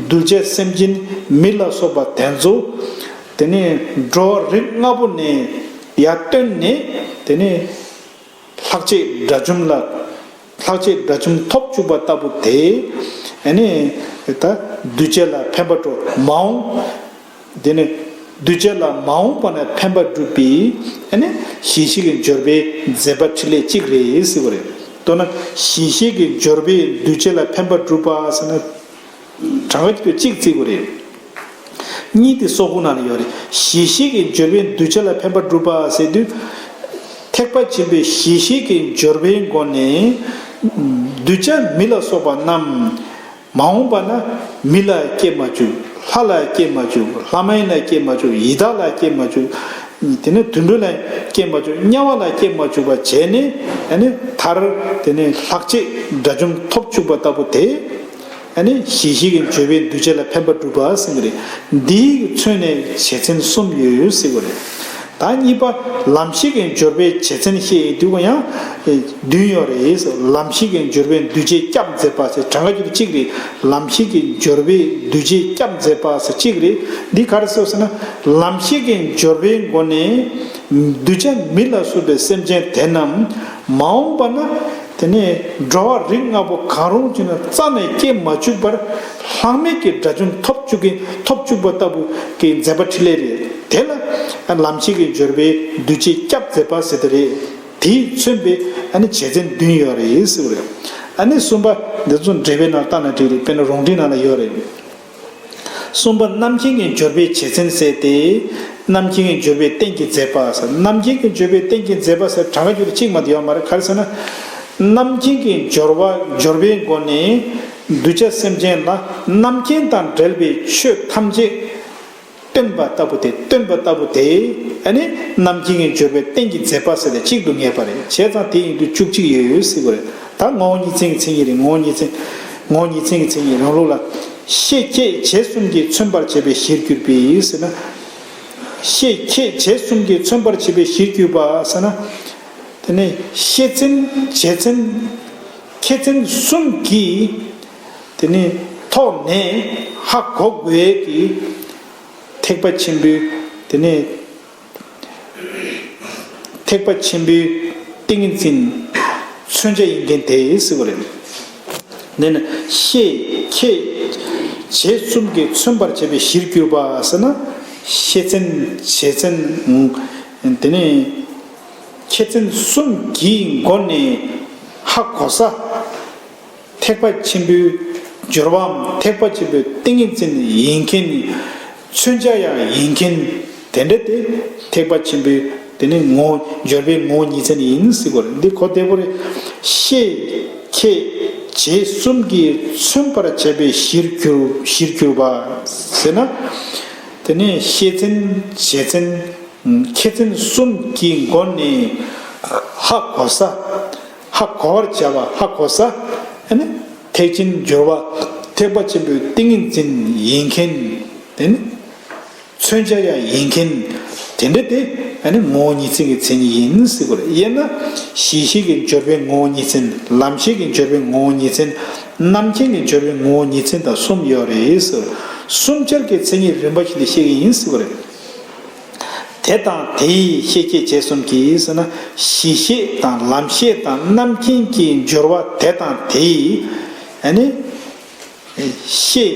གདུལ་བྱ་སེམས་ཅན་མི་ལ་སོགས་པ་དེ་ཚོ་དེ་ནི་འགྲོ་བ་རིགས་ལྔ་པོ་ནས་ཡར་བཏོན་ནས་དེ་ནི་ལྷག་བཅས་དགྲ་བཅོམ་ལ། ལྷག་བཅས་དགྲ་བཅོམ་ཐོབ་བཅུག་པ་ལྟ་བུ་དེ་ཨ་ནི་ད་གདུལ་བྱ་ལ་ཕན་པ་སྒྲུབ་མ་འོངས། དེ་ནི་གདུལ་བྱ་ལ་མ་འོངས་པ་ན་ཕན་པ་སྒྲུབ་པའི་ཨ་ནི་གཞི་ཤེས་ཀྱི་སྦྱོར་བའི་མཛད་པ་འཕྲིན་ལས་གཅིག་རེད་ཟེར་བ་རེད། མདོར་ན་གཞི་ཤེས་ཀྱི་སྦྱོར་བས་གདུལ་བྱ་ལ་ཕན་པ་སྒྲུབ་པ་ཟེར་ན། གྲངས་ཀ་གཅིག་ཏུ་གཅིག་བརྩི་དགོས་རེད། གཉིས་དེ་སོག་པོ་ནང་ལ་ཡོད་རེད། གཞི་ཤེས་ཀྱི་སྦྱོར་བས་གདུལ་བྱ་ལ་ཕན་པ་སྒྲུབ་པ་ཟེར་དུས། ཐེག་པ་ཆེན་པོའི་གཞི་ཤེས་ཀྱི་སྦྱོར་བའི་སྒོ་ནས་གདུལ་བྱ་མི་ལ་སོགས་པ་རྣམས་མ་འོངས་པ་ན་མི་ལ་སྐྱེ་མ་བཅུག། ལྷ་ལ་སྐྱེ་མ་བཅུག། ལྷ་མིན་ལ་སྐྱེ་མ་བཅུག། ཡི་དྭགས་ལ་སྐྱེ་མ་བཅུག། དེ་ནས་དུད་འགྲོ་ལ་སྐྱེ་མ་བཅུག། དམྱལ་བ་ལ་སྐྱེ་མ་བཅུག་པ་བྱས་ནས་ཨ་ནི་མཐར་དེ་ནས་ལྷག་བཅས་དགྲ་བཅོམ་ཐོབ་བཅུག་པ་ལྟ་བུ་དེ། ཨ་ནི་གཞི་ཤེས་ཀྱི་སྦྱོར་བས་གདུལ་བྱ་ལ་ཕན་པ་སྒྲུབ་པ་ཟེར་གྱི་རེད། འདིའི་མཚོན་ནས་བྱེད་མཚན་གསུམ་ཡོད་ཟེར་གྱི་རེད། ད་གཉིས་པ་ལམ་ཤེས་ཀྱི་སྦྱོར་བས་བྱེད་མཚན་བཤད་ཡོང་དུས་ཀྱང་བདུན་ཡོད་རེད། ལམ་ཤེས་ཀྱི་སྦྱོར་བས་གདུལ་བྱ་སྐྱབས་མཛད་པ་ཟེར་གྲངས་ཀ་བརྒྱད་ཅུ་གཅིག་རེད། ལམ་ཤེས་ཀྱི་སྦྱོར་བས་གདུལ་བྱ་སྐྱབས་མཛད་པ་ཟེར་གཅིག་རེད། འདི་ག་རེ་ཟེར་ཟེར་ན། ལམ་ཤེས་ཀྱི་སྦྱོར་བའི་སྒོ་ནས་གདུལ་བྱ་མི་ལ་སོགས་པའི་སེམས་ཅན་དེ་རྣམས་མ་འོངས་པ་ན། དེ་ནས་འགྲོ་བ་རིགས་ལྔ་པོ་གང་རུང་ཅིག་ན་རྩ་ནས་སྐྱེ་མ་བཅུག་པར་ལྷག་མེད་ཀྱི་དགྲ་བཅོམ་ཐོབ་བཅུག་གི་ཐོབ་བཅུག་པ་ལྟ་བུ་གི་མཛད་པ་འཕྲིན་ལས་རེད། དེ་ལ་ལམ་ཤེས་ཀྱི་སྦྱོར་བས་གདུལ་བྱ་སྐྱབས་མཛད་པ་ཟེར་དེ་རེད། དེས་མཚོན་པའི་ཨ་ནི་བྱེད་མཚན་བདུན་ཡོད་རེད་ཟེར་བ་རེད། ཨ་ནི་གསུམ་པ་འདི་ཚོ་འགྲེལ་པའི་ནང་བལྟས་ན་འགྲིག་རེད། དཔེར་ན་རོང་འབྲིང་ནང་ལ་ཡོད་རེད། གསུམ་པ་རྣམ་མཁྱེན་གྱི་སྦྱོར་བས་བྱེད་མཚན་ཟེར་ཏེ། རྣམ་མཁྱེན་གྱི་སྦྱོར་བས་གཏན་གྱི་མཛད་པ་ཟེར། རྣམ་མཁྱེན་གྱི་སྦྱོར་བས་གཏན་གྱི་མཛད་པ་ཟེར་གྲངས་ཀ་བརྒྱད་ཅུ་གཅིག་མ་གཏོགས་ཡོད་མ་རེད། ག་རེ་ཟེར་ན། རྣམ་མཁྱེན་གྱི་སྦྱོར་བ་སྦྱོར་བའི་སྒོ་ནས་གདུལ་བྱ་སེམས་ཅན་ལ་རྣམ་མཁྱེན་དང་འབྲེལ་བའི་ཆོས་ཐམས་ཅད་སྟོན་པ་ལྟ་བུ་དེ་སྟོན་པ་ལྟ་བུ་དེ་ཨ་ནི་རྣམ་མཁྱེན་གྱི་སྦྱོར་བས་གཏན་གྱི་མཛད་པ་ཟེར་ཏེ་གཅིག་ཏུ་ངེས་པ་རེད། བྱས་ཙང་དེ་ཡིན་དུས་བཅུ་གཅིག་ཡོད་ཡོད་ཟེར་བ་རེད། ད་ངོ་བོ་ཉིད་མཚན་གྱི་མཚན་ཉིད་རེད། ངོ་བོ་ཉིད་མཚན། ངོ་བོ་ཉིད་མཚན་གྱི་མཚན་ཉིད་རང་ལུགས་ལ། ཤེས་ཁྱད་བྱས་གསུམ་གྱིས་མཚོན་པར་བྱེད་པའི་གཞིར་གྱུར་པའི་ཟེར་ན། ཤེས་ཁྱད་བྱས་གསུམ་གྱིས་མཚོན་པར་བྱེད་པའི་གཞིར་གྱུར་པ་ཟེར་ན། དེ་ནི་ཤེས་མཚན་བྱེད་མཚན་ཁྱད་མཚན་གསུམ་གྱིས་དེ་ནི་ཐོག་ནས་ཧ་གོ་དགོས་ཀྱི་ཐེག་པ་ཆེན་པོའི་དེ་ནི། ཐེག་པ་ཆེན་པོའི་ཏིང་ངེ་འཛིན་མཚོན་བྱ་ཡིན་མཁན་དེ་ཟེར་བ་རེད། འདི་ནི་ཤེས་ཁྱད་བྱས་གསུམ་གྱིས་མཚོན་པར་བྱེད་པའི་གཞིར་གྱུར་པ་ཟེར་ན། ཤེས་མཚན་བྱེད་མཚན་དེ་ནི་ཁྱད་མཚན་གསུམ་གྱི་སྒོ་ནས་ཧ་གོ་ས། ཐེག་པ་ཆེན་པོའི་སྦྱོར་བའམ་ཐེག་པ་ཆེན་པོའི་ཏིང་ངེ་འཛིན་ཡིན་མཁན། མཚོན་བྱ་ཡང་ཡིན་མཁན། དེ་འདྲ་དེ་ཐེག་པ་ཆེན་པོའི་དེ་ནི་ངོ་བོ་སྦྱོར་བའི་ངོ་བོ་ཉིད་མཚན་ཡིན་ཟེར་བ་རེད། འདི་གོ་བདེ་པོ་རེད། ཤེས་ཁྱད་བྱས་གསུམ་གྱིས་མཚོན་པར་བྱེད་པའི་གཞིར་གྱུར་གཞིར་གྱུར་པ་ཟེར་ན། དེ་ནི་ཤེས་མཚན་བྱེད་མཚན། ཁྱད་མཚན་གསུམ་གྱི་སྒོ་ནས་ཧ་གོ་ས། ཧ་གོ་བར་བྱ་བ་ཧ་གོ་ས། ཨ་ནི་ཐེག་ཆེན་སྦྱོར་བ་ཐེག་པ་ཆེན་པོའི་ཏིང་ངེ་འཛིན་ཡིན་མཁན། དེ་ནི་མཚོན་བྱ་ཡང་ཡིན་མཁན། དེ་འདྲ་དེ་ཨ་ནི་ངོ་བོ་ཉིད་མཚན་གྱི་མཚན་ཉིད་ཡིན་ཟེར་དགོས་རེད། དབྱེ་ན་གཞི་ཤེས་ཀྱི་སྦྱོར་བའི་ངོ་བོ་ཉིད་མཚན། ལམ་ཤེས་ཀྱི་སྦྱོར་བའི་ངོ་བོ་ཉིད་མཚན། རྣམ་མཁྱེན་གྱི་སྦྱོར་བའི་ངོ་བོ་ཉིད་མཚན་དང་གསུམ་ཡོད་རེད་ཟེར། གསུམ་ཆར་གྱི་མཚན་ཉིད་རིམ་པ་བཞིན་དུ་བཤད་ཀྱི་ཡིན་ཟེར་དགོས་རེད། དེ་དང་དེ་ཡི་ཤེས་བྱེད་བྱེད་གསུམ་གྱིས་ཟེར་ན། གཞི་ཤེས་དང་ལམ་ཤེས་དང་རྣམ་མཁྱེན་གྱི་སྦྱོར་བ་དེ་དང་དེ་ཡི། ཨ་ནི་ཤེས་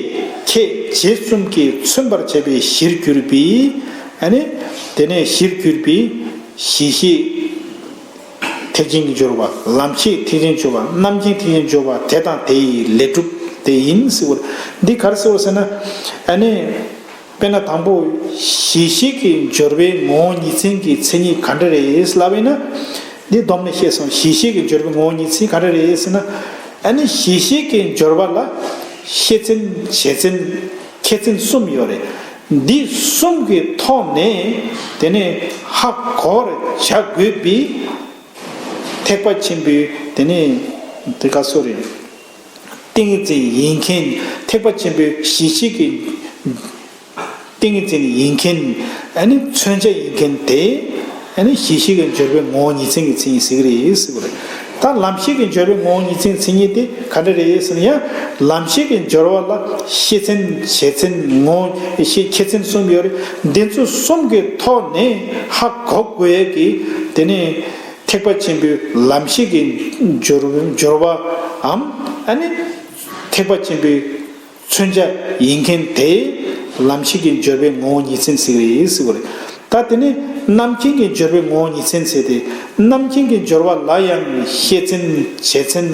བྱེད་བྱེད་གསུམ་གྱིས་མཚོན་པར་བྱ་བའི་གཞིར་གྱུར་པའི། ཨ་ནི་དེ་ནས་གཞིར་གྱུར་པའི་གཞི་ཤེས་ཐེག་ཆེན་གྱི་སྦྱོར་བ། ལམ་ཤེས་ཐེག་ཆེན་སྦྱོར་བ། རྣམ་མཁྱེན་ཐེག་ཆེན་སྦྱོར་བ་དེ་དང་དེ་ཡི་ལས་གྲུབ་དེ་ཡིན་ཟེར་བ། འདི་ག་རེ་ཟེར་བ་ཟེར་ན། ཨ་ནི། དཔེར་ན་དང་པོ་གཞི་ཤེས་ཀྱི་སྦྱོར་བའི་ངོ་བོ་ཉིད་མཚན་གྱི་མཚན་ཉིད་ག་འདྲ་རེད་ལབ་ཡིན་ན། འདི་སྡོམ་ནས་བཤད་སོང་། གཞི་ཤེས་ཀྱི་སྦྱོར་བའི་ངོ་བོ་ཉིད་མཚན་ག་འདྲ་རེད་ཟེར་ན། ཨ་ནི་གཞི་ཤེས་ཀྱི་སྦྱོར་བ་ལ་ཤེས་མཚན་བྱེད་མཚན་ཁྱད་མཚན་གསུམ་ཡོད་རེད། འདི་གསུམ་གྱི་ཐོག་ནས་དེ་ནས་ཧ་གོ་བར་བྱ་དགོས་པའི་ཐེག་པ་ཆེན་པོའི་དེ་ནས་དེ་ག་སོ་རེད། ཏིང་ངེ་འཛིན་ཡིན་མཁན། ཐེག་པ་ཆེན་པོའི་གཞི་ཤེས་ཀྱི་ཏིང་ངེ་འཛིན་ཡིན་མཁན། ཨ་ནི་མཚོན་བྱ་ཡིན་མཁན་དེ། ཨ་ནི་གཞི་ཤེས་ཀྱི་སྦྱོར་བའི་ངོ་བོ་ཉིད་མཚན་གྱི་མཚན་ཉིད་ཟེར་གྱི་རེད་ཟེར་གྱི་རེད། ད་ལམ་ཤེས་ཀྱི་སྦྱོར་བའི་ངོ་བོ་ཉིད་མཚན་མཚན་ཉིད་དེ་ག་འདྲ་རེད་ཟེར་ན། ཡང་ལམ་ཤེས་ཀྱི་སྦྱོར་བ་ལ་ཤེས་མཚན་བྱེད་མཚན་ངོ་ཤེས་ཁྱད་མཚན་གསུམ་ཡོད་རེད། འདི་ཚོ་གསུམ་གྱི་ཐོག་ནས་ཧ་གོ་དགོས་ཡས་ཀྱི་དེ་ནས་ཐེག་པ་ཆེན་པོའི་ལམ་ཤེས་ཀྱི་སྦྱོར་སྦྱོར་བའམ། ཨ་ནི་ཐེག་པ་ཆེན་པོའི་མཚོན་བྱ་ཡིན་མཁན་དེ་ལམ་ཤེས་ཀྱི་སྦྱོར་བའི་ངོ་བོ་ཉིད་མཚན་ཟེར་གྱི་རེད་ཟེར་གྱི་རེད། ད་དེ་ནས་རྣམ་མཁྱེན་གྱི་སྦྱོར་བའི་ངོ་བོ་ཉིད་མཚན་ཟེར་ཏེ། རྣམ་མཁྱེན་གྱི་སྦྱོར་བ་ལ་ཡང་ཤེས་མཚན་བྱེད་མཚན་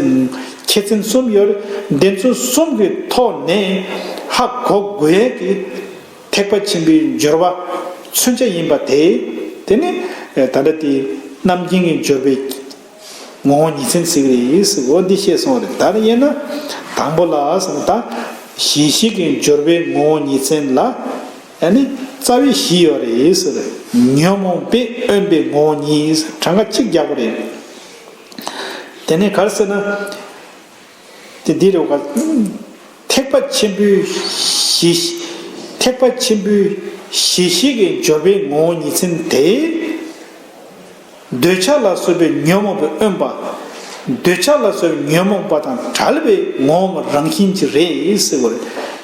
ཁྱད་མཚན་གསུམ་ཡོད་རེད། འདི་ཚོ་གསུམ་གྱི་ཐོག་ནས་ཧ་གོ་དགོས་ཡས་ཀྱི་ཐེག་པ་ཆེན་པོའི་སྦྱོར་བ་མཚོན་བྱ་ཡིན་པ་དེ། དེ་ནི་ད་ལྟ་དེ་རྣམ་མཁྱེན་གྱི་སྦྱོར་བའི་ངོ་བོ་ཉིད་མཚན་ཟེར་གྱི་རེད་ཟེར་གོ་འདི་བཤད་སོང་བ་རེད། ད་ནི་དབྱེ་ན་དང་པོ་ལ་ཟེར་ན། ད་གཞི་ཤེས་ཀྱི་སྦྱོར་བའི་ངོ་བོ་ཉིད་མཚན་ལ་ཨ་ནི་རྩ་བའི་གཞི་ཡོད་རེད་ཟེར། ཉོན་མོངས་པས་དབེན་པའི་ངོ་བོ་ཉིད་ཟེར་གྲངས་ཀ་གཅིག་རྒྱག་པ་རེད། དེ་ནས་ག་རེ་ཟེར་ན། དེ་འདི་རེད་བ། ཐེག་པ་ཆེན་པོའི་གཞི། ཐེག་པ་ཆེན་པོའི་གཞི་ཤེས་ཀྱི་སྦྱོར་བའི་ངོ་བོ་ཉིད་མཚན་དེ། འདོད་ཆགས་ལ་སོགས་པའི་ཉོན་མོངས་པས་དབེན་པ། འདོད་ཆགས་ལ་སོགས་པའི་ཉོན་མོངས་པ་དང་བྲལ་བའི་ངོ་བོ་རང་བཞིན་གྱིས་རེད་ཟེར་བ་རེད།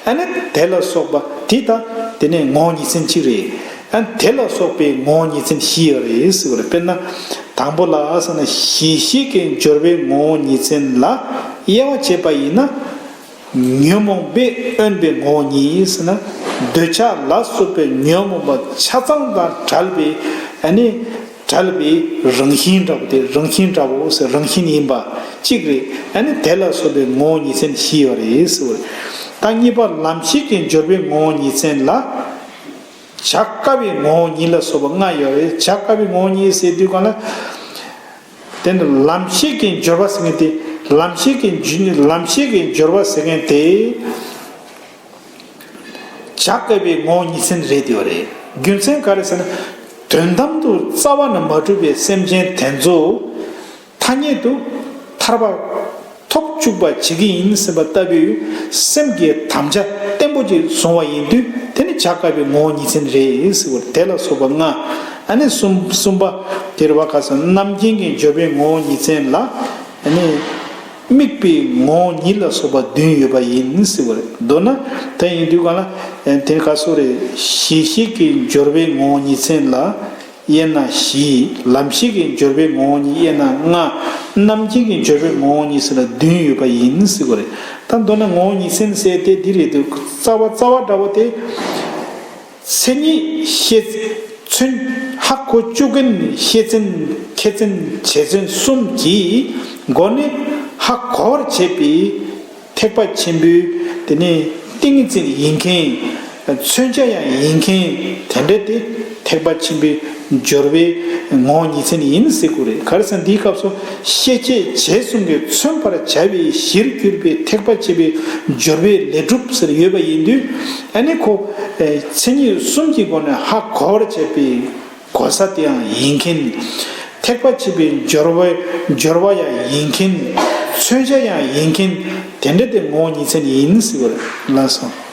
ཨ་ནི་དེ་ལ་སོགས་པ་དེ་དང་དེ་ནས་ངོ་བོ་ཉིད་མཚན་གཅིག་རེད། ཨ་ནི་དེ་ལ་སོགས་པའི་ངོ་བོ་ཉིད་མཚན་བཞི་ཡོད་རེད་ཟེར་བ་རེད། དཔེར་ན། དང་པོ་ལ་ཟེར་ན། གཞི་ཤེས་ཀྱི་སྦྱོར་བའི་ངོ་བོ་ཉིད་མཚན་ལ་དབྱེ་བ་བྱས་པ་ཡིན་ན། ཉོན་མོངས་པས་དབེན་པའི་ངོ་བོ་ཉིད་ཟེར་ན། འདོད་ཆགས་ལ་སོགས་པའི་ཉོན་མོངས་པ་ཆ་ཚང་དང་བྲལ་བའི། ཨ་ནི་བྲལ་བའི་རང་བཞིན་འདྲ་པོ་དེ། རང་བཞིན་འདྲ་པོ་ཟེར། རང་བཞིན་ཡིན་པ་གཅིག་རེད། ཨ་ནི་དེ་ལ་སོགས་པའི་ངོ་བོ་ཉིད་མཚན་བཞི་ཡོད་རེད་ཟེར་བ་རེད། ད་གཉིས་པ་ལམ་ཤེས་ཀྱི་སྦྱོར་བའི་ངོ་བོ་ཉིད་མཚན་ལ། བྱ་དཀའ་བའི་ངོ་བོ་ཉིད་ལ་སོགས་པ་ལྔ་ཡོད་རེད། བྱ་དཀའ་བའི་ངོ་བོ་ཉིད་ཟེར་དུས་གང་ལ། དེ་ནི་ལམ་ཤེས་ཀྱི་སྦྱོར་བ་ཟེར་མཁན་དེ། ལམ་ཤེས་ཀྱི་རྒྱུ། ལམ་ཤེས་ཀྱི་སྦྱོར་བ་ཟེར་མཁན་དེ། བྱ་དཀའ་བའི་ངོ་བོ་ཉིད་མཚན་རེད་དེ་བ་རེད། རྒྱུ་མཚན་ག་རེ་ཟེར་ན། དོན་དམ་དུ་རྩ་བ་ནས་མ་གྲུབ་པའི་སེམས་ཅན་དེ་ཚོ། ཐ་སྙད་དུ་ཐར་པ་ཐོབ་བཅུག་པ་བྱེད་ཀྱི་ཡིན་ཟེར་བ་ལྟ་བུའི་སེམས་ཀྱི་དམ་བཅའ་བརྟན་པོ་ཅིག་བཟུང་བ་ཡིན་དུས། དེ་ནི་བྱ་དཀའ་བའི་ངོ་བོ་ཉིད་མཚན་རེད་ཟེར་བ་དེ་ལ་སོགས་པ་ལྔ། ཨ་ནི་གསུམ། གསུམ་པ་དེ་རེད་བ། ག་ཟེར་ན། རྣམ་མཁྱེན་གྱི་སྦྱོར་བའི་ངོ་བོ་ཉིད་མཚན་ལ། ཨ་ནི་དམིགས་པའི་ངོ་བོ་ཉིད་ལ་སོགས་པ་བདུན་ཡོད་པ་ཡིན་ཟེར་བ་རེད། མདོར་ན་དེ་ཡིན་དུས་གང་ལ། དེ་ག་སོགས་རེད། གཞི་ཤེས་ཀྱི་སྦྱོར་བའི་ངོ་བོ་ཉིད་མཚན་ལ། དབྱེ་ན་བཞི། ལམ་ཤེས་ཀྱི་སྦྱོར་བའི་ངོ་བོ་ཉིད་དབྱེ་ན་ལྔ། རྣམ་མཁྱེན་གྱི་སྦྱོར་བའི་ངོ་བོ་ཉིད་ཟེར་ན་བདུན་ཡོད་པ་ཡིན་ཟེར་དགོས་རེད། ད་མདོར་ན་ངོ་བོ་ཉིད་མཚན་ཟེར་དེ་འདི་རེད་འདུག་རྩ་བ། རྩ་བ་འདྲ་བོ་དེ། མཚན་ཉིད་ཤེས། མཚོན། ཧ་གོ་བཅུག་མཁན་ཤེས་མཚན་ཁྱད་མཚན་བྱེད་མཚན་གསུམ་གྱི་སྒོ་ནས་ཧ་གོ་བར་བྱེད་པའི། ཐེག་པ་ཆེན་པོའི་དེ་ནས་ཏིང་ངེ་འཛིན་ཡིན་མཁན། མཚོན་བྱ་ཡང་ཡིན་མཁན་དེ་འདྲ་དེ་ཐེག་པ་ཆེན་པོའི་སྦྱོར་བའི་ངོ་བོ་ཉིད་མཚན་ཡིན་ཟེར་དགོས་རེད། ག་རེ་ཟེར་ན་འདིའི་སྐབས་སུ་ཤེས་བྱེད་བྱེད་གསུམ་གྱིས་མཚོན་པར་བྱ་བའི་གཞིར་གྱུར་པའི་ཐེག་པ་ཆེན་པོའི་སྦྱོར་བའི་ལས་གྲུབ་ཟེར་ཡོད་པ་ཡིན་དུས། ཨ་ནི་ཁོ་མཚན་ཉིད་གསུམ་གྱི་སྒོ་ནས་ཧ་གོ་བར་བྱེད་པའི། གོ་ གོ་ས་དེ་ཡང་ཡིན་མཁན། ཐེག་པ་ཆེན་པོའི་སྦྱོར་བའི་སྦྱོར་བ་ཡང་ཡིན་མཁན། མཚོན་བྱ་ཡང་ཡིན་མཁན། དེ་འདྲ་དེ་ངོ་བོ་ཉིད་མཚན་ཡིན་ཟེར་བ་ལ་སོང་།